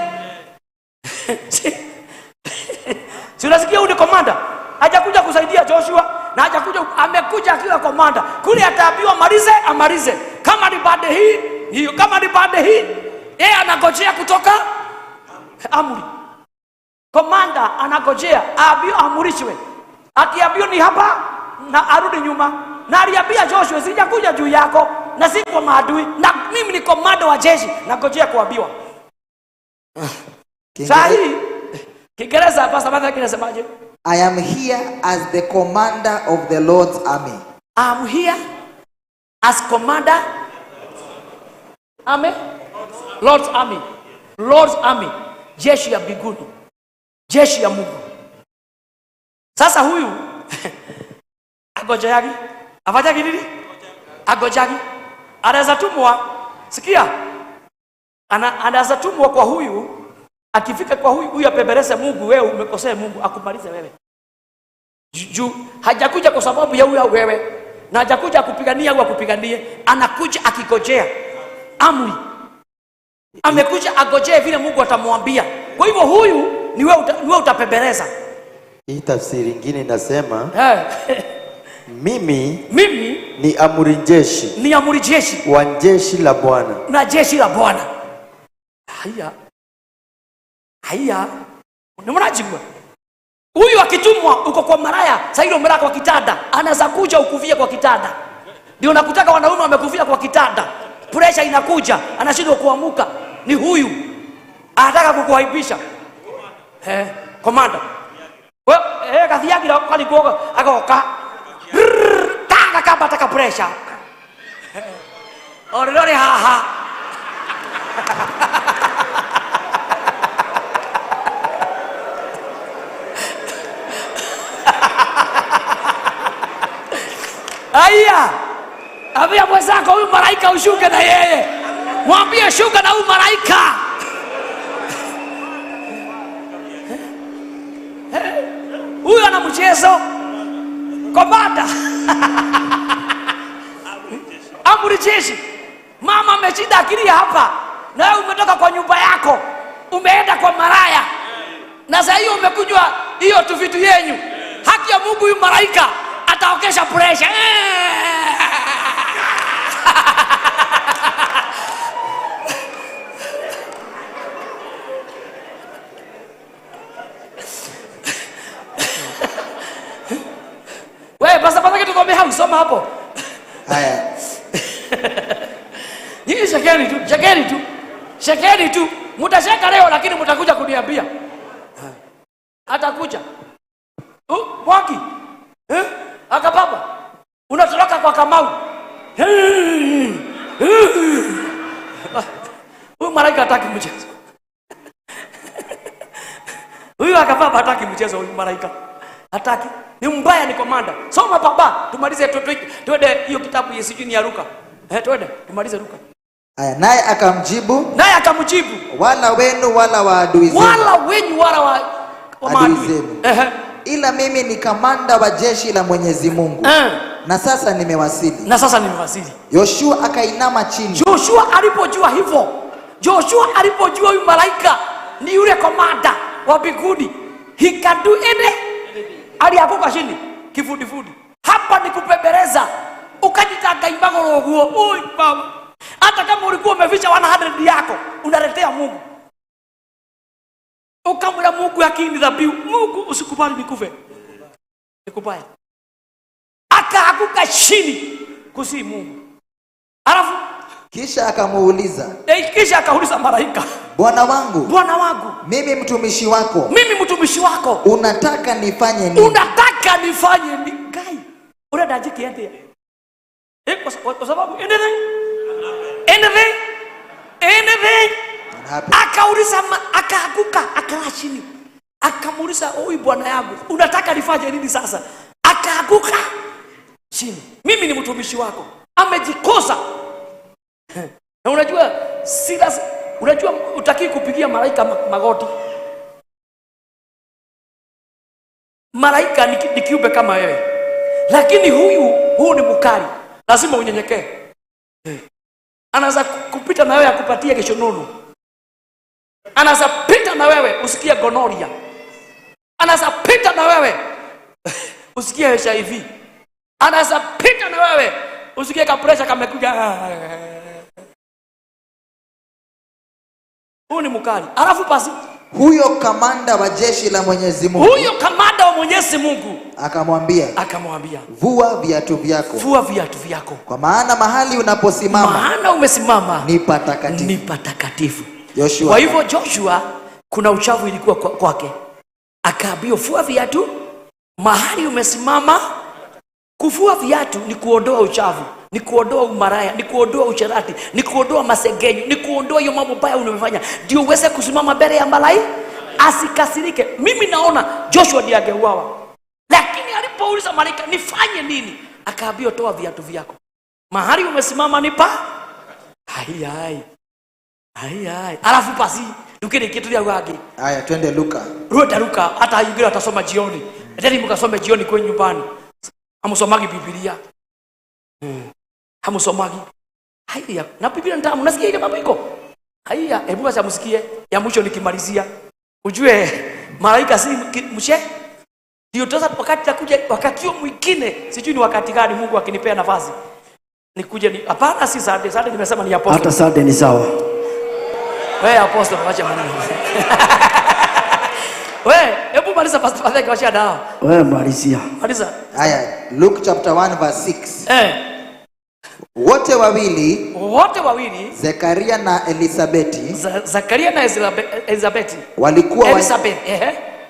Si unasikia huyu ni komanda? Hajakuja kusaidia Joshua na hajakuja, amekuja akiwa komanda. Kule ataambiwa malize, amalize. Kama ni baada hii, hiyo, kama ni baada hii, yeye anagojea kutoka amri. Komanda anagojea aambiwe, amrishwe. Akiambiwa ni hapa na arudi nyuma. Na aliambia Joshua, sijakuja juu yako na si kwa maadui, na mimi ni komanda wa jeshi, nagojea kuambiwa. Sahi Kiingereza hapa Samantha kinasemaje? I am here as the commander of the Lord's army. I am here as commander army, Lord's army. Lord's army, jeshi ya mbinguni, jeshi ya Mungu. Sasa huyu agojagi, afanyagi nini? Agojagi. Anaweza tumwa, sikia. Anaweza tumwa kwa huyu, akifika kwa huyu, huyu apembeleze Mungu, wewe umekosea Mungu, akumalize wewe. Juu hajakuja kwa sababu ya huyu wewe, na hajakuja kupigania au akupiganie, anakuja akigojea amri. Amekuja agojee vile Mungu atamwambia. Kwa hivyo huyu ni wewe utapembeleza. Hii tafsiri nyingine inasema mimi ni amri jeshi. Ni amri jeshi wa jeshi la Bwana. Na jeshi la Bwana. Haya. Haya. Ni mnajua. Huyu akitumwa uko kwa maraya, sasa ile umelala kwa kitanda, anaweza kuja ukuvia kwa kitanda. Ndio nakutaka wanaume wamekuvia kwa kitanda. Pressure inakuja, anashindwa kuamuka. Ni huyu. Anataka kukuaibisha. Komanda. Wewe kathiagira kalikuoga agoka. Taka kamba taka pressure. Orore ha ha. Aya. Ambia mwenzako huyu malaika ushuke na yeye. Mwambie shuka na huyu malaika. Huyu ana mchezo. Komanda. Amri jeshi. Mama ameshinda akili hapa. Na wewe umetoka kwa nyumba yako. Umeenda kwa maraya. Na sasa hiyo umekunywa hiyo tu vitu yenyu. Haki ya Mungu huyu malaika ataokesha pressure. Wewe basa basa kitu kwambia usoma hapo. Haya. Nyinyi shekeni tu, shekeni tu. Shekeni tu. Mtasheka leo lakini mtakuja kuniambia. Atakuja. Mwaki. Akababa. Unatoroka kwa Kamau. Huyu malaika hataki mchezo. Huyu akababa hataki mchezo, huyu malaika. Hataki. Ni mbaya, ni komanda. Soma baba, tumalize twende hiyo kitabu ya sijui ni ya Luka. Twende tumalize Luka. Aya, naye akamjibu. Naye akamjibu. Wala wenu wala wa adui zenu. Wala wenu wala wa maadui zenu. Ila mimi ni kamanda wa jeshi la Mwenyezi Mungu. Na sasa nimewasili. Na sasa nimewasili. Yoshua akainama chini. Joshua alipojua hivyo, Joshua alipojua huyu malaika ni yule komanda wa mbinguni, he can do anything. Alianguka chini kifudifudi. Hapa ni kupembeleza. Ukajitanga imagoro guo. Oi baba. Hata kama ulikuwa umeficha 100 yako, unaletea Mungu. Ukamwambia Mungu yakini dhabihu, Mungu usikubali nikufe. Nikubaya. Akaanguka chini kusi Mungu. Alafu kisha akamuuliza. Kisha akauliza malaika, Bwana wangu, Bwana wangu, mimi mtumishi wako, mimi mtumishi wako, unataka nifanye nini? Unataka nifanye nini? Kai, unadajiki ende. Kwa sababu anything, anything, anything. Akauliza, akaanguka, akalala chini. Akamuuliza, "Oi bwana yangu, unataka nifanye nini sasa?" Akaanguka chini. Mimi ni mtumishi wako. Amejikosa. Na unajua sila, unajua utaki kupigia malaika magoti. Malaika ni kiumbe kama wewe. Lakini huyu ni mkali. Lazima unyenyekee. Anaweza kupita na wewe akupatie kishununu. Anaweza pita na wewe usikie gonorrhea. Anaweza pita na wewe usikie HIV. Anaweza pita na wewe usikie ka pressure kamekuja. Huyu ni mkali. Alafu basi huyo kamanda wa jeshi la Mwenyezi Mungu, huyo kamanda wa Mwenyezi Mungu akamwambia, vua viatu vyako, vua viatu vyako, kwa maana mahali unaposimama, maana umesimama ni patakatifu, ni patakatifu. Joshua. Kwa hivyo Joshua kuna uchafu ilikuwa kwake. Akaambiwa vua viatu mahali umesimama. Kuvua viatu ni kuondoa uchafu, ni kuondoa umaraya, ni kuondoa usherati, ni kuondoa masengenyo, ni kuondoa hiyo mambo mabaya unayofanya, ndio uweze kusimama mbele ya malaika asikasirike. Mimi naona Joshua ndiye angeuawa, lakini alipouliza malaika nifanye nini, akaambiwa toa viatu vyako, mahali umesimama ni pa hai hai hai hai. Alafu basi tukire kitu ya wagi. Haya, twende Luka. Ruta Luka, hata yule atasoma jioni. Endeni mkasome jioni kwa nyumbani. Hamsomagi Biblia. Hamsomagi. Haya, na Biblia nitamu nasikia ile mambo iko. Haya, hebu acha msikie ya mwisho nikimalizia. Ujue malaika si mshe. Ndio sasa wakati takuja wakati huo mwingine, sijui ni wakati gani Mungu akinipea nafasi. Nikuje ni hapana, si Sunday, Sunday nimesema ni apostle. Hata Sunday ni sawa. Wewe apostle acha maneno. Wewe, hebu maliza pastor Patrick wacha dawa. Wewe malizia. Maliza. Haya, Luke chapter 1 verse 6. Wote wawili Zekaria na Elisabeti, Zakaria na Elizabeti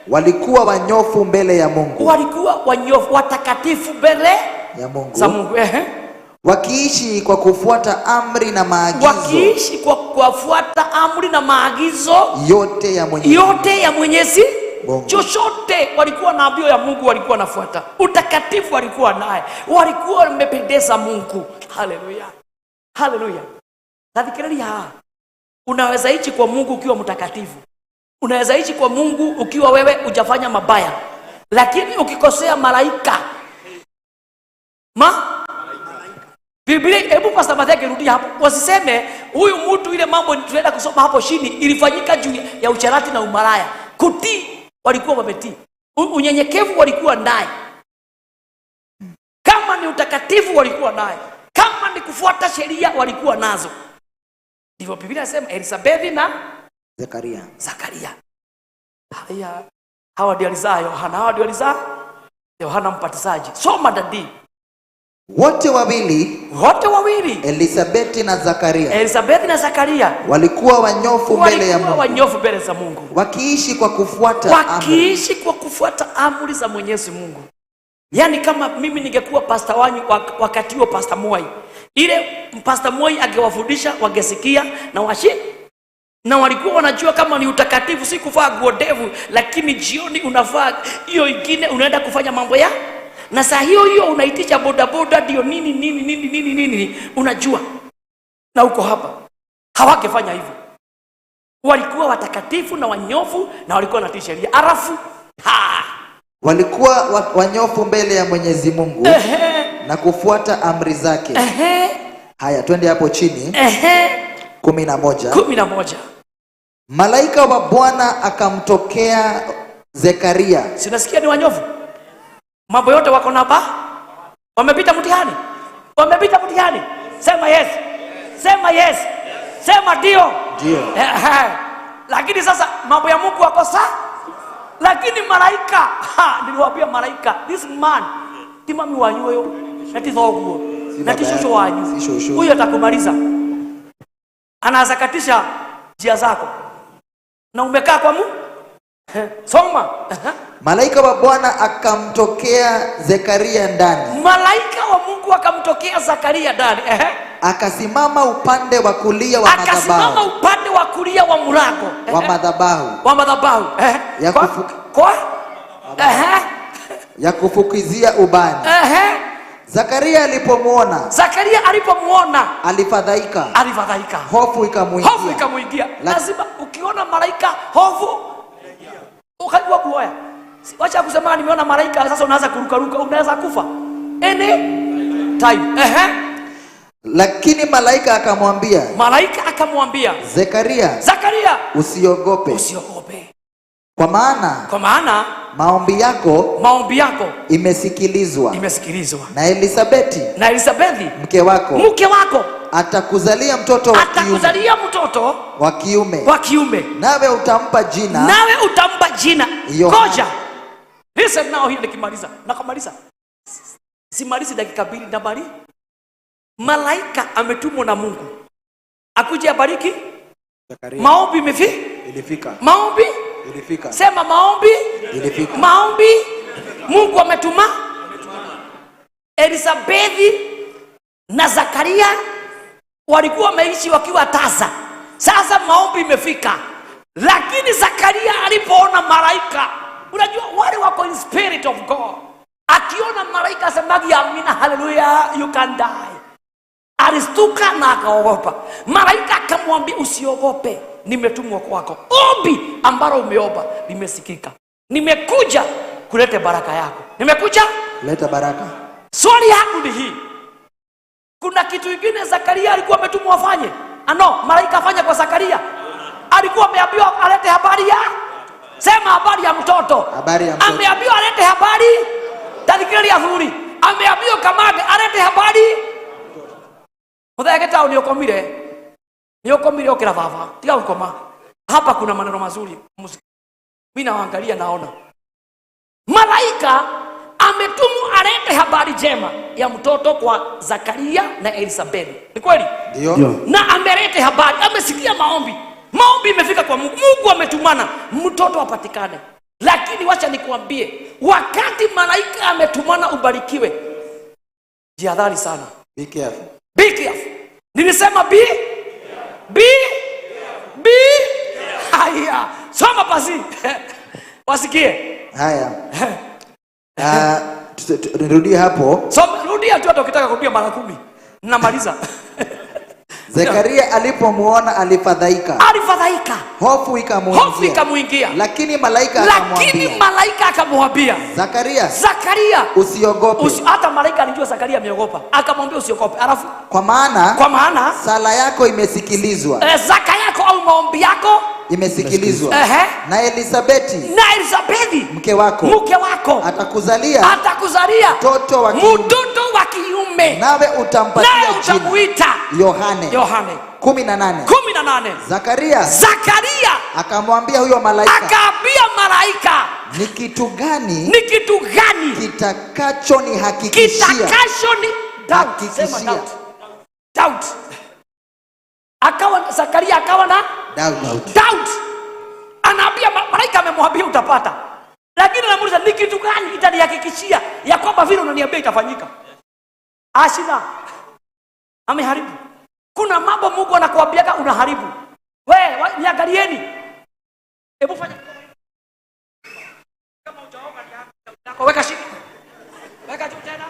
walikuwa wanyofu mbele ya Mungu. Walikuwa wanyofu, watakatifu mbele ya Mungu. Za Mungu. Wakiishi kwa kufuata amri na maagizo. Wakiishi kwa kufuata amri na maagizo yote ya Mwenyezi. Yote ya Mwenyezi. Mungu. Chochote walikuwa na ambio ya Mungu walikuwa nafuata. Utakatifu walikuwa naye, walikuwa wamependeza Mungu. Haleluya, haleluya. Nafikiria unaweza ishi kwa Mungu ukiwa mtakatifu, unaweza ishi kwa Mungu ukiwa wewe hujafanya mabaya, lakini ukikosea malaika ma Biblia, hebu Pastor Mathias rudia hapo, wasiseme huyu mtu ile mambo tunaenda kusoma hapo chini ilifanyika juu ya usherati na umalaya. Kutii walikuwa wametii, unyenyekevu walikuwa naye, kama ni utakatifu walikuwa naye, kama ni kufuata sheria walikuwa nazo. Ndivyo Biblia inasema Elizabeth na Zekaria. Zakaria. Haya, hawa ndio alizaa Yohana, hawa ndio alizaa Yohana Mbatizaji. Soma dadi. Wote wawili, Wote wawili, Elisabeti na Zakaria, Elizabeth na Zakaria walikuwa wanyofu mbele ya walikuwa Mungu, wanyofu mbele za Mungu, wakiishi kwa kufuata amri. wakiishi kwa kufuata amri za Mwenyezi Mungu. Yaani kama mimi ningekuwa pastor wanyu wakati huo, Pastor Moi, ile Pastor Moi angewafundisha wangesikia na washi, na walikuwa wanajua kama ni utakatifu, si kuvaa nguo ndefu, lakini jioni unavaa hiyo ingine, unaenda kufanya mambo ya na saa hiyo hiyo unaitisha bodaboda ndio nini nini nini nini nini, unajua na uko hapa. Hawangefanya hivyo, walikuwa watakatifu na wanyofu na walikuwa wanatii sheria. Alafu ha Walikuwa wanyofu mbele ya Mwenyezi Mungu na kufuata amri zake. Haya, twende hapo chini. 11. 11. Malaika wa Bwana akamtokea Zekaria. Sinasikia ni wanyofu, mambo yote wako na ba, wamepita mtihani, wamepita mtihani. Sema yes, sema yes, sema ndio. Ndio. Lakini sasa mambo ya Mungu wako sawa, lakini malaika ha, niliwaambia malaika, this man ti mami wanyu huyo na ti thoguo Si na ti baba shosho yako, wanyu, si shosho. huyo atakumaliza, anaweza katisha njia zako na umekaa kwa Mungu. Soma. Malaika wa Bwana akamtokea Zekaria ndani, Malaika wa Mungu akamtokea Zakaria ndani. Akasimama upande wa kulia wa Akasimama madhabahu, upande wa kulia wa mlango wa madhabahu wa madhabahu. Ya Kwa, kwa? Ya kufukizia ubani. Zakaria alipomuona, Zakaria alipomuona alifadhaika, alifadhaika, hofu ikamuingia. Hofu ikamuingia. Lazima ukiona malaika hofu ukajua kuoya. Wacha kusema nimeona malaika, sasa unaanza kurukaruka, unaweza kufa any time. Lakini malaika akamwambia, Malaika akamwambia Zekaria, Zakaria, usiogope, usiogope, kwa maana kwa maana maombi yako maombi yako imesikilizwa, imesikilizwa, na Elisabeti na Elisabeti mke wako mke wako atakuzalia mtoto wa kiume, atakuzalia mtoto wa kiume, wa kiume, nawe utampa jina, nawe utampa jina Yohana. Ngoja. Listen now here, nikimaliza nakamaliza, simalizi dakika mbili na bali. Malaika ametumwa na Mungu akuje abariki. Zakaria. Maombi Ilifika. Maombi Ilifika. Sema maombi Ilifika. Maombi Mungu ametuma Elisabethi na Zakaria walikuwa wameishi wakiwa tasa. Sasa maombi imefika, lakini Zakaria alipoona malaika, unajua wale wako in spirit of God, akiona malaika asemagi amina, haleluya, you can die. Alistuka na akaogopa. Malaika akamwambia usiogope, nimetumwa kwako. Ombi ambalo umeomba limesikika. Nimekuja kuleta baraka yako. Nimekuja leta baraka. Swali yangu ni hii. Kuna kitu kingine Zakaria alikuwa ametumwa afanye? Ano, malaika afanye kwa Zakaria? Alikuwa ameambiwa alete habari ya? Sema habari ya mtoto. Habari ya mtoto. Ameambiwa alete habari. Tadhikiri ya dhuri. Ameambiwa kamande alete habari. Muthee gitao ni ukomire. Ni ukomire ukira baba. Tiga gukoma. Hapa kuna maneno mazuri. Mimi naangalia naona. Malaika ametumwa alete habari njema ya mtoto kwa Zakaria na Elizabeth. Ni kweli? Ndio. Ndio. Na amelete habari, amesikia maombi. Maombi imefika kwa Mungu. Mungu ametumana mtoto apatikane. Lakini wacha nikuambie, wakati malaika ametumana ubarikiwe, jihadhari sana. Be careful. Be careful. Nilisema be? Be? Be? Haya. Soma pasi. Wasikie. Haya. Nirudie hapo. So rudia tu hata ukitaka kurudia mara 10. Namaliza. Zekaria alipomuona alifadhaika. Alifadhaika. Hofu ikamuingia. Hofu ikamuingia. Lakini malaika akamwambia, Zakaria, Zakaria, usiogope. Hata malaika alijua Zakaria ameogopa. Akamwambia usiogope. Alafu kwa maana sala yako imesikilizwa. Zaka yako au maombi yako imesikilizwa. Na Elisabethi mke wako atakuzalia mtoto wa kiume, nawe utampatia utamuita Yohane. 18. Zakaria akamwambia huyo malaika, ni kitu gani kitakacho nihakikishia? Doubt. Akawa Zakaria akawa na doubt. Anaambia malaika amemwambia utapata, lakini anamuuliza ni kitu gani itanihakikishia ya kwamba vile unaniambia itafanyika? Ashina ameharibu. Kuna mambo Mungu anakuambia unaharibu. Wewe niangalieni. Hebu fanya kama utaoga yako, weka chini. Weka juu tena.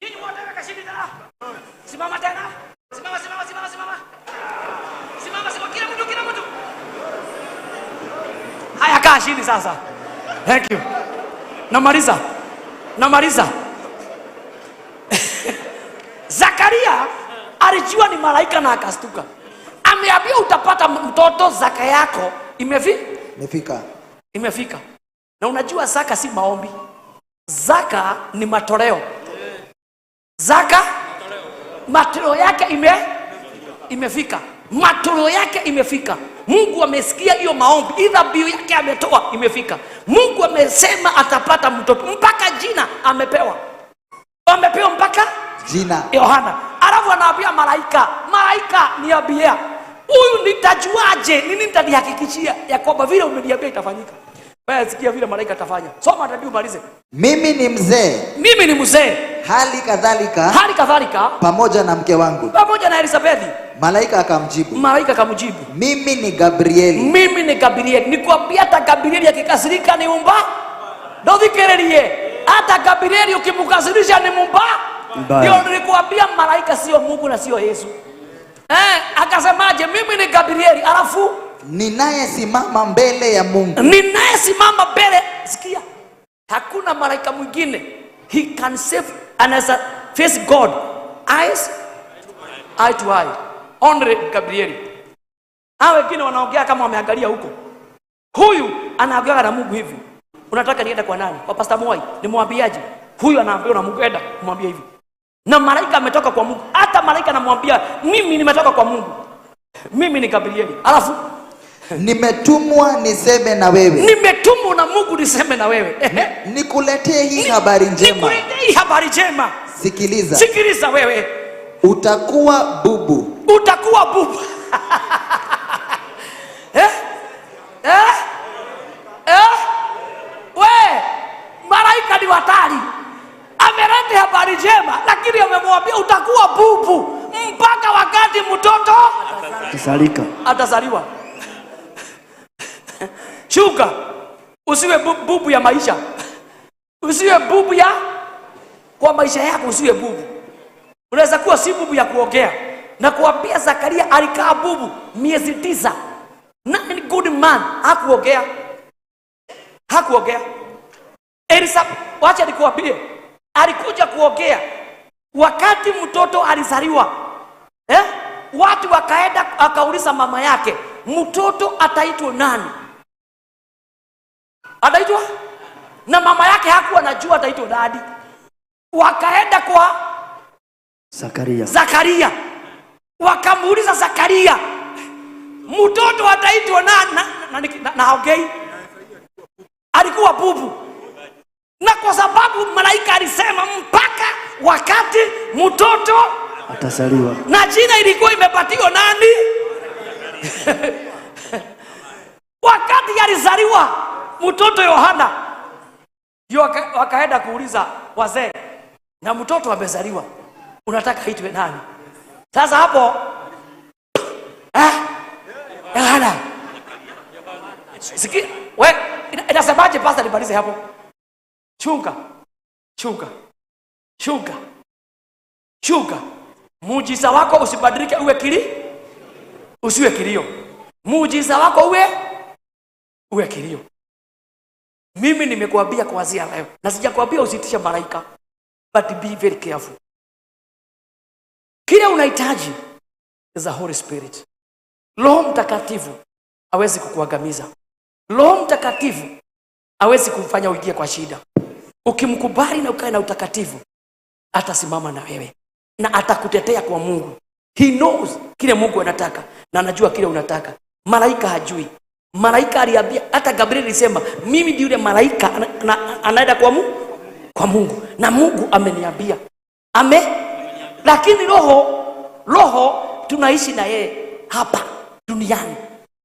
Nyinyi wote weka chini tena. Simama tena. Simama. Simama, kila mtu. Haya, kaa chini sasa. Thank you. Namaliza. Zakaria alijua ni malaika na akastuka. Ameambia utapata mtoto, zaka yako imefika. Na unajua zaka si maombi. Zaka ni matoleo. Zaka matoleo yake imefika. Matoleo yake imefika. Mungu amesikia hiyo maombi, dhabihu yake ametoa imefika. Mungu amesema atapata mtoto, mpaka jina amepewa. Amepewa mpaka jina Yohana. Alafu anaambia malaika, niambia, huyu nitajuaje? Nini nitanihakikishia ya kwamba vile umeniambia itafanyika? Wewe sikia vile malaika atafanya. Soma hadi umalize. Mimi ni mzee. Hali kadhalika pamoja na mke wangu, pamoja na Elisabethi. Malaika akamjibu, mimi ni Gabrieli. Nikwambia hata Gabrieli akikasirika ni umba. Ndothikererie. Hata Gabrieli ukimkasirisha ni mumba. Ndio nilikuambia malaika sio Mungu na sio Yesu. Akasemaje? Mimi ni Gabrieli. Alafu ninayesimama mbele ya Mungu. Ninayesimama mbele. Sikia. Hakuna malaika mwingine. He can save and face God eyes eye to eye. Only Gabrieli. Hao wengine wanaongea kama wameangalia huko. Huyu anaongea na Mungu hivi. Unataka niende kwa nani? Kwa Pastor Mwai. Nimwambiaje? Huyu anaambiwa na Mungu, enda mwambie hivi. Na malaika ametoka kwa Mungu. Hata malaika anamwambia mimi nimetoka kwa Mungu. Mimi ni Gabrieli. Alafu nimetumwa niseme na wewe. Nimetumwa na Mungu niseme na wewe. Nikuletee hii habari njema. Nikuletee hii habari njema. Sikiliza. Sikiliza wewe. Utakuwa bubu. Utakuwa bubu. We, malaika ni watari. Ameleta habari njema, lakini amemwambia utakuwa bubu mpaka wakati mtoto atazaliwa. Shuka. Usiwe bubu ya maisha. Usiwe bubu ya kwa maisha yako, usiwe bubu. Unaweza kuwa si bubu ya kuongea. Na kuambia Zakaria alikaa bubu miezi 9. Nine good man hakuongea. Hakuongea. Elisa, wacha nikuambie, alikuja kuongea wakati mtoto alizaliwa. Watu wakaenda akauliza mama yake, mtoto ataitwa nani? Ataitwa? Na mama yake hakuwa anajua ataitwa nani. Wakaenda kwa Zakaria. Wakamuuliza Zakaria, mtoto ataitwa nani? Na haongei. Alikuwa bubu. Na kwa sababu malaika alisema mpaka wakati mtoto atazaliwa, na jina ilikuwa imepatiwa nani? Wakati alizaliwa mtoto Yohana, wakaenda kuuliza wazee, na mtoto amezaliwa, unataka aitwe nani? Sasa hapo Yohana. Sikia, we Inasemaje, pastor? Nimalize hapo. Chunga, chunga, chunga, chunga. Muujiza wako usibadilike uwe usiwe kilio. Muujiza wako uwe kilio. Mimi nimekuambia kuanzia leo, na sijakwambia usiitishe malaika, but be very careful. Kile unahitaji is the Holy Spirit. Roho Mtakatifu hawezi kukuangamiza. Roho Mtakatifu hawezi kumfanya uingie kwa shida. Ukimkubali na ukae na utakatifu, atasimama na wewe na atakutetea kwa Mungu. He knows kile Mungu anataka na anajua kile unataka. Malaika hajui. Malaika aliambia, hata Gabriel alisema, "Mimi ndiye yule malaika anaenda kwa Mungu na Mungu ameniambia." Lakini roho tunaishi na yeye hapa duniani.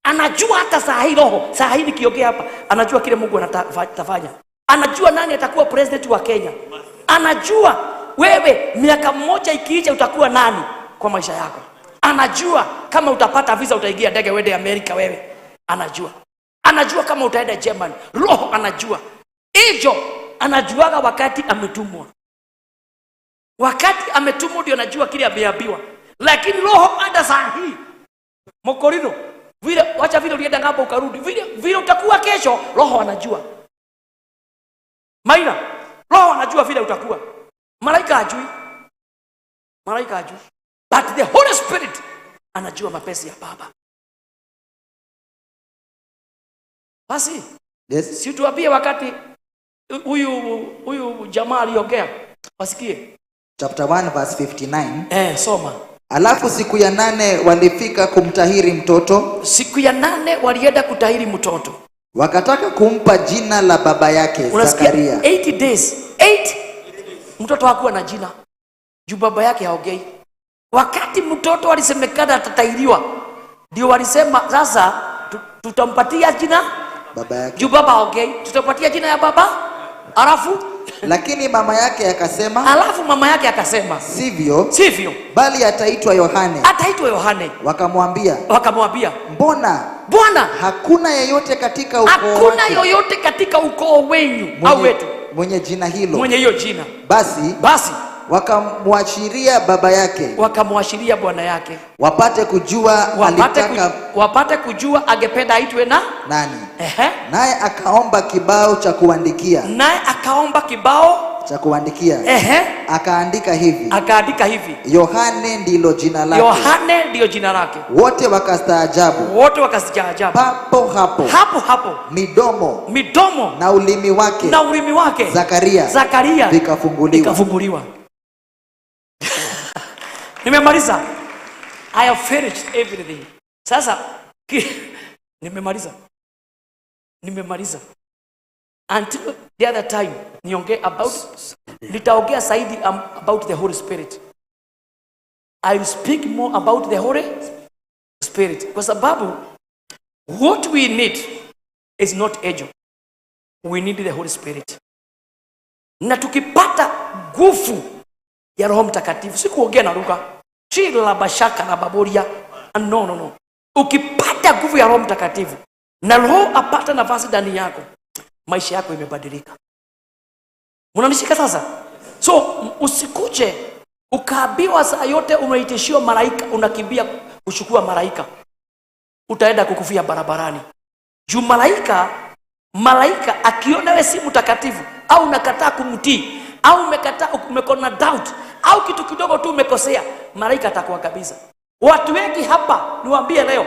Anajua hata saa hii roho, saa hii nikiongea hapa, anajua kile Mungu anatafanya. Anajua nani atakuwa president wa Kenya. Anajua wewe miaka mmoja ikiisha utakuwa nani kwa maisha yako. Anajua kama utapata visa utaingia ndege uende Amerika wewe. Anajua. Anajua kama utaenda Germany. Roho anajua. Hicho anajuaga wakati ametumwa. Wakati ametumwa ndio anajua kile ameambiwa. Lakini roho hata saa hii, Mokorino, vile wacha vile ulienda ng'ambo ukarudi, vile vile utakuwa kesho, roho anajua. Maina, roho anajua vile utakuwa. Malaika hajui. Malaika hajui. But the Holy Spirit anajua mapenzi ya Baba. Basi, Yes. si tuambie wakati huyu jamaa aliongea, wasikie. Chapter 1 verse 59. Soma. Alafu siku ya 8 walifika kumtahiri mtoto. Siku ya 8 walienda kutahiri mtoto. Wakataka kumpa jina la baba yake. Unasikia? Zakaria. 8 days. 8. Mtoto hakuwa na jina. Juu baba yake haongei. Wakati mtoto alisemekana atatahiriwa, ndio walisema sasa tutampatia jina baba yake. Juu baba haongei, tutampatia jina ya baba. Alafu lakini mama yake akasema, alafu mama yake akasema, sivyo, sivyo, bali ataitwa Yohane. Ataitwa Yohane. Wakamwambia, Wakamwambia, mbona Bwana, hakuna yeyote katika ukoo hakuna wake yoyote katika ukoo wenyu au wetu mwenye jina hilo, mwenye hiyo jina. Basi wakamwashiria baba yake, wakamwashiria bwana yake, wapate kujua alitaka wapate kujua angependa aitwe na nani. Ehe. Naye akaomba kibao cha kuandikia. Naye akaomba kibao cha kuandikia. Ehe. Akaandika hivi. Akaandika hivi. Yohane ndilo jina lake. Yohane ndilo jina lake. Wote wakastaajabu. Wote wakastaajabu. Papo hapo. Hapo hapo. Midomo. Midomo. Na ulimi wake. Na ulimi wake. Zakaria. Zakaria. Vikafunguliwa. Vikafunguliwa. Nimemaliza. I have finished everything. Sasa nimemaliza. Nimemaliza. Until the other time niongee about, nitaongea zaidi about the Holy Spirit. I will speak more about the Holy Spirit. Kwa sababu what we need is not angel. We need the Holy Spirit. Na tukipata nguvu ya Roho Mtakatifu, si kuongea na lugha, si la bashaka na baboria. No, no, no. Ukipata nguvu ya Roho Mtakatifu na Roho apata nafasi ndani yako, maisha yako imebadilika. Mnanishika sasa? So usikuje ukaambiwa saa yote umeitishiwa malaika, unakimbia kuchukua malaika, utaenda kukufia barabarani. Juu malaika akiona wewe si mtakatifu au unakataa kumtii au umekataa, umekona doubt au kitu kidogo tu umekosea, malaika atakuangamiza. Watu wengi hapa niwaambie leo,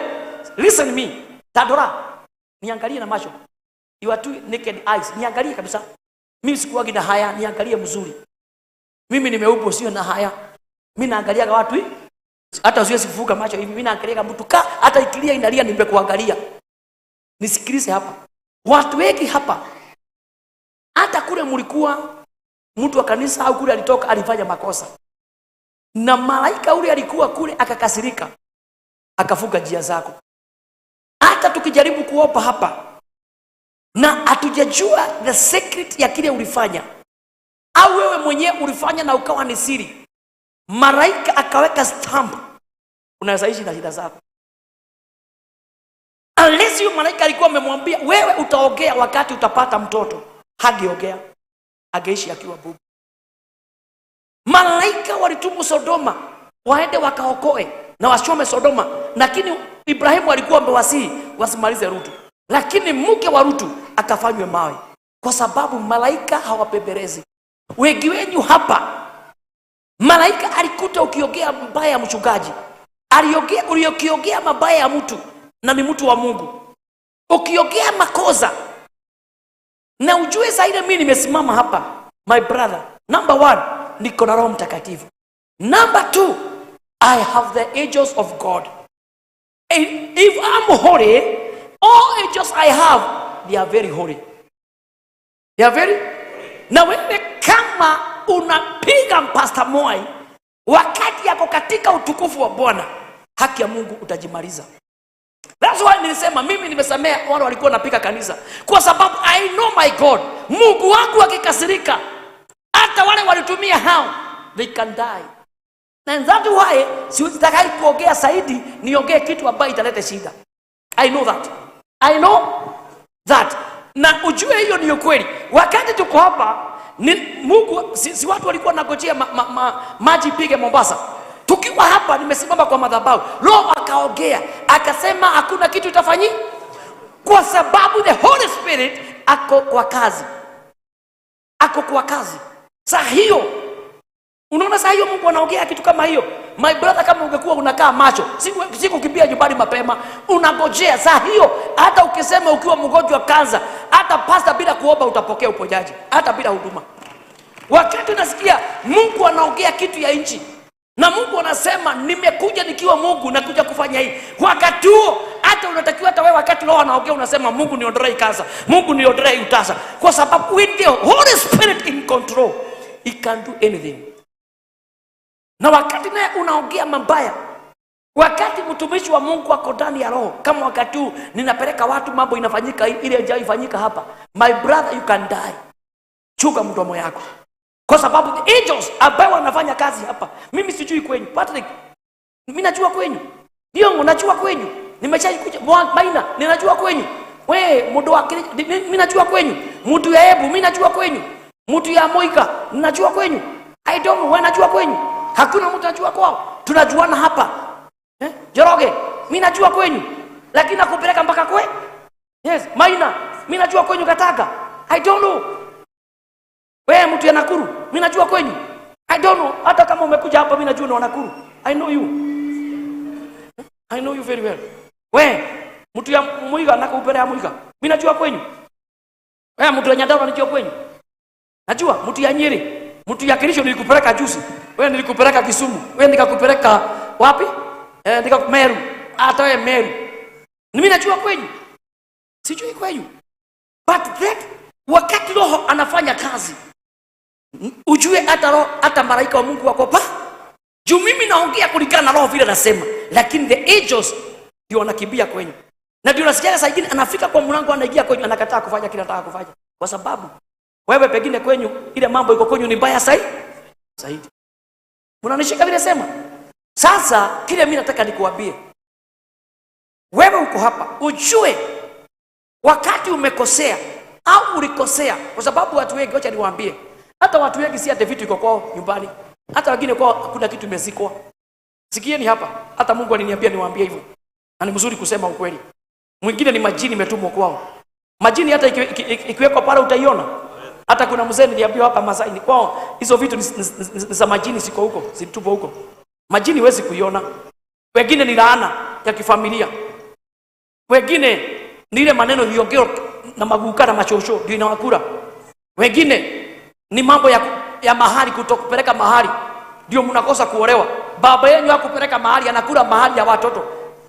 listen me, Tandora, niangalie na macho. You are two naked eyes. Niangalie kabisa. Mimi sikuwagi na haya, niangalie mzuri. Mimi nimeupo sio na haya. Mimi naangalia watu hivi. Hata usiwezi kufunga macho hivi. Mimi naangalia mtu ka hata ikilia inalia nimekuangalia. Nisikilize hapa. Watu wengi hapa hata kule mlikuwa mtu wa kanisa au kule alitoka alifanya makosa. Na malaika ule alikuwa kule akakasirika. Akafunga njia zako. Hata tukijaribu kuomba hapa na hatujajua the secret ya kile ulifanya, au wewe mwenyewe ulifanya na ukawa ni siri, malaika akaweka stamp, unaweza ishi na shida zako. Unless huyu malaika alikuwa amemwambia wewe utaongea wakati utapata mtoto, hangeongea, angeishi akiwa bubu. Malaika walitumwa Sodoma waende wakaokoe na wachome Sodoma, lakini Ibrahimu alikuwa amewasihi wasimalize Lutu, lakini mke wa Lutu akafanywe mawe, kwa sababu malaika hawapembelezi. Wengi wenyu hapa, malaika alikuta ukiongea mbaya ya mchungaji, aliongea uliyokiongea mabaya ya mtu na ni mtu wa Mungu, ukiongea makosa na ujue saa ile mimi nimesimama hapa, my brother, number one, niko na Roho Mtakatifu. Number two, I have the angels of God. And if I'm holy, all angels I have, they are very holy. They are very. Na wewe kama unapiga Pastor Mwai wakati yako katika utukufu wa Bwana, haki ya Mungu utajimaliza. That's why nilisema mimi nimesamea wale walikuwa napika kanisa, kwa sababu I know my God. Mungu wangu akikasirika, hata wale walitumia hao, they can die. And that's why sitakai kuongea zaidi, niongee kitu ambayo italeta shida. I know that. I know that. Na ujue hiyo ni ukweli. Wakati tuko hapa ni Mungu si watu walikuwa nagojea maji pige Mombasa. Tukiwa hapa nimesimama kwa madhabahu, Roho akaongea akasema hakuna kitu itafanyika, kwa sababu the Holy Spirit ako kwa kazi, ako kwa kazi. Saa hiyo unaona, saa hiyo Mungu anaongea kitu kama hiyo. My brother, kama ungekuwa unakaa macho, si kukimbia nyumbani mapema, unangojea saa hiyo. Hata ukisema ukiwa mgonjwa kansa, hata pasta bila kuomba utapokea uponyaji, hata bila huduma. Wakati unasikia Mungu anaongea kitu ya nchi na Mungu anasema nimekuja nikiwa Mungu, nakuja kufanya hii, wakati huo hata unatakiwa hata wewe wakati Roho anaongea unasema Mungu niondolee hii kansa, Mungu niondolee hii utasa, kwa sababu with the Holy Spirit in control, he can do anything. Na wakati naye unaongea mabaya, wakati mtumishi wa Mungu ako ndani ya roho, kama wakati huu ninapeleka watu, mambo inafanyika ile haijawahi hapa, my brother, you can die. Chunga mdomo yako, kwa sababu the angels ambao wanafanya kazi hapa, mimi sijui kwenyu. Patrick, mimi najua kwenyu, Diongo najua kwenyu, nimeshaikuja Maina, ninajua kwenyu, we mundu wa mimi najua kwenyu, mtu ya Ebu mimi najua kwenyu, mtu ya Moika ninajua kwenyu, I don't know, wewe najua kwenyu, hakuna mtu anajua kwao, tunajuana hapa eh? Joroge, mimi najua kwenyu, lakini nakupeleka mpaka kwe. Yes, Maina, mimi najua kwenyu Kataka. I don't know. Wewe mtu ya Nakuru, mimi najua kwenyu. I don't know. Hata kama umekuja hapa mimi najua ni wa Nakuru. I know you. I know you very well. We, mtu ya Muiga nakupeleka ya Muiga. Mimi najua kwenyu. Wewe mtu ya Nyandarua najua kwenyu. Najua mtu ya Nyeri, mtu ya Kericho nilikupeleka juzi. Wewe nilikupeleka Kisumu. Wewe nikakupeleka wapi? Eh, nika Meru. Hata wewe Meru. Mimi najua kwenyu. Sijui kwenyu. But that wakati Roho anafanya kazi, ujue hata roho hata malaika wa Mungu wako pa. Juu mimi naongea kulingana na Roho vile nasema, lakini the angels ndio wanakimbia kwenyu. Na ndio nasikia saa nyingine anafika kwa mlango anaingia kwenyu anakataa kufanya kile anataka kufanya. Kwa sababu wewe pengine kwenyu ile mambo iko kwenyu ni mbaya zaidi. Zaidi. Mnanishika vile sema? Sasa kile mimi nataka nikuambie, wewe uko hapa ujue wakati umekosea au ulikosea, kwa sababu watu wengi, wacha niwaambie, hata watu wengi si ati vitu iko kwao nyumbani, hata wengine kwao hakuna kitu imezikwa. Sikieni hapa, hata Mungu aliniambia niwaambie hivyo, na ni mzuri kusema ukweli. Mwingine ni majini imetumwa kwao, majini hata ikiwekwa pale utaiona. Hata kuna mzee niliambiwa hapa Masai ni kwao, hizo vitu ni za majini, siko huko, zilitupwa huko. Majini huwezi kuiona. Wengine ni laana ya kifamilia, wengine ni ile maneno iliongea na maguka na machosho ndio inawakula. Wengine ni mambo ya mahali, kutokupeleka mahali ndio mnakosa kuolewa. Baba yenu hakupeleka mahali, anakula mahali ya watoto,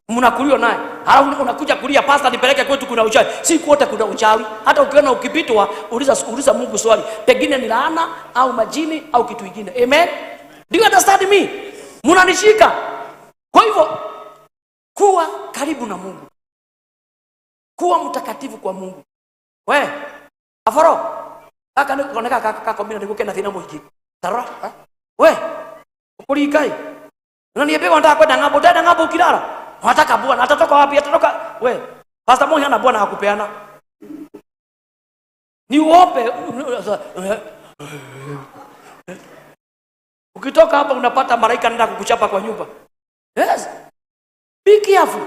mnakuliwa naye. Halafu unakuja kulia, pastor, nipeleke kwetu kuna uchawi. Si kwote kuna uchawi. Hata ukiona ukipitwa, uliza Mungu swali, pengine ni laana au majini au kitu kingine. Amen, do you understand me? Mnanishika? Kwa hivyo kuwa karibu na Mungu, kuwa mtakatifu kwa Mungu. We aforo gaka nĩ koneka gakomire nĩguo kena thĩna mũingĩ tarora eh? We ũkũringai na niambia nataka kwenda ng'ambo, utaenda ng'ambo ukilala? Unataka bwana atatoka wapi? Atatoka we. Pastor Moi hana bwana hakupeana. Ni uombe. Ukitoka hapa unapata malaika anaenda kukuchapa kwa nyumba. Yes. Be careful.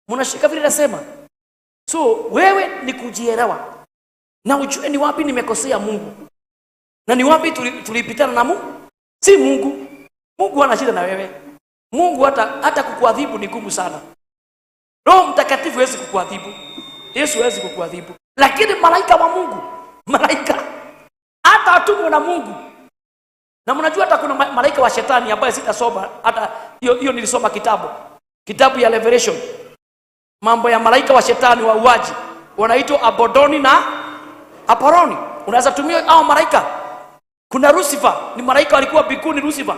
Mnashika vile nasema. So wewe ni kujielewa na ujue ni wapi nimekosea Mungu na ni wapi tulipitana na Mungu. Si Mungu. Mungu hana shida na wewe. Mungu hata kukuadhibu ni gumu sana. Roho Mtakatifu hawezi kukuadhibu. Yesu hawezi kukuadhibu. Lakini malaika wa Mungu, malaika hata atumwe na Mungu. Na mnajua hata kuna malaika wa shetani ambaye sitasoma hata hiyo, nilisoma kitabu ya Revelation. Mambo ya malaika wa shetani wa uaji wanaitwa Abodoni na Aporoni. Unaweza tumia hao malaika. Kuna Lucifer, ni malaika alikuwa biguni. Lucifer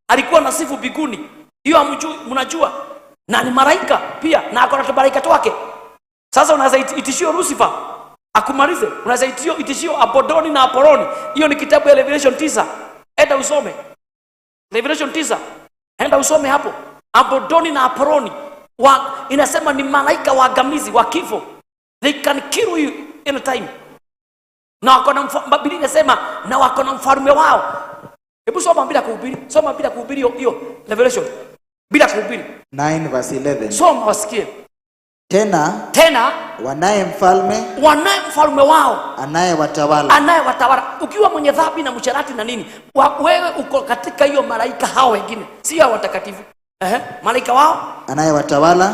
alikuwa na sifu biguni. Hiyo hamjui, mnajua. Na ni malaika pia, na ako na malaika wake. Sasa unaweza itishio Lucifer akumalize. Unaweza itishio Abodoni na Aporoni. Hiyo ni kitabu ya Revelation 9. Enda usome. Revelation 9. Enda usome hapo. Abodoni na Aporoni inasema ni malaika waangamizi wa kifo. They can kill you anytime. Na wako na Biblia inasema na wako na mfalme wao. Hebu soma bila kuhubiri. Soma bila kuhubiri hiyo Revelation. Bila kuhubiri. 9 verse 11. Soma wasikie. Tena Tena wanaye mfalme wanaye mfalme wao anayewatawala. Anayewatawala. Ukiwa mwenye dhambi na msherati na nini, wewe uko katika hiyo malaika hao wengine, si hao watakatifu. Malaika wao Anayewatawala,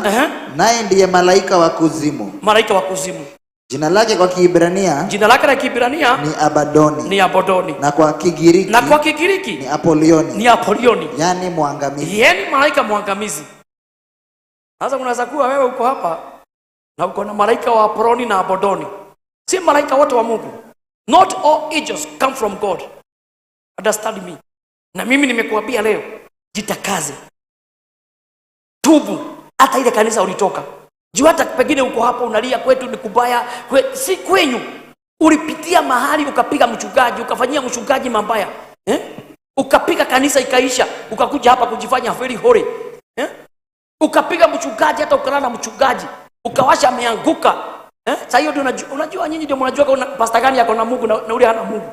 naye ndiye malaika wa kuzimu. Malaika wa kuzimu. Jina lake kwa Kiebrania Jina lake la Kiebrania ni Abadoni, ni Abodoni, na kwa Kigiriki na kwa Kigiriki ni Apolioni, ni Apolioni, yani mwangamizi. Yaani malaika mwangamizi. Sasa unaweza kuwa wewe uko hapa na uko na malaika wa Apolioni na Abodoni. Si malaika wote wa Mungu. Not all angels come from God. Understand me. Na mimi nimekuambia leo, jitakaze. Tubu hata ile kanisa ulitoka. Juu hata pengine uko hapa unalia kwetu ni kubaya, si kwenyu. Ulipitia mahali ukapiga mchungaji, ukafanyia mchungaji mabaya. Ukapiga kanisa ikaisha, ukakuja hapa kujifanya very holy. Ukapiga mchungaji, hata ukalala na mchungaji, ukawasha ameanguka. Sasa hiyo ndio unajua nyinyi ndio mnajua kuna pastor gani yako na Mungu na ule hana Mungu.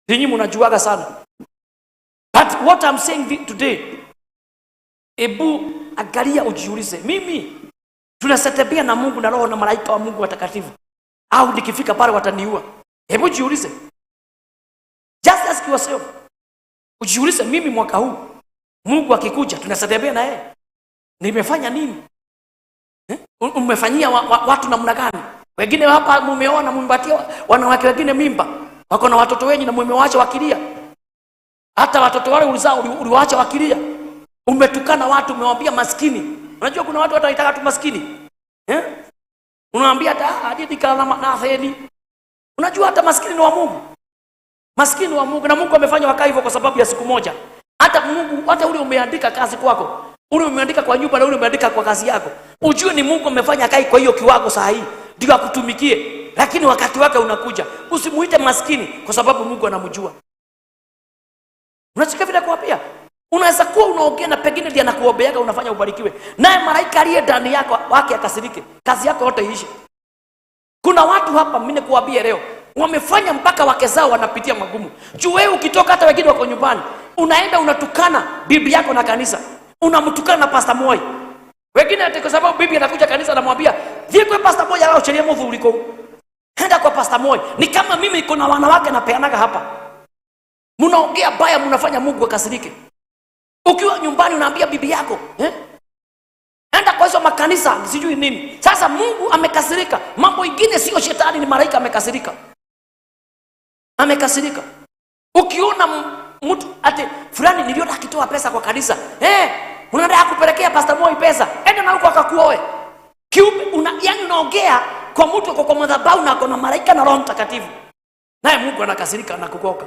Nyinyi mnajuaga sana. But what I'm saying today, ebu angalia ujiulize, mimi tunatembea na Mungu na roho na malaika wa Mungu watakatifu, au nikifika pale wataniua? Hebu jiulize. Just ask yourself. Ujiulize, mimi mwaka huu Mungu akikuja tunatembea na yeye, nimefanya nini? Umefanyia watu namna gani? Wengine hapa mumeoa na mumepatia wanawake wengine mimba, wako na watoto wengi na mumewaacha wakilia. Hata watoto wale ulizaa uliwaacha wakilia. Umetukana watu, umewaambia maskini. Unajua kuna watu wataitaka tu maskini. Unawaambia hata hadi kala na atheni. Unajua hata maskini ni wa Mungu. Maskini wa Mungu, na Mungu amefanya wakaa hivyo kwa sababu ya siku moja. Hata Mungu, hata ule umeandika kazi kwako, ule umeandika kwa nyumba na ule umeandika kwa kazi yako, ujue ni Mungu amefanya kai kwa hiyo kiwango saa hii ndio akutumikie, lakini wakati wake unakuja. Usimuite maskini kwa sababu Mungu anamjua. Unasikia vile kuambia? Unaweza kuwa unaongea na pengine ndiye anakuombeaga unafanya ubarikiwe, naye malaika aliye ndani yako wake akasirike, kazi yako yote iishe. Kuna watu hapa mimi nikuambie leo wamefanya mpaka wake zao wanapitia magumu. Juu wewe ukitoka, hata wengine wako nyumbani, unaenda unatukana bibi yako na kanisa, unamtukana na Pastor Moi. Wengine ati kwa sababu bibi anakuja kanisa anamwambia, "Thiĩ kwa Pastor Moi alao cheria muthuri kuu." Enda kwa Pastor Moi. Ni kama mimi niko na wanawake napeanaga hapa. Mnaongea baya, mnafanya Mungu akasirike. Ukiwa nyumbani unaambia bibi yako, Enda kwa hizo makanisa sijui nini. Sasa Mungu amekasirika. Mambo ingine sio shetani, ni malaika amekasirika. Amekasirika. Ukiona mtu ati fulani niliona akitoa pesa kwa kanisa, unataka kupelekea Pastor Moi pesa, enda na huko akakuoe. Kiume una, yani unaongea kwa mtu kwa madhabahu na kuna malaika na Roho Mtakatifu. Naye Mungu anakasirika na kukoka.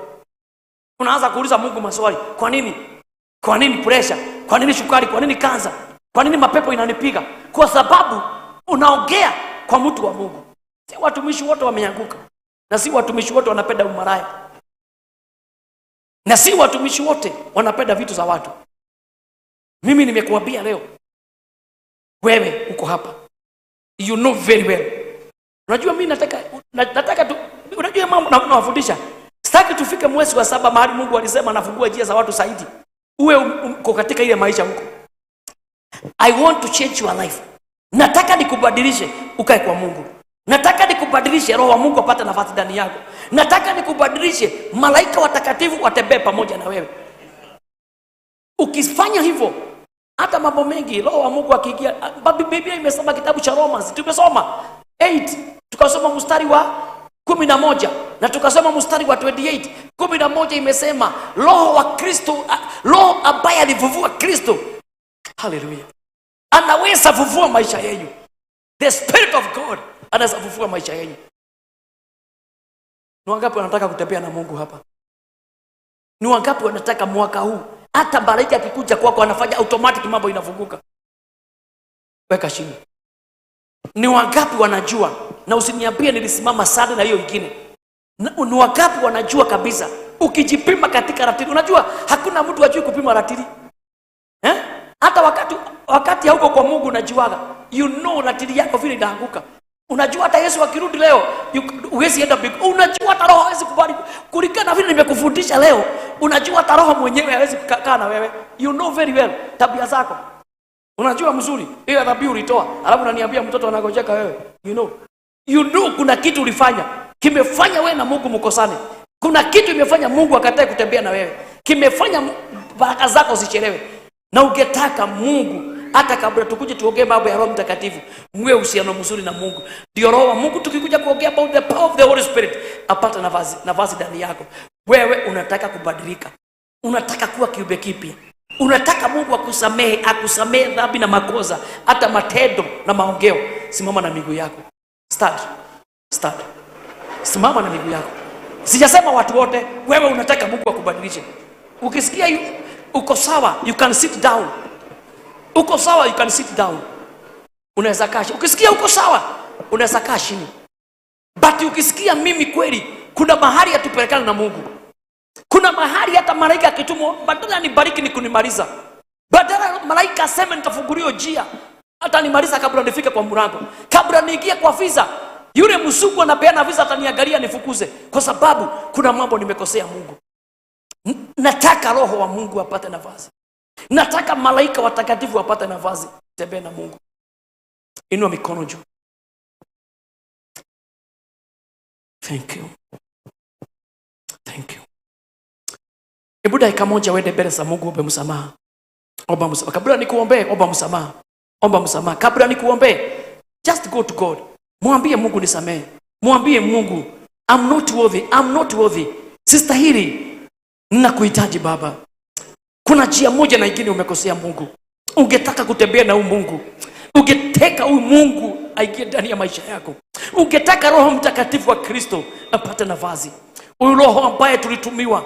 Unaanza kuuliza Mungu maswali. Kwa nini? Kwa nini pressure? Kwa nini sukari? Kwa nini kansa? Kwa nini mapepo inanipiga? Kwa sababu unaongea kwa mtu wa Mungu. Si watumishi wote wameanguka. Na si watumishi wote wanapenda umaraya. Na si watumishi wote wanapenda vitu za watu. Mimi nimekuambia leo, wewe uko hapa. You know very well. Unajua mimi nataka tu, unajua mambo nawafundisha. Sitaki tufike mwezi wa 7 mahali Mungu alisema anafungua njia za watu zaidi. Uwe uko katika ile maisha huko. I want to change your life. Nataka nikubadilishe ukae kwa Mungu. Nataka nikubadilishe Roho wa Mungu apate nafasi ndani yako. Nataka nikubadilishe malaika watakatifu watembee pamoja na wewe. Ukifanya hivyo, hata mambo mengi Roho wa Mungu akiingia, Biblia imesema kitabu cha Romans, tumesoma 8, tukasoma mstari wa 11 na tukasoma mstari wa 28. 11 imesema Roho wa Kristo, Roho ambaye alivuvua Kristo, haleluya, anaweza vuvua maisha yenu. The Spirit of God anaweza vuvua maisha yenu. Ni wangapi wanataka kutembea na Mungu hapa? Ni wangapi wanataka mwaka huu hata malaika akikuja kwako anafanya automatic mambo inafunguka? Weka chini. Ni wangapi wanajua? Na usiniambie nilisimama sana na hiyo ingine. Ni wangapi wanajua kabisa? Ukijipima katika ratili, unajua hakuna mtu ajui kupima ratili. Hata wakati hauko kwa Mungu unajuaga. You know ratili yako vile inaanguka. Unajua hata Yesu akirudi leo huwezi enda mbinguni. Unajua hata Roho hawezi kubali kulingana na vile nimekufundisha leo. Unajua hata Roho mwenyewe hawezi kukaa na wewe. You know very well tabia zako. Unajua mzuri ile dhabihu ulitoa, alafu unaniambia mtoto anagojeka wewe. You know. You know kuna kitu ulifanya kimefanya wewe na Mungu mkosane. Kuna kitu imefanya Mungu akatae kutembea na wewe. Kimefanya baraka zako zichelewe. Na ungetaka Mungu hata kabla tukuje tuongee mambo ya Roho Mtakatifu, muwe uhusiano mzuri na Mungu. Ndio Roho wa Mungu tukikuja kuongea about the power of the Holy Spirit apate nafasi ndani yako. Wewe unataka kubadilika. Unataka kuwa kiumbe kipya. Unataka Mungu akusamehe, akusamehe dhambi na makosa, hata matendo na maongeo. Simama na miguu yako. Stand. Stand. Simama na miguu yako. Sijasema watu wote, wewe unataka Mungu akubadilishe. Ukisikia uko sawa, you can sit down. Uko sawa, you can sit down. Unaweza kaa chini. Ukisikia uko sawa, unaweza kaa chini. But ukisikia mimi kweli, kuna mahali hatupelekana na Mungu. Kuna mahali hata malaika akitumwa, badala nibariki ni kunimaliza. Badala malaika aseme nitafunguliwa njia, hata nimaliza kabla nifike kwa mlango. Kabla niingie kwa visa, yule mzungu anapeana visa ataniangalia nifukuze, kwa sababu kuna mambo nimekosea Mungu. Nataka Roho wa Mungu apate nafasi. Nataka malaika watakatifu wapate nafasi. Tembea na Mungu. Inua mikono juu. Thank you. Thank you. Hebu dakika moja uende mbele za Mungu ombe msamaha. Omba msamaha. Kabla nikuombee, omba msamaha. Omba msamaha. Kabla nikuombee, just go to God. Mwambie Mungu nisamehe. Mwambie Mungu, I'm not worthy. I'm not worthy. Sistahili. Ninakuhitaji Baba. Kuna njia moja na ingine umekosea Mungu. Ungetaka kutembea na huyu Mungu. Ungetaka huyu Mungu aingie ndani ya maisha yako. Ungetaka Roho Mtakatifu wa Kristo apate nafasi. Huyu Roho ambaye tulitumiwa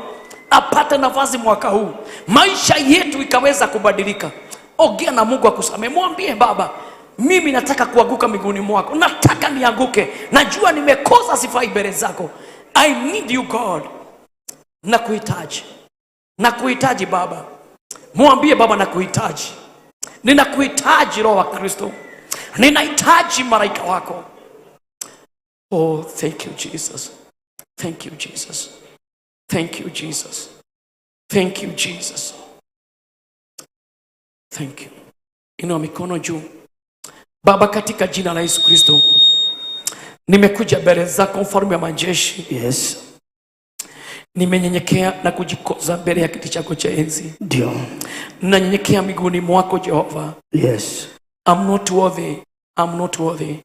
apate nafasi mwaka huu. Maisha yetu ikaweza kubadilika. Ongea na Mungu akusamehe. Mwambie Baba, mimi nataka kuanguka miguuni mwako. Nataka nianguke. Najua nimekosa, sifai mbele zako. I need you God. Nakuhitaji. Nakuhitaji Baba. Mwambie Baba nakuhitaji. Ninakuhitaji Roho wa Kristo. Ninahitaji malaika wako. Oh, thank you Jesus. Thank you Jesus. Thank you Jesus. Thank you Jesus. Thank you. Inua mikono juu. Baba, katika jina la Yesu Kristo, nimekuja mbele zako mfalme wa majeshi. Yes. Nimenyenyekea na kujikoza mbele ya kiti chako cha enzi. Ndio. Nanyenyekea miguuni mwako Jehova. Yes. I'm not worthy. I'm not worthy.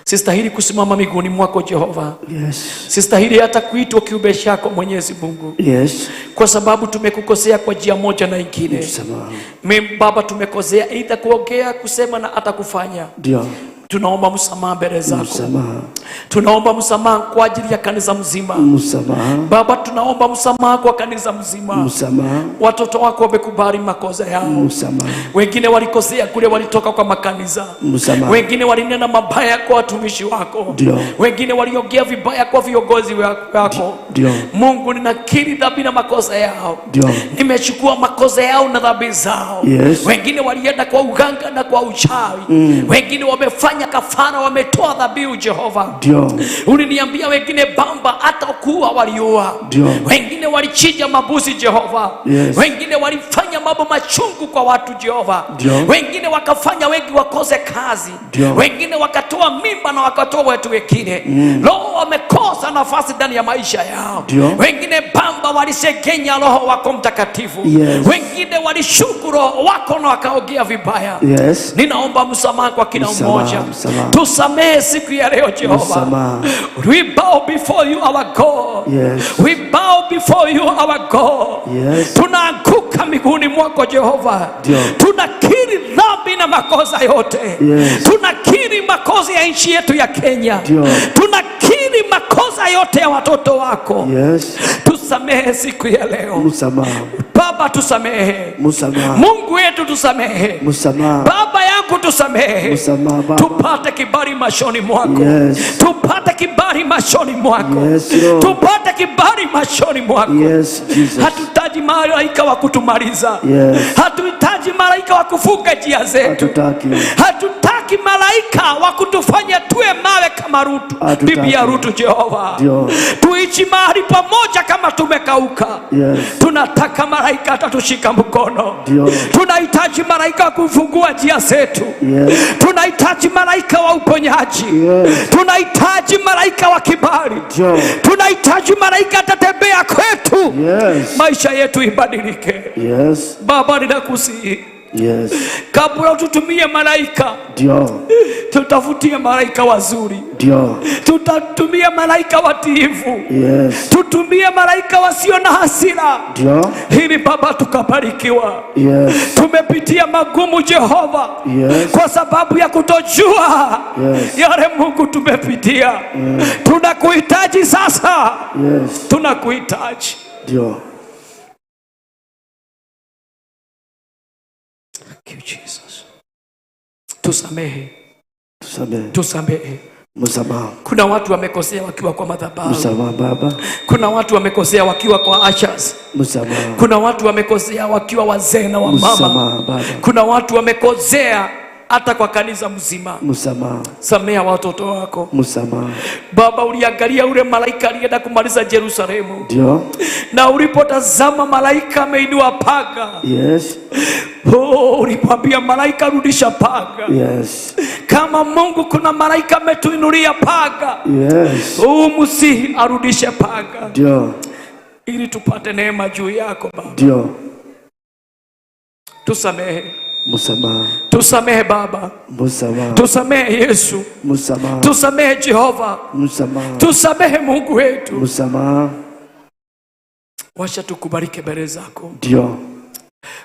Sistahili kusimama miguuni mwako Jehova. Yes. Sistahili hata kuitwa kiumbe chako Mwenyezi Mungu. Yes. Kwa sababu tumekukosea kwa njia moja na ingine. Msamaha. Mimi Baba tumekosea aidha kuongea, kusema na hata kufanya. Ndio. Tunaomba msamaha mbele zako. Msamaha. Tunaomba msamaha kwa ajili ya kanisa mzima. Msamaha. Baba, tunaomba msamaha kwa kanisa mzima. Msamaha. Watoto wako wamekubali makosa yao. Msamaha. Wengine walikosea kule walitoka kwa makanisa. Msamaha. Wengine walinena mabaya kwa watumishi wako. Ndio. Wengine waliongea vibaya kwa viongozi wako. Ndio. Mungu, ninakiri dhambi na makosa yao. Ndio. Nimechukua makosa yao na dhambi zao. Yes. Wengine walienda kwa uganga na kwa uchawi. Wengine wamefanya wamefanya kafara, wametoa dhabihu Jehova. Ndio. Uliniambia wengine Baba hata kuua waliua. Ndio. Wengine walichinja mabuzi Jehova. Yes. Wengine walifanya mambo machungu kwa watu Jehova. Ndio. Wengine wakafanya wengi wakose kazi. Ndio. Wengine wakatoa mimba na wakatoa watu wengine. Roho wamekosa nafasi ndani ya maisha yao. Ndio. Wengine Baba walisegenya Roho wako Mtakatifu. Yes. Wengine walishuku Roho wako na wakaongea vibaya. Yes. Ninaomba msamaha kwa kila Msamaha, mmoja. msamaha. Tusamehe siku ya leo Jehova. Msamaha. We bow before you our God. Yes. We bow before you our God. Yes. Tunaanguka miguuni mwako Jehova. Ndio. Tunakiri dhambi na makosa yote. Yes. Tunakiri makosa ya nchi yetu ya Kenya. Ndio. Tunakiri makosa yote ya watoto wako. Yes. Tusamehe siku ya leo. Msamaha. Baba tusamehe. Msamaha. Mungu wetu tusamehe. Msamaha. Baba yangu tusamehe. Msamaha, Baba. Tupate kibali machoni mwako. Yes. Tupate kibali machoni mwako. Yes, Lord. Tupate kibali machoni mwako. Yes, Jesus. Hatuhitaji malaika wa kutumaliza. Yes. Hatuhitaji malaika wa kufunga njia zetu. Hatutaki. Hatutaki malaika wa kutufanya tuwe mawe kama Rutu, Hatutaki. bibi ya Rutu. Jehova, Ndio. tuishi mahali pamoja kama tumekauka. Yes. Tunataka malaika atatushika mkono. Ndio. Tunahitaji malaika wa kufungua njia zetu. Yes. Tunahitaji malaika wa uponyaji. Yes. Tunahitaji malaika wa kibali. Ndio. Tunahitaji malaika atatembea kwetu. Yes. Maisha yetu ibadilike. Yes. Baba, ninakusihi Yes. kabla tutumie malaika, Ndio. tutafutie malaika wazuri, Ndio. tutatumia malaika watiifu, Yes. tutumie malaika wasio na hasira, Ndio. ili Baba tukabarikiwa. Yes. Tumepitia magumu Jehova, Yes. kwa sababu ya kutojua Yes. yale Mungu tumepitia. Tunakuhitaji sasa, Yes. tunakuhitaji. Ndio. Thank you, Jesus. Tusamehe, Tusamehe. tusamehe. Msamaha. Kuna watu wamekosea wakiwa kwa madhabahu. Msamaha Baba. Kuna watu wamekosea wakiwa kwa ushers. Msamaha. Kuna watu wamekosea wakiwa wazee na wamama. Msamaha Baba. Kuna watu wamekosea hata kwa kanisa mzima. Msamaha. Samea watoto wako Msamaha. Baba. Uliangalia ule malaika alienda kumaliza Yerusalemu, Ndio. na ulipotazama malaika ameinua panga. Yes. Oh, ulipomwambia malaika rudisha panga. Yes. Kama Mungu kuna malaika ametuinulia panga, Yes. huu msihi arudishe panga Ndio. ili tupate neema juu yako Baba. Ndio. Tusamehe, Msamaha. tusamehe Baba, Msamaha. tusamehe Yesu, Msamaha. tusamehe Jehova, Msamaha. tusamehe Mungu wetu. Msamaha. Wacha tukubarike mbele zako, Ndio.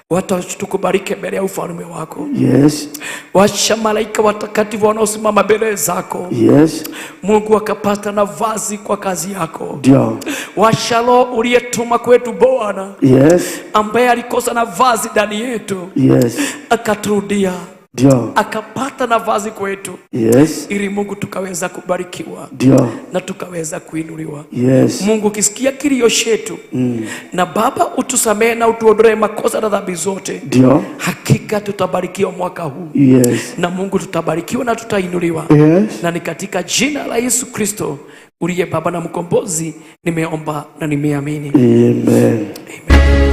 wacha tukubarike mbele ya ufalme wako. Yes. Wacha malaika watakatifu wanaosimama mbele zako, Yes. Mungu akapata nafasi kwa kazi yako. Ndio. Wacha Roho uliyetuma kwetu Bwana, Yes. ambaye alikosa nafasi ndani yetu, Yes. akaturudia Ndio. akapata nafasi kwetu, Yes. ili Mungu tukaweza kubarikiwa Ndio. na tukaweza kuinuliwa. Yes. Mungu ukisikia kilio chetu na Baba utusamehe na utuondolee makosa na dhambi zote, Ndio. hakika tutabarikiwa mwaka huu Yes. na Mungu tutabarikiwa na tutainuliwa. Yes. Na ni katika jina la Yesu Kristo uliye Baba na Mkombozi nimeomba na nimeamini. Amen. Amen.